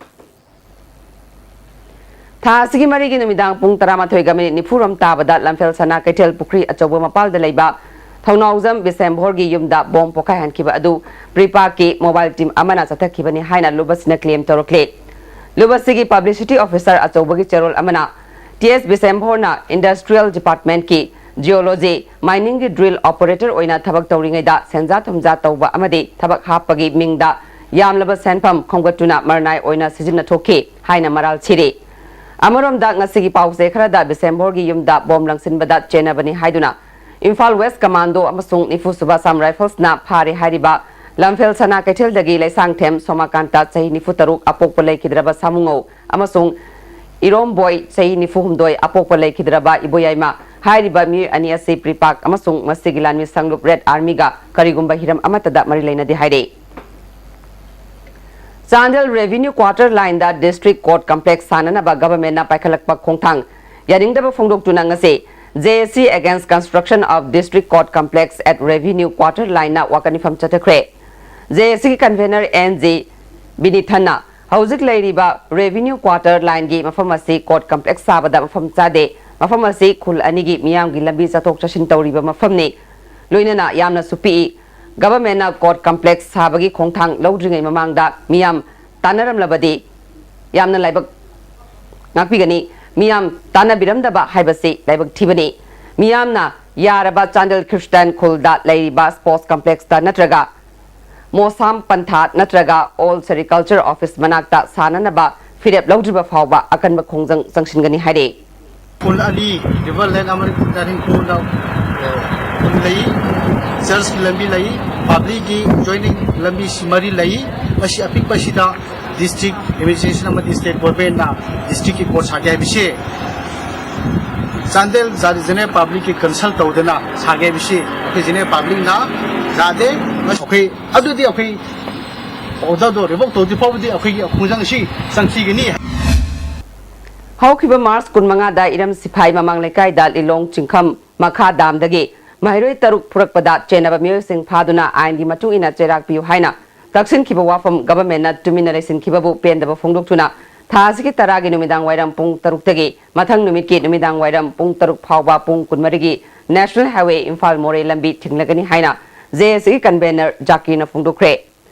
ꯊꯥ ꯑꯁꯤꯒꯤ ꯃꯔꯤꯒꯤ ꯅꯨꯃꯤꯗꯥꯡ ꯄꯨꯡ ꯇꯔꯥꯃꯥꯊꯣꯏꯒ ꯃꯤꯅꯤꯠ ꯅꯤꯐꯨ ꯔꯣꯝ ꯇꯥꯕꯗ ꯂꯝꯐꯦꯜ ꯁꯅꯥ ꯀꯩꯊꯦꯜ ꯄꯨꯈ꯭ꯔꯤ ꯑꯆꯧꯕ ꯃꯄꯥꯜꯗ ꯂꯩꯕ ꯊꯧꯅꯥꯎꯖꯝ ꯕꯤꯁꯦꯝꯚꯣꯔꯒꯤ ꯌꯨꯝꯗ ꯕꯣꯝ ꯄꯣꯈꯥꯏꯍꯟꯈꯤꯕ ꯑꯗꯨ ꯄ꯭ꯔꯤꯄꯥꯛꯀꯤ ꯃꯣꯕꯥꯏꯜ ꯇꯤꯝ ꯑꯃꯅ ꯆꯠꯊꯈꯤꯕꯅꯤ ꯍꯥꯏꯅ ꯂꯨꯞ ꯑꯁꯤꯅ ꯀ꯭ꯂꯦꯝ ꯇꯧꯔꯛꯂꯤ꯫ ꯂꯨꯞ ꯑꯁꯤꯒꯤ ꯄꯕ꯭ꯂꯤꯁꯤꯇꯤ ꯑꯣꯐꯤꯁꯔ ꯑꯆꯧꯕꯒꯤ ꯆꯦꯔꯣꯜ ꯑꯃꯅ ꯇꯤ ꯑꯦꯁ ꯕꯤꯁꯦꯝꯚꯣꯔꯅ ꯏꯟꯗꯁꯇ꯭ꯔꯤꯌꯦꯜ ꯗꯤꯄꯥꯔꯠꯃꯦꯟꯠꯀꯤ ꯖꯤꯑꯣꯂꯣꯖꯤ ꯃꯥꯏꯅꯤꯡꯒꯤ ꯗ꯭ꯔꯤꯜ ꯑꯣꯄꯔꯦꯇꯔ ꯑꯣꯏꯅ ꯊꯕꯛ ꯇꯧꯔꯤꯉꯩꯗ ꯁꯦꯟꯖꯥ ꯊꯨꯝꯖꯥ ꯇꯧꯕ ꯑꯃꯗꯤ ꯊꯕꯛ ꯍꯥꯞꯄꯒꯤ ꯃꯤꯡꯗ ꯌꯥꯝꯂꯕ ꯁꯦꯟꯐꯝ ꯈꯣꯝꯒꯠꯇꯨꯅ ꯃꯔꯅꯥꯏ ꯑꯣꯏꯅ ꯁꯤꯖꯤꯟꯅꯊꯣꯛꯈꯤ ꯍꯥꯏꯅ ꯃꯔꯥꯜ ꯁꯤꯔꯤ꯫ ꯑꯃꯔꯣꯝꯗ ꯉꯁꯤꯒꯤ ꯄꯥꯎꯆꯦ ꯈꯔꯗ ꯕꯤꯁꯦꯝꯚꯣꯔꯒꯤ ꯌꯨꯝꯗ ꯕꯣꯝ ꯂꯪꯁꯤꯟꯕꯗ ꯆꯦꯟꯅꯕꯅꯤ ꯍꯥꯏꯗꯨꯅ ꯏꯝꯐꯥꯜ ꯋꯦꯁ ꯀꯃꯥꯟꯗꯣ ꯑꯃꯁꯨꯡ ꯅꯤꯐꯨ ꯁꯨꯕ ꯑꯁꯥꯝ ꯔꯥꯏꯐꯜꯁꯅ ꯐꯥꯔꯦ ꯍꯥꯏꯔꯤꯕ ꯂꯝꯐꯦꯜ ꯁꯅꯥ ꯀꯩꯊꯦꯜꯗꯒꯤ ꯂꯩꯁꯥꯡꯊꯦꯝ ꯁꯣꯃꯥꯀꯥꯟꯇ, ꯆꯍꯤ ꯅꯤꯐꯨ ꯇꯔꯨꯛ, ꯑꯄꯣꯛꯄ ꯂꯩꯈꯤꯗ꯭ꯔꯕ ꯁꯥꯃꯨꯉꯧ ꯑꯃꯁꯨꯡ ꯏꯔꯣꯝꯕꯣꯏ, ꯆꯍꯤ ꯅꯤꯐꯨ ꯍꯨꯝꯗꯣꯏ, ꯑꯄꯣꯛꯄ ꯂꯩꯈꯤꯗ꯭ꯔꯕ ꯏꯕꯣꯌꯥꯏꯃ ꯍꯥꯏꯔꯤꯕ ꯃꯤꯑꯣꯏ ꯑꯅꯤ ꯑꯁꯤ ꯄ꯭ꯔꯤꯄꯥꯛ ꯑꯃꯁꯨꯡ ꯃꯁꯤꯒꯤ ꯂꯥꯟꯃꯤ ꯁꯪꯂꯨꯞ ꯔꯦꯗ ꯑꯥꯔꯃꯤꯒ ꯀꯔꯤꯒꯨꯝꯕ ꯍꯤꯔꯝ ꯑꯃꯠꯇꯗ ꯃꯔꯤ ꯂꯩꯅꯗꯦ ꯍꯥꯏꯔꯤ꯫ ꯆꯥꯟꯗꯦꯜ ꯔꯦꯚꯤꯅ꯭ꯌꯨ ꯀ꯭ꯋꯥꯇꯔ ꯂꯥꯏꯟꯗ ꯗꯤꯁꯇ꯭ꯔꯤꯛ ꯀꯣꯔꯠ ꯀꯝꯄ꯭ꯂꯦꯛꯁ ꯁꯥꯅꯅꯕ ꯒꯚꯔꯟꯃꯦꯟꯠꯅ ꯄꯥꯏꯈꯠꯂꯛꯄ ꯈꯣꯡꯊꯥꯡ ꯌꯥꯅꯤꯡꯗꯕ ꯐꯣꯡꯗꯣꯛꯇꯨꯅ ꯉꯁꯤ J A C against construction of district court complex at revenue quarter line ꯅ ꯋꯥꯀꯠ ꯃꯤꯐꯝ ꯆꯠꯊꯈ꯭ꯔꯦ꯫ J A C ꯒꯤ ꯀꯟꯚꯦꯅꯔ N G ꯕꯤꯅꯤꯊꯟꯅ ꯍꯧꯖꯤꯛ ꯂꯩꯔꯤꯕ ꯔꯦꯚꯤꯅ꯭ꯌꯨ ꯀ꯭ꯋꯥꯇꯔ ꯂꯥꯏꯟꯒꯤ ꯃꯐꯝ ꯑꯁꯤ ꯀꯣꯔꯠ ꯀꯝꯄ꯭ꯂꯦꯛꯁ ꯁꯥꯕꯗ ꯃꯐꯝ ꯆꯥꯗꯦ, ꯃꯐꯝ ꯑꯁꯤ ꯈꯨꯜ ꯑꯅꯤꯒꯤ ꯃꯤꯌꯥꯝꯒꯤ ꯂꯝꯕꯤ ꯆꯠꯊꯣꯛ ꯆꯠꯁꯤꯟ ꯇꯧꯔꯤꯕ ꯃꯐꯝꯅꯤ, ꯂꯣꯏꯅꯅ ꯌꯥꯝꯅꯁꯨ ꯄꯤꯛꯏ꯫ ꯒꯚꯔꯟꯃꯦꯟꯠꯅ ꯀꯣꯔꯠ ꯀꯝꯄ꯭ꯂꯦꯛꯁ ꯁꯥꯕꯒꯤ ꯈꯣꯡꯊꯥꯡ ꯂꯧꯗ꯭ꯔꯤꯉꯩ ꯃꯃꯥꯡꯗ ꯃꯤꯌꯥꯝ ꯇꯥꯟꯅꯔꯝꯂꯕꯗꯤ ꯌꯥꯝꯅ ꯂꯥꯏꯕꯛ ꯉꯥꯛꯄꯤꯒꯅꯤ꯫ ꯃꯤꯌꯥꯝ ꯇꯥꯟꯅꯕꯤꯔꯝꯗꯕ ꯍꯥꯏꯕꯁꯤ ꯂꯥꯏꯕꯛ ꯊꯤꯕꯅꯤ꯫ ꯃꯤꯌꯥꯝꯅ ꯌꯥꯔꯕ ꯆꯥꯟꯗꯦꯜ ꯈ꯭ꯔꯤꯁꯇꯥꯟ ꯈꯨꯜꯗ ꯂꯩꯔꯤꯕ ꯁ꯭ꯄꯣꯔꯠꯁ ꯀꯝꯄ꯭ꯂꯦꯛꯁꯇ ꯅꯠꯇ꯭ꯔꯒ ꯃꯣꯁꯥꯝ ꯄꯟꯊꯥ ꯅꯠꯇ꯭ꯔꯒ ꯑꯣꯜ ꯁꯦꯔꯤꯀꯜꯆꯔ ꯑꯣꯐꯤꯁ ꯃꯅꯥꯛꯇ ꯁꯥꯅꯅꯕ ꯐꯤꯔꯦꯞ ꯂꯧꯗ꯭ꯔꯤꯕ ꯐꯥꯎꯕ ꯑꯀꯟꯕ ꯈꯣꯡꯖꯪ ꯆꯪꯁꯤꯟꯒꯅꯤ ꯍꯥꯏꯔꯤ꯫ ꯄꯨꯜ ꯑꯅꯤ, ꯔꯤꯚꯔ ꯂꯦꯟ ꯑꯃꯗꯤ ꯈꯨꯟꯗꯥꯔꯤꯡ ꯄꯨꯜꯗ, ꯑ, ꯄꯨꯜ ꯂꯩ, ꯆꯔꯆꯀꯤ ꯂꯝꯕꯤ ꯂꯩ, ꯄꯕ꯭ꯂꯤꯛꯀꯤ ꯖꯣꯏꯅꯤꯡ ꯂꯝꯕꯤ ꯁꯤ ꯃꯔꯤ ꯂꯩ꯫ ꯃꯁꯤ ꯑꯄꯤꯛꯄꯁꯤꯗ ꯗꯤꯁꯇ꯭ꯔꯤꯛ ꯑꯦꯗꯃꯤꯅꯤꯁꯇ꯭ꯔꯦꯁꯟ ꯑꯃꯗꯤ ꯁ꯭ꯇꯦꯠ ꯒꯣꯔꯃꯦꯟꯅ ꯗꯤꯁꯇ꯭ꯔꯤꯛꯀꯤ ꯀꯣꯔꯠ ꯁꯥꯒꯦ ꯍꯥꯏꯕꯁꯤ ꯆꯥꯟꯗꯦꯜ ꯖꯥ-, ꯖꯦꯅꯔꯦꯜ ꯄꯕ꯭ꯂꯤꯛꯀꯤ ꯀꯟꯁꯜ ꯇꯧꯗꯅ ꯁꯥꯒꯦ ꯍꯥꯏꯕꯁꯤ ꯑꯩꯈꯣꯏ ꯖꯦꯅꯔꯦꯜ ꯄꯕ꯭ꯂꯤꯛꯅ ꯌꯥꯗꯦ꯫ ꯑꯩꯈꯣꯏ ꯑꯗꯨꯗꯤ ꯑꯩꯈꯣꯏ ꯑꯣꯔꯗꯔꯗꯣ ꯔꯤꯚꯣꯛ ꯇꯧꯗ꯭ꯔꯤ ꯐꯥꯎꯕꯗꯤ ꯑꯩꯈꯣꯏꯒꯤ ꯈꯣꯡꯖꯪ ꯑꯁꯤ ꯆꯪꯈꯤꯒꯅꯤ꯫ ꯍꯧꯈꯤꯕ ꯃꯥꯔꯆ ꯀꯨꯟꯃꯉꯥꯗ ꯏꯔꯝ ꯁꯤꯐꯥꯏ ꯃꯃꯥꯡ ꯂꯩꯀꯥꯏꯗ ꯂꯤꯂꯣꯡ ꯆꯤꯡꯈꯝ ꯃꯈꯥ ꯗꯥꯝꯗꯒꯤ ꯃꯍꯩꯔꯣꯏ ꯇꯔꯨꯛ ꯐꯨꯔꯛꯄꯗ ꯆꯦꯟꯅꯕ ꯃꯤꯑꯣꯏꯁꯤꯡ ꯐꯥꯗꯨꯅ ꯑꯥꯏꯟꯒꯤ ꯃꯇꯨꯡ ꯏꯟꯅ ꯆꯩꯔꯥꯛ ꯄꯤꯌꯨ ꯍꯥꯏꯅ ꯇꯛꯁꯤꯟꯈꯤꯕ ꯋꯥꯐꯝ ꯒꯚꯔꯟꯃꯦꯟꯠꯅ ꯇꯨꯃꯤꯟꯅ ꯂꯩꯁꯤꯟꯈꯤꯕꯕꯨ ꯄꯦꯟꯗꯕ ꯐꯣꯡꯗꯣꯛꯇꯨꯅ ꯊꯥ ꯑꯁꯤꯒꯤ ꯇꯔꯥꯒꯤ ꯅꯨꯃꯤꯗꯥꯡ ꯋꯥꯏꯔꯝ ꯄꯨꯡ ꯇꯔꯨꯛꯇꯒꯤ ꯃꯊꯪ ꯅꯨꯃꯤꯠꯀꯤ ꯅꯨꯃꯤꯗꯥꯡ ꯋꯥꯏꯔꯝ ꯄꯨꯡ ꯇꯔꯨꯛ ꯐꯥꯎꯕ ꯄꯨꯡ ꯀꯨꯟꯃꯔꯤꯒꯤ ꯅꯦꯁꯅꯦꯜ ꯍꯥꯏꯋꯦ ꯏꯝꯐꯥꯜ ꯃꯣꯔꯦ ꯂꯝꯕꯤ ꯊꯤꯡꯂꯒꯅꯤ ꯍꯥꯏꯅ J A C ꯒꯤ ꯀꯟꯚꯦꯅꯔ ꯖꯥꯀꯤꯔꯅ ꯐꯣꯡꯗꯣꯛꯈ꯭ꯔꯦ꯫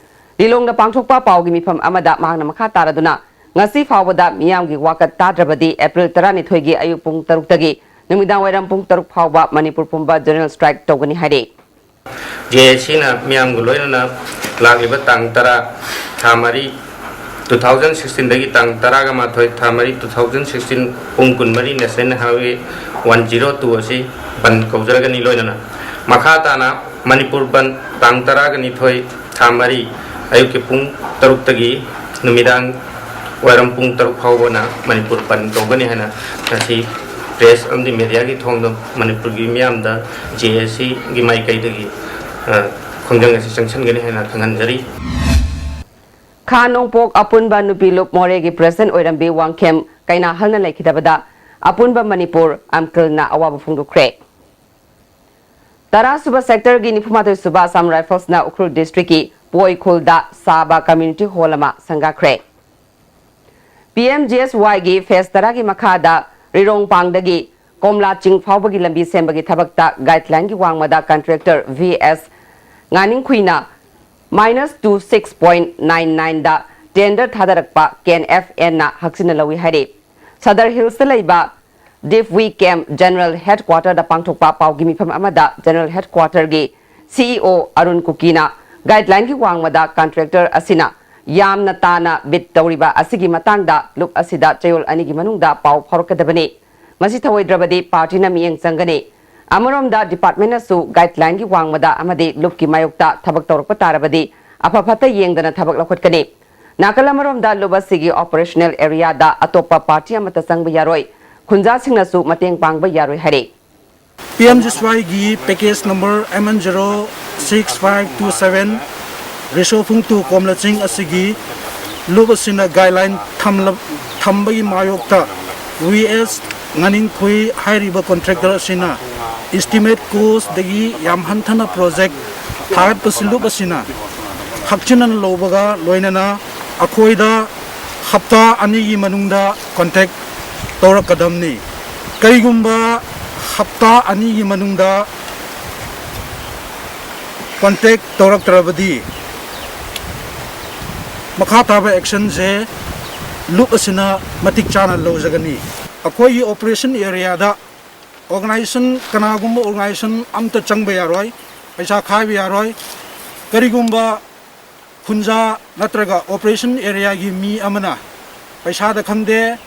ꯂꯤꯂꯣꯡꯗ ꯄꯥꯡꯊꯣꯛꯄ ꯄꯥꯎꯒꯤ ꯃꯤꯐꯝ ꯑꯃꯗ ꯃꯍꯥꯛꯅ ꯃꯈꯥ ꯇꯥꯔꯗꯨꯅ, ꯉꯁꯤ ꯐꯥꯎꯕꯗ ꯃꯤꯌꯥꯝꯒꯤ ꯋꯥꯀꯠ ꯇꯥꯗ꯭ꯔꯕꯗꯤ ꯑꯦꯄ꯭ꯔꯤꯜ ꯇꯔꯥꯅꯤꯊꯣꯏꯒꯤ ꯑꯌꯨꯛ ꯄꯨꯡ ꯇꯔꯨꯛꯇꯒꯤ ꯅꯨꯃꯤꯗꯥꯡ ꯋꯥꯏꯔꯝ ꯄꯨꯡ ꯇꯔꯨꯛ ꯐꯥꯎꯕ ꯃꯅꯤꯄꯨꯔ ꯄꯨꯝꯕ ꯖꯦꯅꯔꯦꯜ ꯁ꯭ꯇ꯭ꯔꯥꯏꯛ ꯇꯧꯒꯅꯤ ꯍꯥꯏꯔꯤ꯫ J A C ꯅ ꯃꯤꯌꯥꯝꯒ ꯂꯣꯏꯅꯅ ꯂꯥꯛꯂꯤꯕ ꯇꯥꯡ ꯇꯔꯥ, ꯊꯥ ꯃꯔꯤ, two thousand sixteen ꯗꯒꯤ ꯇꯥꯡ ꯇꯔꯥꯒ ꯃꯥꯊꯣꯏ, ꯊꯥ ꯃꯔꯤ, two thousand sixteen, ꯄꯨꯡ ꯀꯨꯟꯃꯔꯤ National Highway one zero two ꯑꯁꯤ ꯕꯟ ꯀꯧꯖꯔꯒꯅꯤ꯫ ꯂꯣꯏꯅꯅ ꯃꯈꯥ ꯇꯥꯅ ꯃꯅꯤꯄꯨꯔ ꯕꯟ ꯇꯥꯡ ꯇꯔꯥꯒ ꯅꯤꯊꯣꯏ, ꯊꯥ ꯃꯔꯤ, ꯑꯌꯨꯛꯀꯤ ꯄꯨꯡ ꯇꯔꯨꯛꯇꯒꯤ ꯅꯨꯃꯤꯗꯥꯡ ꯋꯥꯏꯔꯝ ꯄꯨꯡ ꯇꯔꯨꯛ ꯐꯥꯎꯕꯅ ꯃꯅꯤꯄꯨꯔ ꯕꯟ ꯀꯧꯒꯅꯤ ꯍꯥꯏꯅ ꯉꯁꯤ ꯄ꯭ꯔꯦꯁ ꯑꯃꯗꯤ ꯃꯦꯗꯤꯌꯥꯒꯤ ꯊꯣꯡꯗ ꯃꯅꯤꯄꯨꯔꯒꯤ ꯃꯤꯌꯥꯝꯗ ꯖꯦ ꯑꯦ ꯁꯤꯒꯤ ꯃꯥꯏꯀꯩꯗꯒꯤ, ꯑ, ꯈꯣꯡꯖꯪ ꯑꯁꯤ ꯆꯪꯁꯤꯟꯒꯅꯤ ꯍꯥꯏꯅ ꯈꯪꯍꯟꯖꯔꯤ꯫ ꯈꯥ ꯅꯣꯡꯄꯣꯛ ꯑꯄꯨꯟꯕ ꯅꯨꯄꯤ ꯂꯨꯞ ꯃꯣꯔꯦꯒꯤ ꯄ꯭ꯔꯦꯁꯤꯗꯦꯟꯠ ꯑꯣꯏꯔꯝꯕꯤ ꯋꯥꯡꯈꯦꯝ ꯀꯩꯅꯥꯍꯜꯅ ꯂꯩꯈꯤꯗꯕꯗ ꯑꯄꯨꯟꯕ ꯃꯅꯤꯄꯨꯔ ꯑꯝꯀꯜꯅ ꯑꯋꯥꯕ ꯐꯣꯡꯗꯣꯛꯈ꯭ꯔꯦ꯫ ꯇꯔꯥꯁꯨꯕ ꯁꯦꯛꯇꯔꯒꯤ ꯅꯤꯐꯨꯃꯥꯊꯣꯏ ꯁꯨꯕ ꯑꯁꯥꯝ ꯔꯥꯏꯐꯜꯁꯅ ꯎꯈ꯭ꯔꯨꯜ ꯗꯤꯁꯇ꯭ꯔꯤꯛꯀꯤ ꯄꯣꯏꯈꯨꯜꯗ ꯁꯥꯕ ꯀꯝꯃ꯭ꯌꯨꯅꯤꯇꯤ ꯍꯣꯜ ꯑꯃ ꯁꯪꯒꯥꯈ꯭ꯔꯦ꯫ ꯄꯤ ꯑꯦꯝ ꯖꯤ ꯑꯦꯁ ꯋꯥꯏꯒꯤ ꯐꯦꯖ ꯇꯔꯥꯒꯤ ꯃꯈꯥꯗ ꯔꯤꯔꯣꯡꯄꯥꯡꯗꯒꯤ ꯀꯣꯝꯂꯥ ꯆꯤꯡ ꯐꯥꯎꯕꯒꯤ ꯂꯝꯕꯤ ꯁꯦꯝꯕꯒꯤ ꯊꯕꯛꯇ ꯒꯥꯏꯗꯂꯥꯏꯟꯒꯤ ꯋꯥꯡꯃꯗ ꯀꯟꯇ꯭ꯔꯦꯛꯇꯔ ꯚꯤ ꯑꯦꯁ ꯉꯥꯅꯤꯡꯈꯨꯏꯅ minus two six point nine nineꯗ ꯇꯦꯟꯗꯔ ꯊꯥꯗꯔꯛꯄ ꯀꯦꯟ ꯑꯦꯐ ꯑꯦꯟꯅ ꯍꯛꯆꯤꯟꯅ ꯂꯧꯏ ꯍꯥꯏꯔꯤ꯫ ꯁꯗꯔ ꯍꯤꯜꯁꯇ ꯂꯩꯕ ꯗꯤꯐ ꯋꯤ ꯀꯦꯝ ꯖꯦꯅꯔꯦꯜ ꯍꯦꯗꯀ꯭ꯋꯥꯇꯔꯗ ꯄꯥꯡꯊꯣꯛꯄ ꯄꯥꯎꯒꯤ ꯃꯤꯐꯝ ꯑꯃꯗ ꯖꯦꯅꯔꯦꯜ ꯍꯦꯗꯀ꯭ꯋꯥꯇꯔꯒꯤ ꯁꯤ ꯏ ꯑꯣ ꯑꯔꯨꯟ ꯀꯨꯀꯤꯅ ꯒꯥꯏꯗꯂꯥꯏꯟꯒꯤ ꯋꯥꯡꯃꯗ ꯀꯟꯇ꯭ꯔꯦꯛꯇꯔ ꯑꯁꯤꯅ ꯌꯥꯝꯅ ꯇꯥꯅ ꯕꯤꯗ ꯇꯧꯔꯤꯕ ꯑꯁꯤꯒꯤ ꯃꯇꯥꯡꯗ ꯂꯨꯞ ꯑꯁꯤꯗ ꯆꯌꯣꯜ ꯑꯅꯤꯒꯤ ꯃꯅꯨꯡꯗ ꯄꯥꯎ ꯐꯥꯎꯔꯛꯀꯗꯕꯅꯤ꯫ ꯃꯁꯤ ꯊꯧꯑꯣꯏꯗ꯭ꯔꯕꯗꯤ ꯄꯥꯔꯇꯤꯅ ꯃꯤꯠꯌꯦꯡ ꯆꯪꯒꯅꯤ꯫ ꯑꯃꯔꯣꯝꯗ ꯗꯤꯄꯥꯔꯠꯃꯦꯟꯅꯁꯨ ꯒꯥꯏꯗꯂꯥꯏꯟꯒꯤ ꯋꯥꯡꯃꯗ ꯑꯃꯗꯤ ꯂꯨꯞꯀꯤ ꯃꯥꯌꯣꯛꯇ ꯊꯕꯛ ꯇꯧꯔꯛꯄ ꯇꯥꯔꯕꯗꯤ ꯑꯐ ꯐꯠꯇ ꯌꯦꯡꯗꯅ ꯊꯕꯛ ꯂꯧꯈꯠꯀꯅꯤ꯫ ꯅꯥꯀꯜ ꯑꯃꯔꯣꯝꯗ ꯂꯨꯞ ꯑꯁꯤꯒꯤ ꯑꯣꯄꯔꯦꯁꯅꯦꯜ ꯑꯦꯔꯤꯌꯥꯗ ꯑꯇꯣꯞꯄ ꯄꯥꯔꯇꯤ ꯑꯃꯠꯇ ꯆꯪꯕ ꯌꯥꯔꯣꯏ, ꯈꯨꯟꯖꯥꯁꯤꯡꯅꯁꯨ ꯃꯇꯦꯡ ꯄꯥꯡꯕ ꯌꯥꯔꯣꯏ ꯍꯥꯏꯔꯤ꯫ ꯄꯤ ꯑꯦꯝ ꯖꯤ ꯑꯦꯁ ꯋꯥꯏꯒꯤ package number M N zero six five two seven ꯔꯤꯁꯣꯐꯨꯡ ꯇꯨ ꯀꯣꯝꯂꯆꯤꯡ ꯑꯁꯤꯒꯤ ꯂꯨꯞ ꯑꯁꯤꯅ ꯒꯥꯏꯗꯂꯥꯏꯟ ꯊꯝꯂ-, ꯊꯝꯕꯒꯤ ꯃꯥꯌꯣꯛꯇ ꯚꯤ ꯑꯦꯁ ꯉꯥꯅꯤꯡꯈꯨꯏ ꯍꯥꯏꯔꯤꯕ ꯀꯣꯟꯇ꯭ꯔꯦꯛꯇꯔ ꯑꯁꯤꯅ ꯏꯁꯇꯤꯃꯦꯠ ꯀꯣꯁꯇꯒꯤ ꯌꯥꯝ ꯍꯟꯊꯅ ꯄ꯭ꯔꯣꯖꯦꯛ ꯊꯥꯒꯠꯄꯁꯤ ꯂꯨꯞ ꯑꯁꯤꯅ ꯍꯛꯆꯤꯟꯅꯅ ꯂꯧꯕꯒ ꯂꯣꯏꯅꯅ ꯑꯩꯈꯣꯏꯗ ꯍꯞꯇꯥ ꯑꯅꯤꯒꯤ ꯃꯅꯨꯡꯗ ꯀꯣꯟꯇꯦꯛ ꯇꯧꯔꯛꯀꯗꯕꯅꯤ꯫ ꯀꯔꯤꯒꯨꯝꯕ ꯍꯞꯇꯥ ꯑꯅꯤꯒꯤ ꯃꯅꯨꯡꯗ ꯀꯣꯟꯇꯦꯛ ꯇꯧꯔꯛꯇ꯭ꯔꯕꯗꯤ ꯃꯈꯥ ꯇꯥꯕ ꯑꯦꯛꯁꯟꯁꯦ ꯂꯨꯞ ꯑꯁꯤꯅ ꯃꯇꯤꯛ ꯆꯥꯅ ꯂꯧꯖꯒꯅꯤ꯫ ꯑꯩꯈꯣꯏꯒꯤ ꯑꯣꯄꯔꯦꯁꯟ ꯑꯦꯔꯤꯌꯥꯗ ꯑꯣꯔꯒꯅꯥꯏꯖꯦꯁꯟ, ꯀꯅꯥꯒꯨꯝꯕ ꯑꯣꯔꯒꯅꯥꯏꯖꯦꯁꯟ ꯑꯝꯇ ꯆꯪꯕ ꯌꯥꯔꯣꯏ, ꯄꯩꯁꯥ ꯈꯥꯏꯕ ꯌꯥꯔꯣꯏ꯫ ꯀꯔꯤꯒꯨꯝꯕ ꯈꯨꯟꯖꯥ ꯅꯠꯇ꯭ꯔꯒ ꯑꯣꯄꯔꯦꯁꯟ ꯑꯦꯔꯤꯌꯥꯒꯤ ꯃꯤ ꯑꯃꯅ ꯄꯩꯁꯥꯗ ꯈꯪꯗꯦ,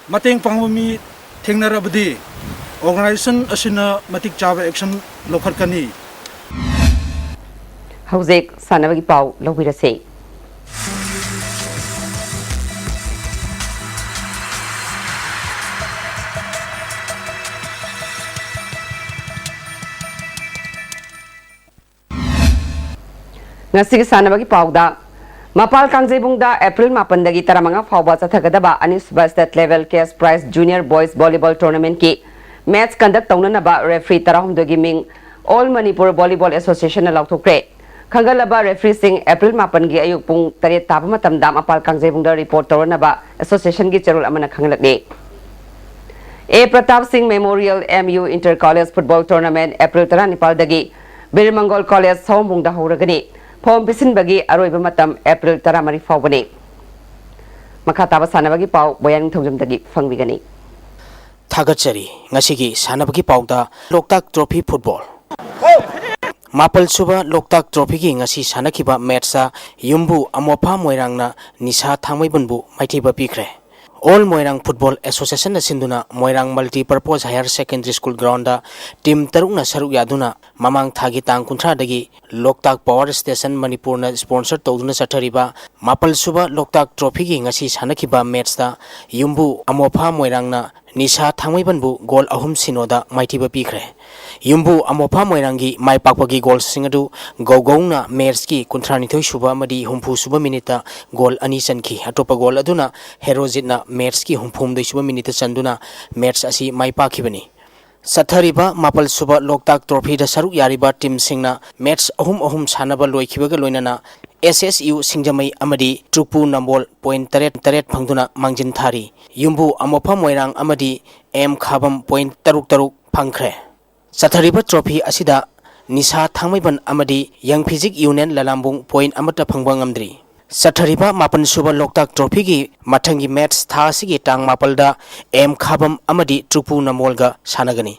ꯃꯇꯦꯡ ꯄꯥꯡꯕ ꯃꯤ ꯊꯦꯡꯅꯔꯕꯗꯤ ꯑꯣꯔꯒꯅꯥꯏꯖꯦꯁꯟ ꯑꯁꯤꯅ ꯃꯇꯤꯛ ꯆꯥꯕ ꯑꯦꯛꯁꯟ ꯂꯧꯈꯠꯀꯅꯤ꯫ ꯍꯧꯖꯤꯛ ꯁꯥꯟꯅꯕꯒꯤ ꯄꯥꯎ ꯂꯧꯕꯤꯔꯁꯤ꯫ ꯉꯁꯤꯒꯤ ꯁꯥꯟꯅꯕꯒꯤ ꯄꯥꯎꯗ, ꯃꯄꯥꯜ ꯀꯥꯡꯖꯩꯕꯨꯡꯗ ꯑꯦꯄ꯭ꯔꯤꯜ ꯃꯥꯄꯟꯗꯒꯤ ꯇꯔꯥꯃꯉꯥ ꯐꯥꯎꯕ ꯆꯠꯊꯒꯗꯕ ꯑꯅꯤꯁꯨꯕ State Level Cash Prize Junior Boys Volleyball Tournament ꯀꯤ match conduct ꯇꯧꯅꯅꯕ referee ꯇꯔꯥꯍꯨꯝꯗꯣꯏꯒꯤ ꯃꯤꯡ All Manipur Volleyball Association ꯅ ꯂꯥꯎꯊꯣꯛꯈ꯭ꯔꯦ꯫ ꯈꯟꯒꯠꯂꯕ referee ꯁꯤꯡ ꯑꯦꯄ꯭ꯔꯤꯜ ꯃꯥꯄꯟꯒꯤ ꯑꯌꯨꯛ ꯄꯨꯡ ꯇꯔꯦꯠ ꯇꯥꯕ ꯃꯇꯝꯗ ꯃꯄꯥꯜ ꯀꯥꯡꯖꯩꯕꯨꯡꯗ report ꯇꯧꯔꯅꯕ association ꯒꯤ ꯆꯦꯔꯣꯜ ꯑꯃꯅ ꯈꯪꯍꯜꯂꯛꯂꯤ꯫ ꯑꯦ ꯄ꯭ꯔꯇꯥꯞ ꯁꯤꯡ Memorial M U Inter College Football Tournament April ꯇꯔꯥꯅꯤꯄꯥꯜꯗꯒꯤ ꯕꯤꯔ ꯃꯪꯒꯣꯜ ꯀꯣꯂꯦꯖ ꯁꯑꯣꯝꯕꯨꯡꯗ ꯍꯧꯔꯒꯅꯤ꯫ Form ꯄꯤꯁꯤꯟꯕꯒꯤ ꯑꯔꯣꯏꯕ ꯃꯇꯝ ꯑꯦꯄ꯭ꯔꯤꯜ ꯇꯔꯥꯃꯔꯤ ꯐꯥꯎꯕꯅꯤ꯫ ꯃꯈꯥ ꯇꯥꯕ ꯁꯥꯟꯅꯕꯒꯤ ꯄꯥꯎ ꯕꯣꯌꯥꯅꯤꯡꯊꯧꯖꯝꯗꯒꯤ ꯐꯪꯕꯤꯒꯅꯤ꯫ ꯊꯥꯒꯠꯆꯔꯤ꯫ ꯉꯁꯤꯒꯤ ꯁꯥꯟꯅꯕꯒꯤ ꯄꯥꯎꯗ, ꯂꯣꯛꯇꯥꯛ ꯇ꯭ꯔꯣꯐꯤ ꯐꯨꯠꯕꯣꯜ꯫ ꯃꯥꯄꯜ ꯁꯨꯕ ꯂꯣꯛꯇꯥꯛ ꯇ꯭ꯔꯣꯐꯤꯒꯤ ꯉꯁꯤ ꯁꯥꯟꯅꯈꯤꯕ ꯃꯦꯠꯁꯇ ꯌꯨꯝꯕꯨ ꯑꯃꯣꯐꯥ ꯃꯣꯏꯔꯥꯡꯅ ꯅꯤꯁꯥ ꯊꯥꯡꯃꯩꯕꯟꯕꯨ ꯃꯥꯏꯊꯤꯕ ꯄꯤꯈ꯭ꯔꯦ꯫ All Moirang Football Association ꯅ ꯁꯤꯟꯗꯨꯅ ꯃꯣꯏꯔꯥꯡ Multi Purpose Higher Secondary School ground ꯇ team ꯇꯔꯨꯛꯅ ꯁꯔꯨꯛ ꯌꯥꯗꯨꯅ ꯃꯃꯥꯡ ꯊꯥꯒꯤ ꯇꯥꯡ ꯀꯨꯟꯊ꯭ꯔꯥꯗꯒꯤ ꯂꯣꯛꯇꯥꯛ Power Station ꯃꯅꯤꯄꯨꯔꯅ sponsor ꯇꯧꯗꯨꯅ ꯆꯠꯊꯔꯤꯕ ꯃꯥꯄꯜ ꯁꯨꯕ ꯂꯣꯛꯇꯥꯛ ꯇ꯭ꯔꯣꯐꯤꯒꯤ ꯉꯁꯤ ꯁꯥꯟꯅꯈꯤꯕ ꯃꯦꯠꯁꯇ ꯌꯨꯝꯕꯨ ꯑꯃꯣꯐꯥ ꯃꯣꯏꯔꯥꯡꯅ ꯅꯤꯁꯥ ꯊꯥꯡꯃꯩꯕꯟꯕꯨ ꯒꯣꯜ ꯑꯍꯨꯝ ꯁꯤꯅꯣꯗ ꯃꯥꯏꯊꯤꯕ ꯄꯤꯈ꯭ꯔꯦ꯫ ꯌꯨꯝꯕꯨ ꯑꯃꯣꯐꯥ ꯃꯣꯏꯔꯥꯡꯒꯤ ꯃꯥꯏ ꯄꯥꯛꯄꯒꯤ ꯒꯣꯜꯁꯤꯡ ꯑꯗꯨ ꯒꯧꯒꯧꯅ ꯃꯦꯠꯁꯀꯤ ꯀꯨꯟꯊ꯭ꯔꯥꯅꯤꯊꯣꯏ ꯁꯨꯕ ꯑꯃꯗꯤ ꯍꯨꯝꯐꯨ ꯁꯨꯕ ꯃꯤꯅꯤꯠꯇ ꯒꯣꯜ ꯑꯅꯤ ꯆꯟꯈꯤ꯫ ꯑꯇꯣꯞꯄ ꯒꯣꯜ ꯑꯗꯨꯅ ꯍꯦꯔꯣꯖꯤꯠꯅ ꯃꯦꯠꯁꯀꯤ ꯍꯨꯝꯐꯨꯍꯨꯝꯗꯣꯏ ꯁꯨꯕ ꯃꯤꯅꯤꯠꯇ ꯆꯟꯗꯨꯅ ꯃꯦꯠꯁ ꯑꯁꯤ ꯃꯥꯏ ꯄꯥꯛꯈꯤꯕꯅꯤ꯫ ꯆꯠꯊꯔꯤꯕ ꯃꯥꯄꯜ ꯁꯨꯕ ꯂꯣꯛꯇꯥꯛ ꯇ꯭ꯔꯣꯐꯤꯗ ꯁꯔꯨꯛ ꯌꯥꯔꯤꯕ ꯇꯤꯝꯁꯤꯡꯅ ꯃꯦꯠꯁ ꯑꯍꯨꯝ ꯑꯍꯨꯝ ꯁꯥꯟꯅꯕ ꯂꯣꯏꯈꯤꯕꯒ ꯂꯣꯏꯅꯅ S S U ꯁꯤꯡꯖꯃꯩ ꯑꯃꯗꯤ ꯇ꯭ꯔꯨꯄꯨ ꯅꯝꯕꯣꯜ point ꯇꯔꯦꯠ ꯇꯔꯦꯠ ꯐꯪꯗꯨꯅ ꯃꯥꯡꯖꯤꯟ ꯊꯥꯔꯤ꯫ ꯌꯨꯝꯕꯨ ꯑꯃꯣꯐꯥ ꯃꯣꯏꯔꯥꯡ ꯑꯃꯗꯤ M ꯈꯥꯕꯝ point ꯇꯔꯨꯛ ꯇꯔꯨꯛ ꯐꯪꯈ꯭ꯔꯦ꯫ ꯆꯠꯊꯔꯤꯕ ꯇ꯭ꯔꯣꯐꯤ ꯑꯁꯤꯗ ꯅꯤꯁꯥ ꯊꯥꯡꯃꯩꯕꯟ ꯑꯃꯗꯤ ꯌꯪ ꯐꯤꯖꯤꯛ ꯌꯨꯅꯤꯌꯟ ꯂꯂꯥꯝꯕꯨꯡ point ꯑꯃꯠꯇ ꯐꯪꯕ ꯉꯝꯗ꯭ꯔꯤ꯫ ꯆꯠꯊꯔꯤꯕ ꯃꯥꯄꯟ ꯁꯨꯕ ꯂꯣꯛꯇꯥꯛ ꯇ꯭ꯔꯣꯐꯤꯒꯤ ꯃꯊꯪꯒꯤ ꯃꯦꯠꯁ ꯊꯥ ꯑꯁꯤꯒꯤ ꯇꯥꯡ ꯃꯥꯄꯜꯗ M ꯈꯥꯕꯝ ꯑꯃꯗꯤ ꯇ꯭ꯔꯨꯄꯨ ꯅꯝꯕꯣꯜꯒ ꯁꯥꯟꯅꯒꯅꯤ꯫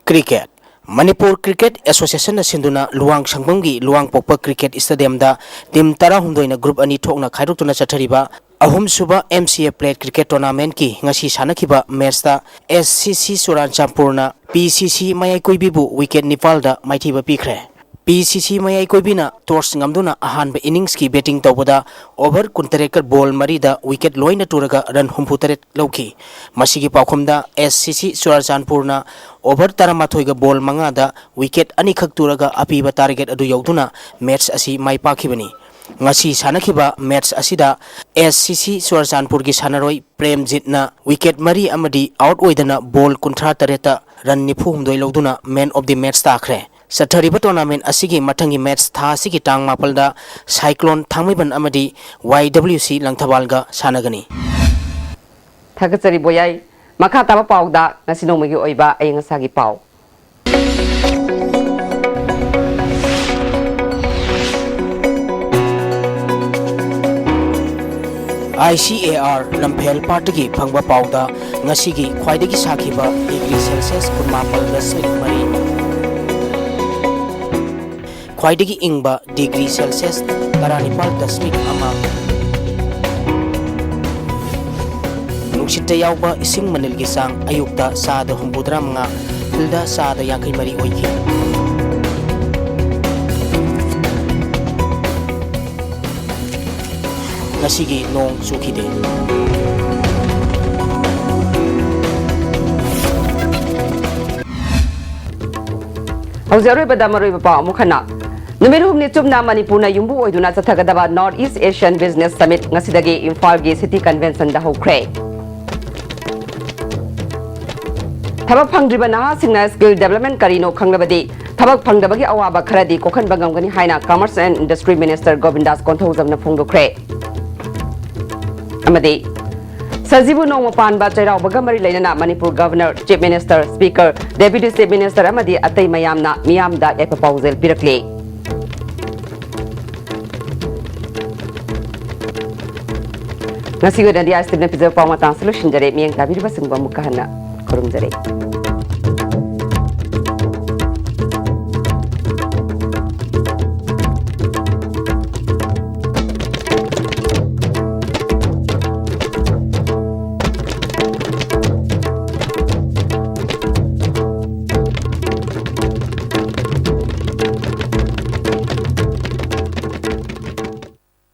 ꯀ꯭ꯔꯤꯀꯦꯠ꯫ ꯃꯅꯤꯄꯨꯔ ꯀ꯭ꯔꯤꯀꯦꯠ ꯑꯦꯁꯣꯁꯤꯌꯦꯁꯟꯅ ꯁꯤꯟꯗꯨꯅ ꯂꯨꯋꯥꯡ ꯁꯪꯕꯝꯒꯤ ꯂꯨꯋꯥꯡꯄꯣꯛꯄ ꯀ꯭ꯔꯤꯀꯦꯠ ꯁ꯭ꯇꯦꯗꯤꯌꯝꯗ ꯇꯤꯝ ꯇꯔꯥꯍꯨꯝꯗꯣꯏꯅ ꯒ꯭ꯔꯨꯞ ꯑꯅꯤ ꯊꯣꯛꯅ ꯈꯥꯏꯗꯣꯛꯇꯨꯅ ꯆꯠꯊꯔꯤꯕ ꯑꯍꯨꯝꯁꯨꯕ M C A Plate Cricket Tournamentꯀꯤ ꯉꯁꯤ ꯁꯥꯟꯅꯈꯤꯕ ꯃꯦꯠꯁꯇ S C C ꯆꯨꯔꯥꯟꯆꯥꯟꯄꯨꯔꯅ P C C ꯃꯌꯥꯏꯀꯨꯏꯕꯤꯕꯨ ꯋꯤꯀꯦꯠ ꯅꯤꯄꯥꯜꯗ ꯃꯥꯏꯊꯤꯕ ꯄꯤꯈ꯭ꯔꯦ꯫ ꯄꯤ ꯁꯤ ꯁꯤ ꯃꯌꯥꯏ ꯀꯣꯏꯕꯤꯅ ꯇꯣꯁ ꯉꯝꯗꯨꯅ ꯑꯍꯥꯟꯕ ꯏꯅꯤꯡꯁꯀꯤ ꯕꯦꯇꯤꯡ ꯇꯧꯕꯗ ꯑꯣꯚꯔ ꯀꯨꯟꯇꯔꯦꯠꯀ ꯕꯣꯜ ꯃꯔꯤꯗ ꯋꯤꯀꯦꯠ ꯂꯣꯏꯅ ꯇꯨꯔꯒ ꯔꯟ ꯍꯨꯝꯐꯨꯇꯔꯦꯠ ꯂꯧꯈꯤ꯫ ꯃꯁꯤꯒꯤ ꯄꯥꯎꯈꯨꯝꯗ ꯑꯦꯁ ꯁꯤ ꯁꯤ ꯆꯨꯔꯥꯆꯥꯟꯄꯨꯔꯅ ꯑꯣꯚꯔ ꯇꯔꯥꯃꯥꯊꯣꯏꯒ ꯕꯣꯜ ꯃꯉꯥꯗ ꯋꯤꯀꯦꯠ ꯑꯅꯤꯈꯛ ꯇꯨꯔꯒ ꯑꯄꯤꯕ ꯇꯥꯔꯒꯦꯠ ꯑꯗꯨ ꯌꯧꯗꯨꯅ ꯃꯦꯠꯆ ꯑꯁꯤ ꯃꯥꯏ ꯄꯥꯛꯈꯤꯕꯅꯤ꯫ ꯉꯁꯤ ꯁꯥꯟꯅꯈꯤꯕ ꯃꯦꯠꯆ ꯑꯁꯤꯗ ꯑꯦꯁ ꯁꯤ ꯁꯤ ꯆꯨꯔꯥꯆꯥꯟꯄꯨꯔꯒꯤ ꯁꯥꯟꯅꯔꯣꯏ ꯄ꯭ꯔꯦꯝꯖꯤꯠꯅ ꯋꯤꯀꯦꯠ ꯃꯔꯤ ꯑꯃꯗꯤ ꯑꯥꯎꯠ ꯑꯣꯏꯗꯅ ꯕꯣꯜ ꯀꯨꯟꯊ꯭ꯔꯥ ꯇꯔꯦꯠꯇ ꯔꯟ ꯅꯤꯐꯨ ꯍꯨꯝꯗꯣꯏ ꯂꯧꯗꯨꯅ ꯃꯦꯟ ꯑꯣꯐ ꯗꯤ ꯃꯦꯠꯆ ꯇꯥꯈ꯭ꯔꯦ꯫ ꯆꯠꯊꯔꯤꯕ ꯇꯣꯔꯅꯥꯃꯦꯟ ꯑꯁꯤꯒꯤ ꯃꯊꯪꯒꯤ ꯃꯦꯠꯆ ꯊꯥ ꯑꯁꯤꯒꯤ ꯇꯥꯡ ꯃꯥꯄꯜꯗ ꯁꯥꯏꯀ꯭ꯂꯣꯟ ꯊꯥꯡꯃꯩꯕꯟ ꯑꯃꯗꯤ ꯋꯥꯏ ꯗꯕ꯭ꯂꯤꯎ ꯁꯤ ꯂꯪꯊꯕꯥꯜꯒ ꯁꯥꯟꯅꯒꯅꯤ꯫ ꯊꯥꯒꯠꯆꯔꯤ ꯕꯣꯌꯥꯏ꯫ ꯃꯈꯥ ꯇꯥꯕ ꯄꯥꯎꯗ ꯉꯁꯤ ꯅꯣꯡꯃꯒꯤ ꯑꯣꯏꯕ ꯑꯏꯪ ꯑꯁꯥꯒꯤ ꯄꯥꯎ꯫ ꯑꯥꯏ ꯁꯤ ꯑꯦ ꯑꯥꯔ ꯂꯝꯐꯦꯜ ꯄꯥꯠꯇꯒꯤ ꯐꯪꯕ ꯄꯥꯎꯗ ꯉꯁꯤꯒꯤ ꯈ꯭ꯋꯥꯏꯗꯒꯤ ꯁꯥꯈꯤꯕ ꯗꯤꯒ꯭ꯔꯤ ꯁꯦꯜꯁꯤꯌꯁ ꯀꯨꯟꯃꯥꯄꯜ ꯗꯁꯃꯤꯛ ꯃꯔꯤ, ꯈ꯭ꯋꯥꯏꯗꯒꯤ ꯏꯪꯕ ꯗꯤꯒ꯭ꯔꯤ ꯁꯦꯜꯁꯤꯌꯁ ꯇꯔꯥꯅꯤꯄꯥꯜ ꯗꯁꯃꯤꯛ ꯑꯃ, ꯅꯨꯡꯁꯤꯠꯇ ꯌꯥꯎꯕ ꯏꯁꯤꯡ ꯃꯅꯤꯜꯒꯤ ꯆꯥꯡ ꯑꯌꯨꯛꯇ ꯆꯥꯗ ꯍꯨꯝꯐꯨꯇꯔꯥ ꯃꯉꯥ, ꯐꯤꯜꯗ ꯆꯥꯗ ꯌꯥꯡꯈꯩ ꯃꯔꯤ ꯑꯣꯏꯈꯤ꯫ ꯉꯁꯤꯒꯤ ꯅꯣꯡ ꯆꯨꯈꯤꯗꯦ꯫ ꯍꯧꯖꯤꯛ ꯑꯔꯣꯏꯕꯗ ꯃꯔꯨꯑꯣꯏꯕ ꯄꯥꯎ ꯑꯃꯨꯛ ꯍꯟꯅ꯫ ꯅꯨꯃꯤꯠ ꯍꯨꯝꯅꯤ ꯆꯨꯞꯅ ꯃꯅꯤꯄꯨꯔꯅ ꯌꯨꯝꯕꯨ ꯑꯣꯏꯗꯨꯅ ꯆꯠꯊꯒꯗꯕ North East Asian Business Summit ꯉꯁꯤꯗꯒꯤ ꯏꯝꯐꯥꯜꯒꯤ City Conventionꯗ ꯍꯧꯈ꯭ꯔꯦ꯫ ꯊꯕꯛ ꯐꯪꯗ꯭ꯔꯤꯕ ꯅꯍꯥꯁꯤꯡꯅ skill development ꯀꯔꯤꯅꯣ ꯈꯪꯂꯕꯗꯤ ꯊꯕꯛ ꯐꯪꯗꯕꯒꯤ ꯑꯋꯥꯕ ꯈꯔꯗꯤ ꯀꯣꯛꯍꯟꯕ ꯉꯝꯒꯅꯤ ꯍꯥꯏꯅ Commerce and Industry Minister ꯒꯣꯕꯤꯟꯗꯥꯁ ꯀꯣꯟꯊꯧꯖꯝꯅ ꯐꯣꯡꯗꯣꯛꯈ꯭ꯔꯦ꯫ ꯑꯃꯗꯤ ꯁꯖꯤꯕꯨ ꯅꯣꯡꯃ ꯄꯥꯟꯕ ꯆꯩꯔꯥꯎꯕꯒ ꯃꯔꯤ ꯂꯩꯅꯅ Manipur Governor, Chief Minister, Speaker, Deputy Chief Minister ꯑꯃꯗꯤ ꯑꯇꯩ ꯃꯌꯥꯝꯅ ꯃꯤꯌꯥꯝꯗ ꯌꯥꯏꯐ ꯄꯥꯎꯖꯦꯜ ꯄꯤꯔꯛꯂꯤ꯫ ꯉꯁꯤꯒꯤ ꯑꯣꯏꯅꯗꯤ ꯑꯥꯏ ꯑꯦꯁ ꯇꯤꯚꯤꯅ ꯄꯤꯖꯕ ꯄꯥꯎ ꯃꯇꯥꯡꯁꯤ ꯂꯣꯏꯁꯤꯟꯖꯔꯦ꯫ ꯃꯤꯠꯌꯦꯡ ꯇꯥꯕꯤꯔꯤꯕꯁꯤꯡꯕꯨ ꯑꯃꯨꯛꯀ ꯍꯟꯅ ꯈꯨꯔꯨꯝꯖꯔꯤ꯫